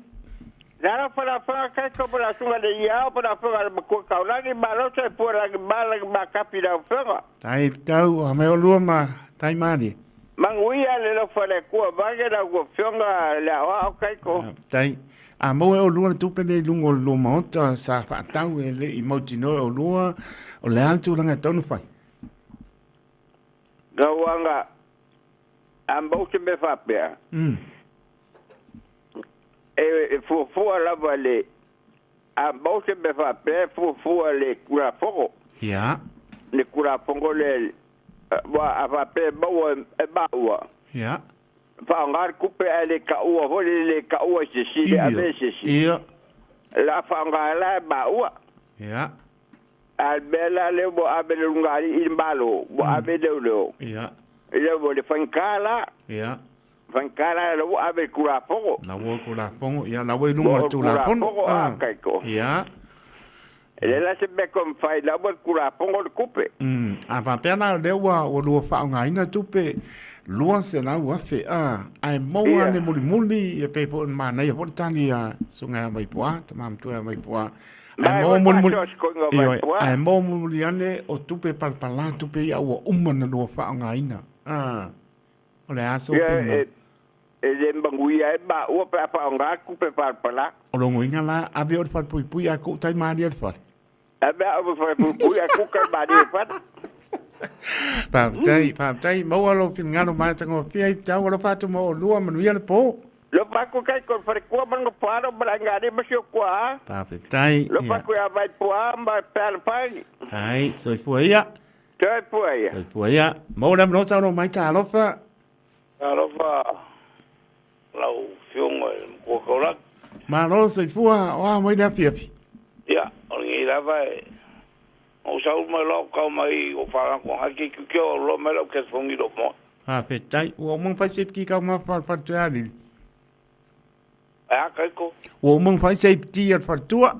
Talofa la afioga Kaiko ma le Susuga le Iao ma le Afioga le Matua Taulagi, malo soifua lagi ma lagi makapi lau Afioga. Tai tau, a mai olua ma tai malie. Manuia le lofa le Atua vaeane lau Afioga le Aoao Kaiko. Tai, a maua e olua le tupe lea i luga o le lua maota sa faatau e le i mautinoa e olua, o le a le tulaga e tatau ona fai? Tauaga, a mau se mea faapea, e fuafua lava le, a mau se mea faapea, e fuafua le Tulafono. Ia. Le Tulafono lea, aua a faapea e maua e maua. Ia. Faaaoga le tupe ae le taua foi le, le taua i se isi, le ave i se isi. Ia. O le a faaaoga la e maua. Ia. A le mea la lea ua ave le ulugalii i le Malo, ua ave leoleo. Ia. Ia ua le faigata la. Ia. Faigata la la ua ave i le Tulafono. La ua i le Tulafono, ia la ua i luga o le Tulafono. Ua i le Tulafono a Kaiko. Ia. E leai la se mea e mafai la ua i le Tulafono le tupe. A faapea la lea ua ua lua faaaogaina tupe 200,000 a, ae maua ane mulimuli, ia pei foi ona manaia foi le tali a Susuga ia Vaipu'a, Tama Matua ia Vaipu'a. Ae maua mulimuli, ioe, ae maua mulimuli ane o tupe palapala tupe ia ua uma ona lua faaaogaina. A, o le a sou finagalo? E le manuia ai maua pe a faaaoga tupe palapala. O lona uiga la, ave oe i le falepuipui ae tuu tai malie i le fale. Ave au i le falepuipui ae tuu tai malie i le fale. Faafetai, faafetai. Maua lou finagalo matagofie i tau alofa atu mo oulua, manuia le po. Lofa atu kai ko le faletua ma le nofoalo ma le aiga ma si o tuaa. Faafetai. Lofa atu ia Vaipuaa ma Pealofani. Ai, soifua ia. Soifua ia. Soifua ia. Maua le avanoa saunoa mai talofa. Talofa lau Afioga i le Matua Taulagi. Malo soifua, o a mai le afiafi? Ia, o lenei lava e ou sau mai loa ou tau mai o wharango ai ke kikio o loa mai lau telefoni lo moe. Faafetai. Ua uma ona fai safety kau ma faletua ia Lili. E a kaiko? Ua uma ona fai safety a le faletua.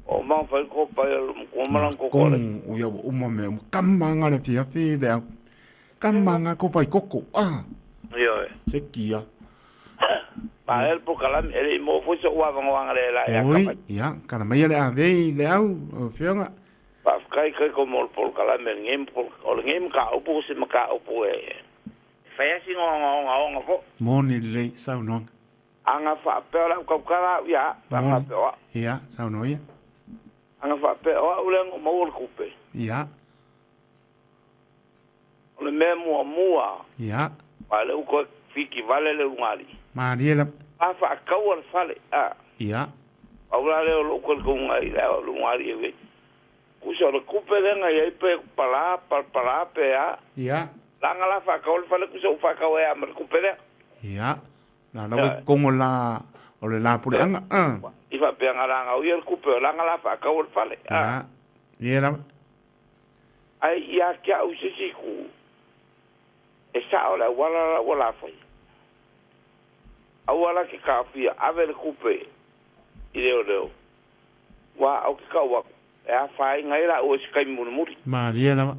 Ua uma ona fai kopa i le matua ma lana koko le. Kong, ia ua uma mea uma. Kama nga le fiafi le au. Kama nga kopa i koko. Ah. Ioe. Se kia. Ma el po kalami, e le i mo foi so ua vangoanga le la e Oi, akamai. ia, kana mai le ave le au, o fionga. Faafetai kaiko mo le polokalame o lenei o lenei mataupu o se mataupu e fai lava sina ogaogaoga foi. Moni lelei saunoaga. Ana faapea o le au tautala au ia, pe a Moni. faapea o au. Ia, saunoa ia. Ana faapea o au lea na ou maua le tupe. Ia. O le mea muamua. Ia. Aua o lea ua toe fiki vale le ulugalii. Malie lava. A faataua le fale, a. Ia. Pau la lea o lou talitonuga i le ulugalii e Tusa o le tupe lea na i ai pe palā, palapalā pe a. Ia. Leaga la faatau le fale tusa ua faatau ai lava ma le tupe lea. Ia. La lau e kongo la o le la puleaga. A. I faapea na laga o ia le tupe o laga la faatau le fale. A. Ia. Ia lava. Ai ia te au i se isi itu, e sao le auala la ua lafai. Aua la ke taofia, ave le tupe i leoleo, ua ou te tau atu, e afaina ai laua i se taimi mulimuli. Malie lava.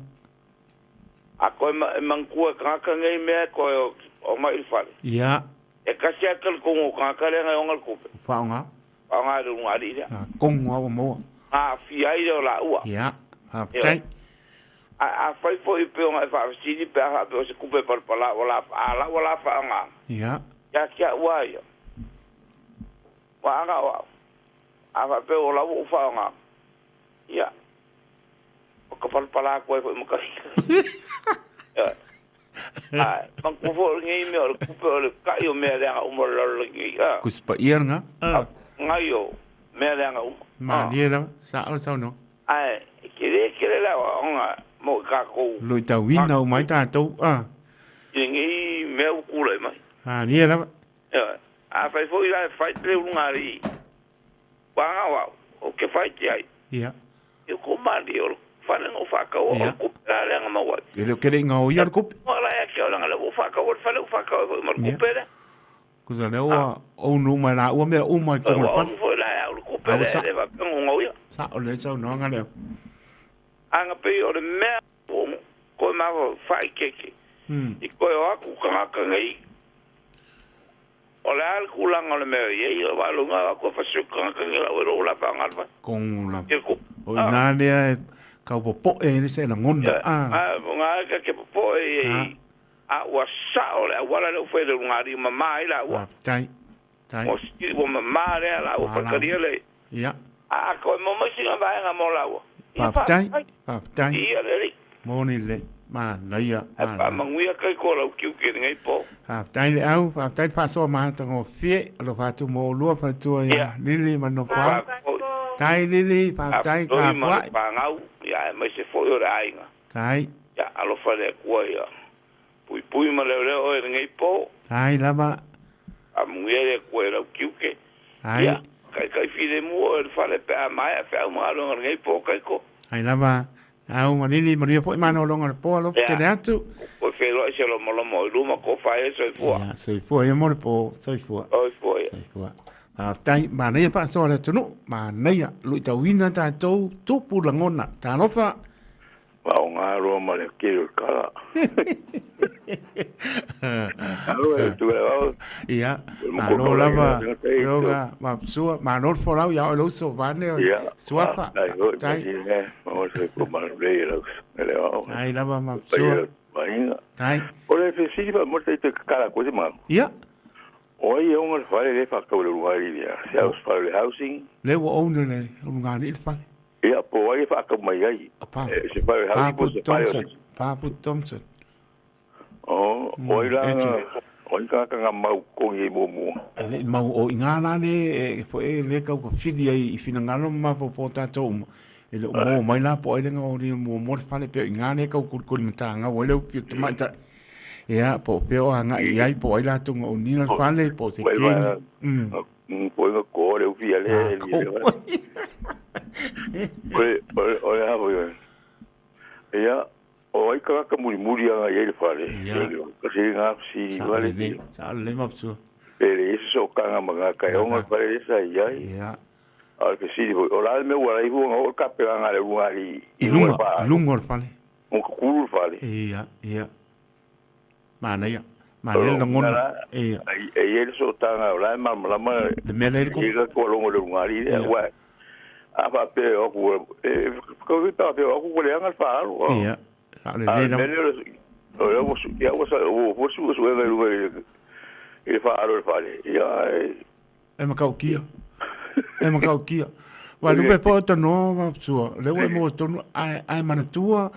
A koe e manatua e tagata nei mea e toe omai i le fale. Ia. E tasi lava le talitonuga o tagata lea na e ona le tupe. Faaaoga. Faaaoga e le ulugalii lea. A kogo lava ua maua. Aafia ai lea o laua. Ia, faafetai. Ae afai foi pei ona e faafesili pe a faapea o se tupe palapala ua la, a la ua la faaaoga. Ia. Ia te au lava ia. Ua aga o au. A faapea o la ua ou faaaoga. Ia. O ka palapala atu ai foi ma kahi. Ia. Ae, manatua foi o lenei mea o le tupe o le ta'i o mea leaga uma o le lalolagi nei. A. Kusi paia lena. A. Ngai o mea leaga uma. Malie lava, sao le saunoaga. Ae, e tele tele le aoaoga mo i tatou. Luitauina uma ai tatou, a. I lenei mea ua tulai mai. Malie lava. Ioe. Afai foi la e fai le ulugalii, ua aga o au, ou te fai te ai. Ia. I ko malie o le fale na ou faataua, o le kupe la lea na maua ai. E le o kele i ngaoia le kupe. Ua la ia te au leaga lea ua ou faataua le fale, ua faataua ai foi ma le kupe lea. Kusa lea ua ounu uma e laua mea uma i totonu o le fale. Ua ounu foi la e au le kupe lea, e le faapea na ngaoia. Sao lelei le saunoaga lea. Aga pei o le mea ua koe mafaufau faaeteete i koe o aku tagata nei, o le a le tulaga o le mea o i ai, aua o lona o aku e fasioti tagata nei lau e lou la faaaoga le fale. Kogu lava. I le kupe. O i ina lea e kau popoe ai le se lagona. A, o na e te popoe i ai, a ua sao le auala lea ua fai e le ulugalii ua mama ai laua. Faafetai. Tai. Ua sili ua mama lea laua faitalia le. Ia. A toe maua mai sina vaega mo laua. Ia Faafetai. Faafetai. Ia le alii. Moni lelei. Manaia. Ae faamanuia kai ko lau tiute i lenei po. Faafetai le au, faafetai le faasoa matagofie. Alofa atu mo oulua faletua ia Lili ma Nofoaga. Tai Lili, faafetai Faafetai ma le kapuai. fanau, ia aemaise foi o le aiga. Tai. Ia alofa le Atua ia puipui ma leoleo oe i lenei po. Tai lava. Faamanuia le Atua i lau tiute. Tai. Ia, taitai filemu oe i le fale pe a maea feau ma galuega i lenei po Kaiko. Tai lava. Au ma Lili, manuia foi malologa o le po, alofa tele atu. Koe feiloai se lomolomo i luma, ko fae e soifua. Ia, soifua ia mo le po, soifua. Soifua ia. Soifua. Faafetai, manaia faasoa le atunuu, manaia, luitauina tatou, tupu lagona. Talofa. Faaaoga loa ma le tele o le kala. Alo e tu le au. Ia, malo lava, Yoga, mapsua, malo le folau ia oe lou uso vaeane o Suafa. Faafetai. Tai lava mapsua. Tai. O le fesili fa mo te te kala ko te ma. Ia. O ai e ona le fale le whakau le ulugalii lea. Se house fale le housing. Le ua ouna le ulugalii le fale. Ia, po o ai e whakau mai ai. Pa, Se fale le housing po se fale o Thompson. Papu Thompson. O, o ai la, o ai ka ka mau kongi i muamua. E le i mau o i ngā la le e fo e le kau ka whiri ai i whinangalo ma po po tātou uma. E le o mō mai la po ai lenga o ni mua mua le fale peo i ngā le kau kulikuli ma tā ngau ai le upi o te maita. Ia, po o peo a ngā i ai po ai la tunga o nina le fale po o se keni. Po i ngā kō le upi a le e li le wale. O le, o le hapo i Ia, O ai tagata mulimuli aga i ai le fale. Kasi ngā fesili Sa vale. lelei, sa lelei mapsua. Pe le isi so kanga ma ngā kai onga le fale le sa i ai. Ia. A o le fesili foi, o la le mea ua lai hua nga o le kape nga le lunga li I lunga, i lunga o le fale. Mo ka kulu le fale. Ia, ia. Manaia. Manaia le lagona. Ia. E i ai le sootaga o la e malamalama Le mea lea i le i ka tualogo le ulugalii lea. Aua a faapea e o atu e faapea o atu ua leaga le faaalo. Ia. Sa o le lelei lava. O lea ua ia ua ua suesuega i luga i le faaalo o le fale. Ia ae E matautia. E matautia. Wa lupe po to no ma sua. Le ua mo tonu ai ai manatua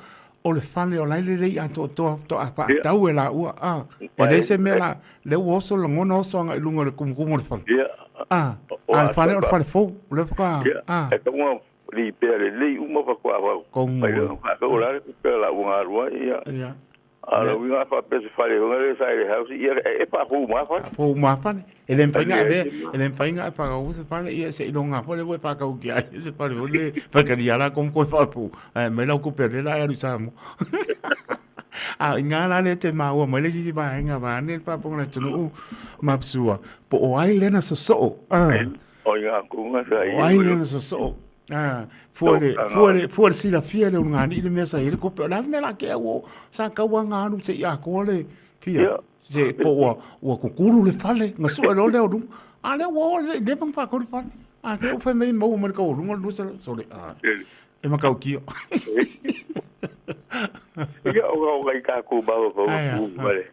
o le fale o lai lelei a to to to a pa tau e la ua a. E le se mea la le ua oso lagona oso anga i lunga o le kumukumu o le fale. A, a le fale o le fale fou. Le whaka, a. E tonga li pea lelei uma whakoa whau. Kongo. Pai whakau la le pea la ua ngā rua ia. Ia. A le uiga faapea se fale hoga le sa i le house, ia e paapou ma fale. Paapou ma fale. E le mafai ona avea, e le mafai ona faakau se fale, ia seiloga foi lea ua e faakau ki ai se fale foi le faitalia la komu koe faapou. Ae aumai lau kupe lea la e alu i Samoa. A o i ina la lea te maua mai le isi vaega vaeane le faafofoga o le atunuu ma Sua, po o ai lea na sosoo. O i ngā kunga sa i. O ai lea na sosoo. Ah, fua le, fua le, fua le silafia le ulugalii le mea sa i ai le kope. O le a le mea la kea ua, sa tau lava alu se i atoa le fia. Se po ua, ua kukulu le fale, na sue loa lea o luga. A lea ua o le leva ona faatau le fale. A lea ua fai mai maua mai le taualuga le 200, sole. Ah, e matautia. Ia, o ngā o ngai tākou maua kau ku mare.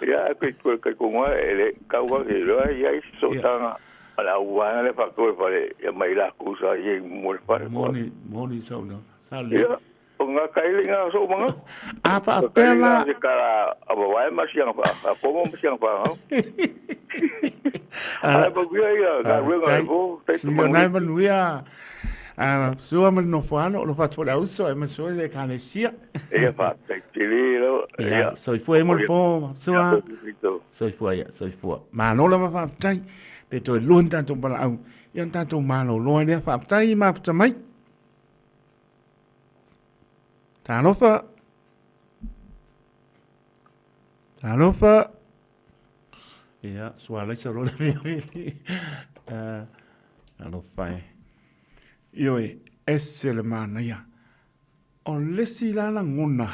Ia, koe koe kai ko ngā e le kau wa e loa ia i so tanga. Ala au wānga le whakau e whare, ia mai la ku sa ia i mo le whare. Moni, moni sau na. Sa le. Ia, o ngā kaele ngā so manga. A pa pea la. Ka kara a wawae ma sianga wha, a komo ma sianga wha ngau. Ai pa kuia ia, ka ruenga e po. Sio nai manuia. A sua ma le nofoano, o lo fatu le auso, e ma sua le ekalesia. Ia faafetai tele lava. Ia, soifua e mo le po, sua. Soifua ia, soifua. Malo lava faafetai. Pe toe lua ni tatou valaau. Ia o tatou malolo ai lea faafetai mafuta mai. Talofa. Talofa. Ia, sua laisa loa le mea. Alofa e. Ioe, ese le manaia. O le isi la lagona,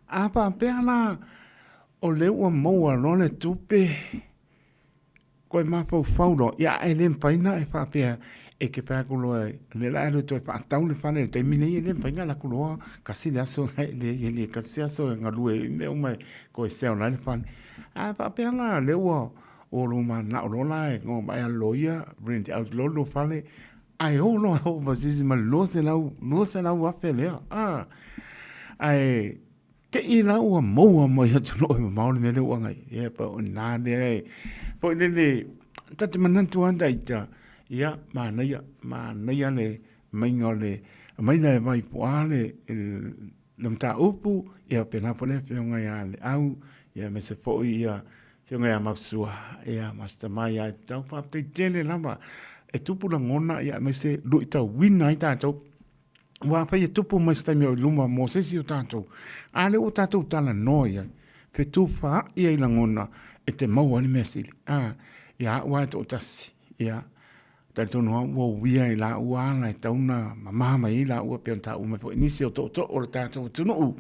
a faapea la o lea ua maua loa le tupe, koe mafaufau loa, ia e le mafai ona e faapea e te fai atu loa, o lea o le a e alu e toe faatau le fale i le taimi nei, e le mafai ona alu atu loa tasi le aso, e le tasi se aso e galue ai mea uma e toe sell ai le fale. A faapea la o lea ua lou mananao loa la e go mai a le loia, rent out loa le lua fale, Ae oo loa e oo ma se isi ma le 200, 200 afe lea. Ah. Ae te i la ua maua mai atunuu e mamao le mea lea ua agai. Ia pa o nā lea e. Foi lele, ta te manatu ata ita, ia, manaia, manaia le maiga o le, maina e vai po a le, le mataupu, ia pēlā foi le afioga ia Leau, ia aemaise foi ia afioga ia Mausua, ia ma si tama ia Aiputau. Faafetai tele lava e tupu lagona, ia aemaise luitauina ai tatou. Aua afai e tupu mai se taimi o i luma mo se isi o tatou, a lea ua tatou talanoa i ai, fetufaai ai lagona e te maua ai le mea sili. A, ia au lava e toatasi, ia, Talitonu lava ua uia i laua ala e tatau ona mama mai ai laua pei ona taua mai foi nisi o tootoo o le tatou atunuu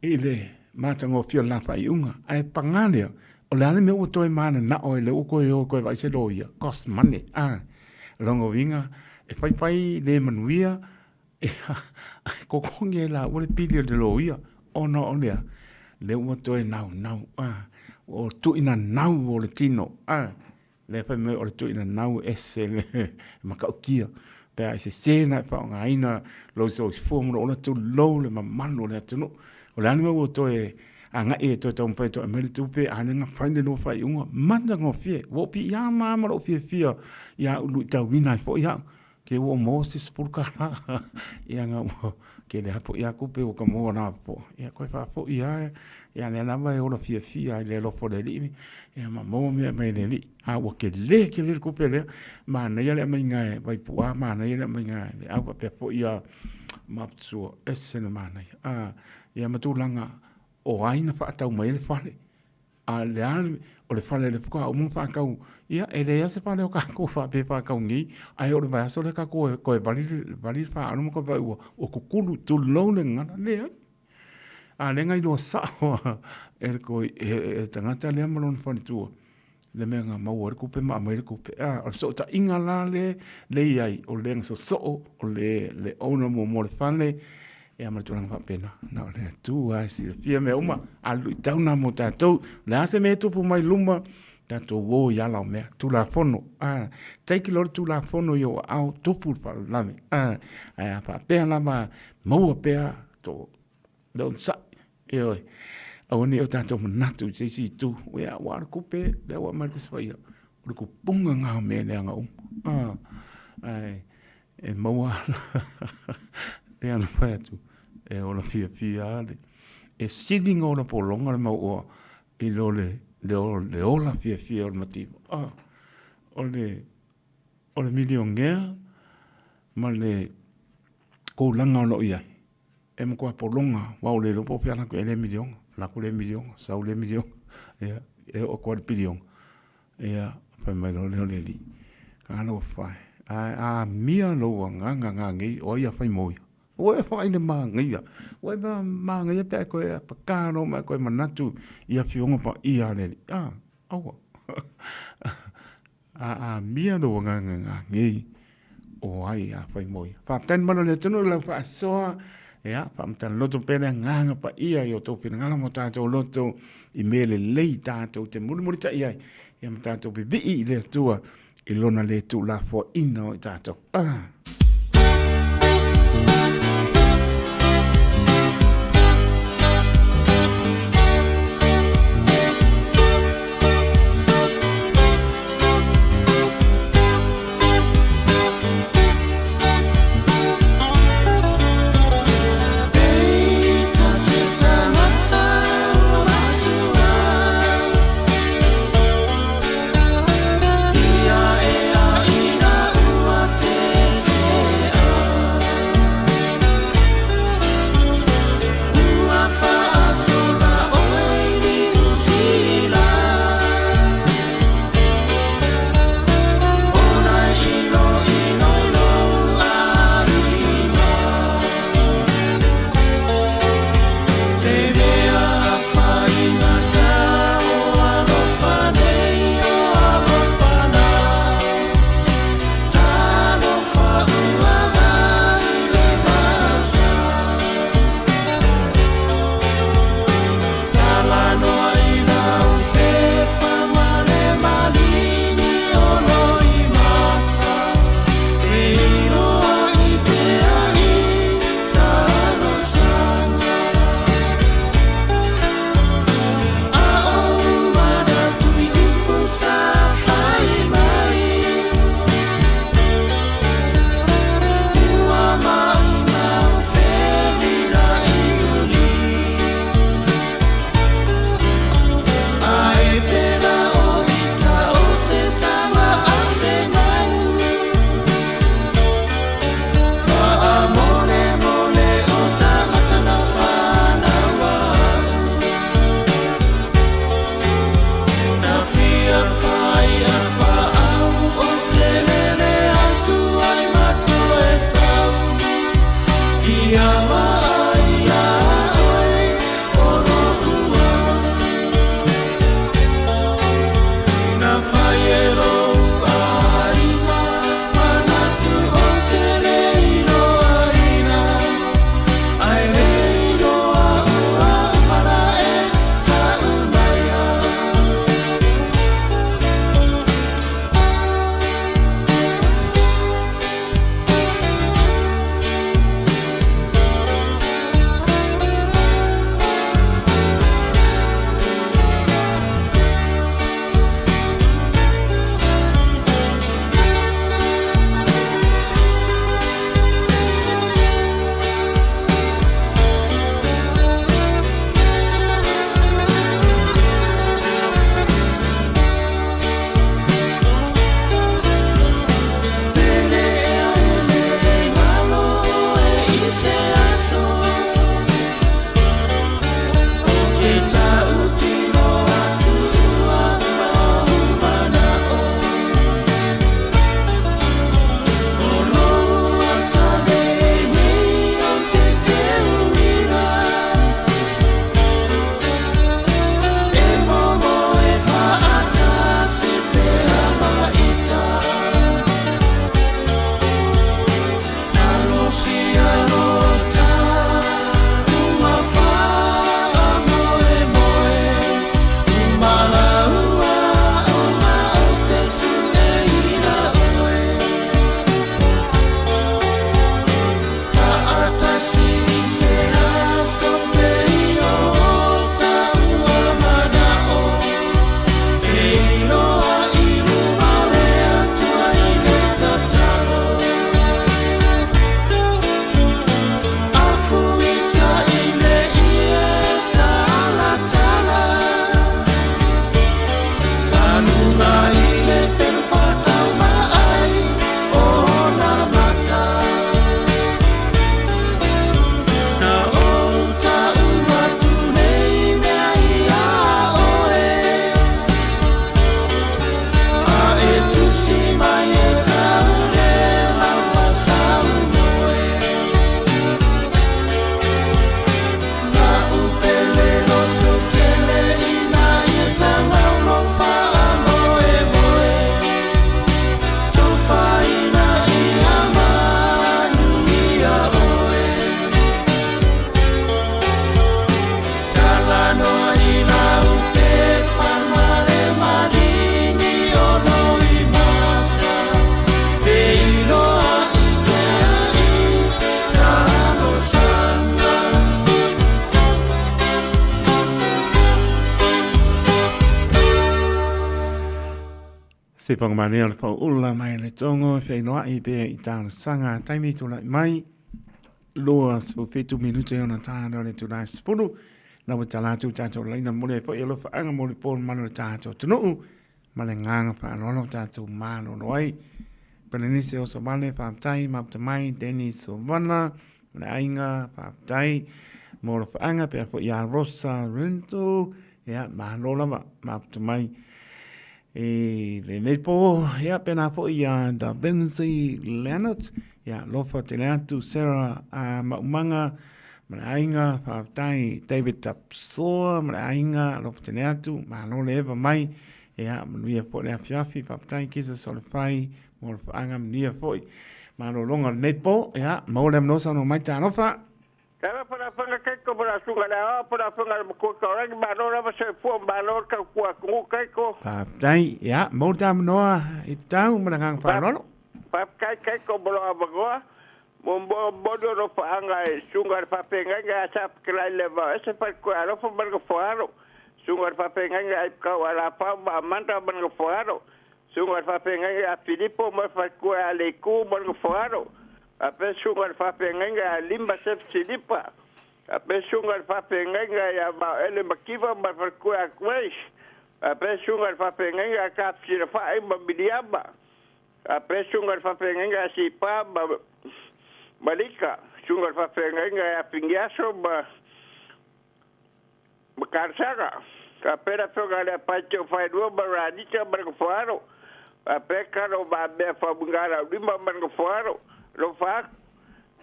i le matagofie o le la faaiuga. Ae paga lea, o le a le mea ua toe mananao ai lea ua toe o e toe vaai se loia, cost money. A, o lona uiga, e faifai le manuia, e totogi e laua le pili o le loia ona o le a? Lea ua toe naunau, a, ua tuuinanau o le tino, a. Lea fai mai o le tuuina nau e ese le matautia pe a e sese na e faaaogaina lou soifua ma lou ola tulou le mamalu o le atunuu. O le a le mea ua toe agai e toe taumafai e toe aumai le tupe, a lea na fai le lua faaiuga matagofie. Ua ou piiama lava ma lou fiafia ia luitauina ai foi au. Ke ua maua se $10 ia na ua tele lava foi a tupe ua ta maua na po. Ia koe faafoi lava ia lea lava e ola fiafia ai i le alofa o le Alii ia ma maua mea mai le Alii. A ua tele tele le tupe lea, manaia le aumaiga e Vaipu'a, manaia le aumaiga e Leau faapea foi ia Maputua, ese le manaia. A. Ia ma tulaga o ai na faatau mai ai le fale. A le a o le fale le faatoa uma ona faatau, ia e leai lava se fale o tatou faapea e faatau nei, ae oo i le vaiaso lea tatou e toe vali vali le faaalu ma toe vaai ua ua tutulu, tulou le gagana, leai. A lea na iloa sao lava e le toe e le tagata lea ma lona faletua le mea na maua ai le tupe ma aumai le tupe. A o le fesootaiga la lea lea i ai, o le na sosoo, o le le owner muamua o le fale, ia ma le tulaga faapena. Na o le Atua lava e silafia mea uma, a o le luitau lena mo tatou. O le a se mea e tupu mai luma, tatou o i ala o mea, Tulafono, a, take loa le Tulafono i ou aao, tupu le faalavelave, a, ae a faapea lava, maua pea to le onosai, ioe, aua ne i o tatou manatu i se isi itu, ia, aua o le tupe, lea ua aumai le Tusi Paia, o le tupuga lena o mea leaga uma, a, ae e maua pei ona fai atu, e ola fiafia lava le, e sili ona ola pologa le mauoa i lo le, le ola fiafia o le mativa. Ah, o le, o le milionea ma le tulaga o lo o i ai, e matua pologa, aua ua le iloa po o fea latou i ai lea miliona, alu atu lea miliona, sau lea miliona, ia, e oo atu lava i le piliona. Ia, fai mai loa lea o le Alii, Talofa e, ae a amia lou agaga nanei, o ai a fai mo ia? Ua e whai le māngaia. Ua e māngaia pe a e koe apaka no ma e koe manatu i afioga pa ia le Alii. Ah, aua. A amia lou agaga nanei, o ai a fai mo ia. Faafetai le malu o le atunuu i lau faasoa. Ia, faamatala loto pea le agaga paia i o outou finagalo ma o tatou loto i mea lelei tatou te mulimulitai ai, ia ma tatou vivii i le Atua i lona le tuulafoaina o i tatou. Ah. Se whangamania o le pauula mai le tongo e whailoai pea i talosaga taimi tulai mai 27 minute ona tāna o le tūnā sepulu na ua tala atu tātou laina mole ai foi alofa mo le pō manu le tātou tunuu ma le ngānga whaaloalo tātou mālolo ai. Pelenise o Sovale, whāptai, maputa mai, Danny Sovana, le aiga, whāptai, mo alofaanga, pea foi ia Rosa Rento, ia, mālo lava, maputa mai. I lenei pō, ia, pēnā foi ia Da Vinci Leonard, ia, lofa tele atu, Sarah a Maumanga, ma le aiga, whāptai, David Tapsoa, ma le aiga, lofa tele atu, mālo le eva mai, Ia, manuia foi le afiafi, faafetai Jesus o le whai, mo le whaanga manuia foi. Malologa o lenei po, ia, maua le avanoa saunoa mai, talofa. Talofa la whanga kaiko mo la sunga le aoa po la whanga le makua kaorangi malo lava soifua malo le tautua atunuu kaiko. Faafetai, ia, maua le avanoa i te tau ma le agaga faaaloalo. Faafetai kaiko mo lou avanoa. Muamua momoli o nofoaga e Susuga i le Faafeagaiga ia Sapekela'i Levaoese Faletoe Alofa ma le Nofoalo, Susuga i le Faafeagaiga ia Aipukau Alafau ma Amanda ma le Nofoalo, Susuga i le Faafeagaiga ia Filipo ma le Faletoe ia Leitu ma le Nofoalo, faapea Susuga i le Faafeagaiga ia Lima Sefu Silipa, faapea Susuga i le Faafeagaiga ia Vaoele Mativa ma le Faletoe ia Grace, faapea Susuga i le Faafeagaiga ia Kapisilafai ma Miliama, Faapea susuga i le faafeagaiga ia Sipa ma Malika, susuga i le faafeagaiga ia Finiaso ma Kalasaga. Faapea le afioga ia Leapaite o Faelua ma Ranita ma le Nofoalo. Faapea Kalo ma Amea Faumuigalaulima ma le Nofoalo. Alofa atu.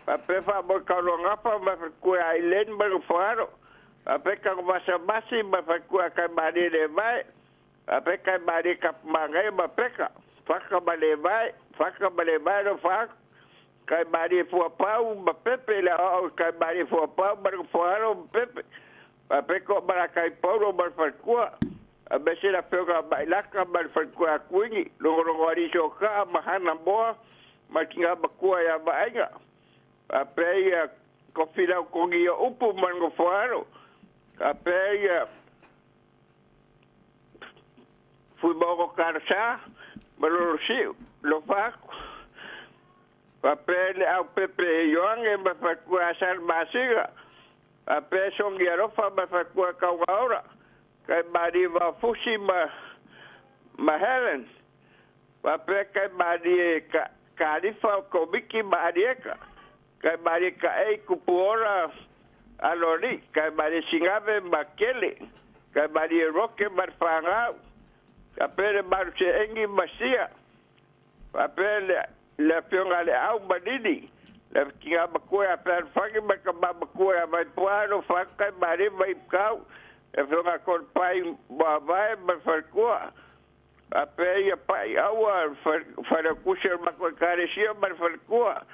Faapea Faamoe Kaoloagafa ma le faletua ia Ailen ma le Nofoalo. Faapea Tanuvasa Masi ma le faletua ia Kaimalie Levae. A peka e malie kapu manaia ma peka, faka ma le vae, faka ma le vae no fa, kai malie fuapau ma pepe le aoao kai malie fuapau ma le foalo ma pepe. A peka o mala kai paulo ma le falekua, a mese la fioga mailaka ma le falekua a kuini, logologo ali so kaa ma hana moa, ma tinga makua ia vaaiga. A pea ia kofi lau kongi o upu ma le nofoalo. A pea ia Fuimaono Kalasa ma Lolosiu, lofa atu. Faapea le au pepe Ioane ma faletua Asal Masina, faapea Songi Alofa ma faletua Taugaola, kai malie Vaofusi ma ma Helen, faapea kai malie ka Kalifa o Komiki ma Alieka, kai malie Kaei Kupuola Aloli, kai malie Sigave ma Kele, kai malie Roke ma le Fagau, faapea le Malu Seegi ma Sia, faapea le le Afioga a le Au ma Lili, le Tina Matua ia Fealofani ma le Tama Matua ia Vaipuaa alofa atu kai malie ma Ipukau, le Afioga a Toalepai Muavae ma le Faletua, faapea ia Pai Aua, Faletusi o le matou Ekalesia ma le Faletua,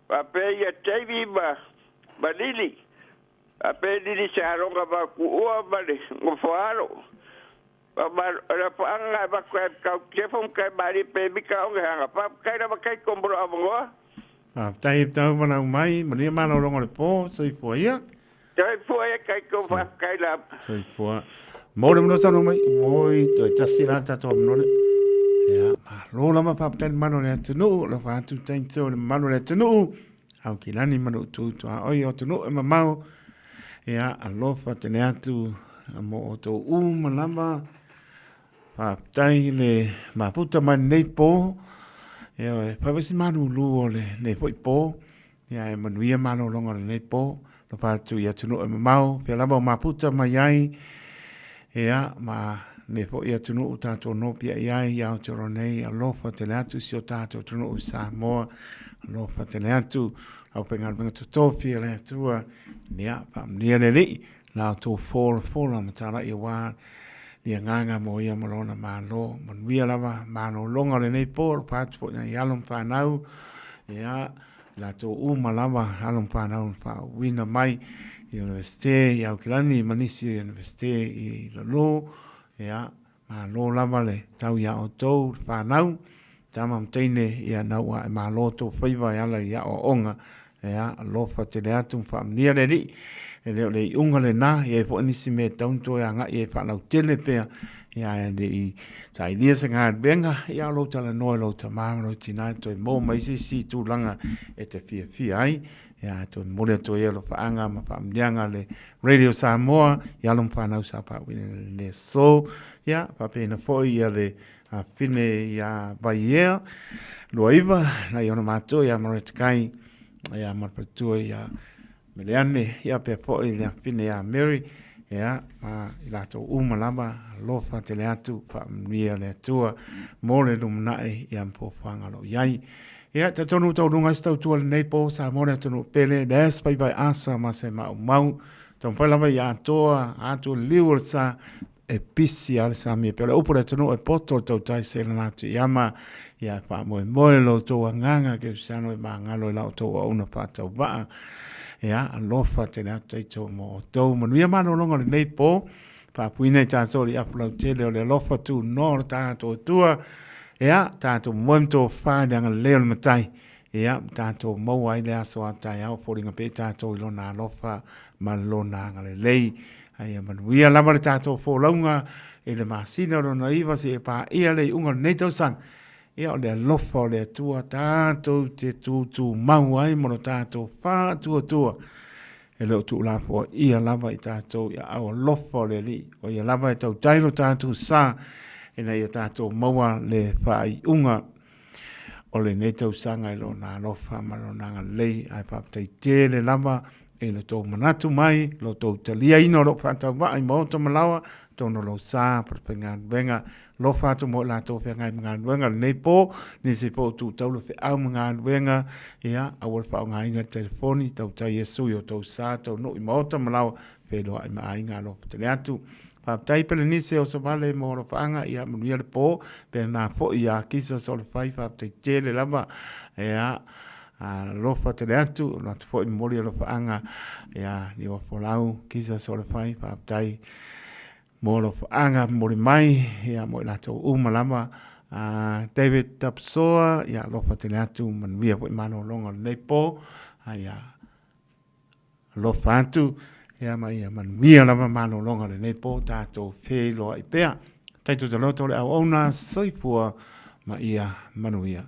faapea ia Davey ma ma Lili, faapea Lili Saloga Vautuua ma le Nofoalo. O le paaga na avatu ai tau kefo ma kai malie pe mika o hanga. Faafetai lava kai ko mo lou avanoa. Faafetai e tau malau mai, manuia malologa o le pō, soifua ia. Soifua ia kai ko faafetai lava. Soifua. Mo le mano saunoa mai, oi, toe tasi la tatou avanoa le. Ia, malo lava faafetai le mamalu o le atunuu, alofa atu taito le mamalu o le atunuu, au ki lani ma lou tu tuaoi o atunuu e mamao. Ia, alofa tele atu mo outou uma lava. Faafetai le mafuta mai lenei pō. Ia, e fai foi si malūlū o lenei foi pō. Ia, e manuia malologa o lenei pō. Alofa atu i atunuu e mamao, fea lava o mafuta mai ai. Ia, ma lenei foi atunuu tatou nopiai ai i Aotearoa nei. Alofa tele atu si o tatou atunuu i Samoa. Alofa tele atu au faigaluega totofi a le Atua. Ia, faamanuia le Alii. La outou folafola ma talai aua le agaga mo ia ma lona Malo. Manuia lava malologa o lenei po, alofa atu foi nai alo ma fanau, ia, latou uma lava alo ma fanau na faauuina mai i Universite i Aukilani ma nisi o Universite i Lalo, ia, malo lava le tau iā outou le fanau, tama ma teine, ia, nau ua ae malo tou faiva e ala i aoaoga, ia, alofa tele atu ma faamanuia le Alii. E le o le iuga lena, e i ai foi nisi mea e tatau ona toe agai ai faalautele pea, ia ae le i sailia se galuega, ia o lou talanoa i lou tama ma lou tina e toe maua mai se isi tulaga e te fiafia ai. Ia ae toe momoli atu ai alofaaga ma faamanuiaga a le Radio Samoa i alo ma fanau sa paauina i lenei aso. Ia faapena foi ia le afine ia Vaiea Luaiva, nai ona matua ia Marette Kai, ia ma le faletua ia Meleane, ia pea foi le afine ia Mary, ia, ma i latou uma lava, alofa tele atu, faamanuia le Atua mo le lumanai, ia ma fuafuaga o lo o i ai. Ia, talitonu ua taualuga ai se tautua i lenei po, Samoa le atunuu pele, le as paipai asa ma se maumau, taumafai lava ia atoa atu le liu o le sa, e pisi lava le sami e pei o le upu a le atunuu e poto le tautai se lana atu i ama, ia e faamoemoe lo outou agaga kerisiano e magalo i la outou auauna faatauvaa. Ia, alofa tele atu taito mo outou. Manuia malologa o lenei po, faapuina i tatou i le afu lautele o le alofa tunoa o le tatou Atua. Ia, tatou moe ma tofa i le agalelei o le Matai. Ia, tatou maua ai le aso a taeao, foliga pea tatou i lona alofa ma lona agalelei. A ia manuia lava le tatou folauga i le masina o lona iva seia paia le iuga o lenei tausaga. Ia, o le alofa o le Atua tatou te tutumau ai ma lo tatou faatuatua. E le o tuulafoaia lava i tatou i aao alofa o le Alii. O ia lava e tautai lo tatou sa ina ia tatou maua le faaiuga o lenei tausaga i Lona alofa ma Lona agalelei. Ae faafetai tele lava i lo outou manatu mai, lo outou taliaina o lou faatauvaa i maota ma laoa, atonu o lou sa falefaigaluega. Alofa atu mo i latou o feagai ma galuega i lenei po, nisi foi o tuu taula feau ma galuega, ia, aua le faaaogaina le telefoni, tautai Iesu i o outou sa taunuu i maota ma laoa, feiloai ma aiga alofa tele atu. Faafetai Pelenise Osovale mo alofaaga, ia manuia le po, pena foi ia Kisa Solefai, faafetai tele lava, ia, alofa tele atu, alu atu foi momoli alofaaga, ia, Niua Folau, Kisa Solefai, faafetai mo alofaaga momoli mai, ia, mo i latou uma lava, David Tapsoa, ia, alofa tele atu, manuia foi malologa o lenei po, ia, Alofa atu, ia ma ia manuia lava malologa o lenei po tatou feiloai pea. Taito te loto o le auauna, soifua ma ia manuia.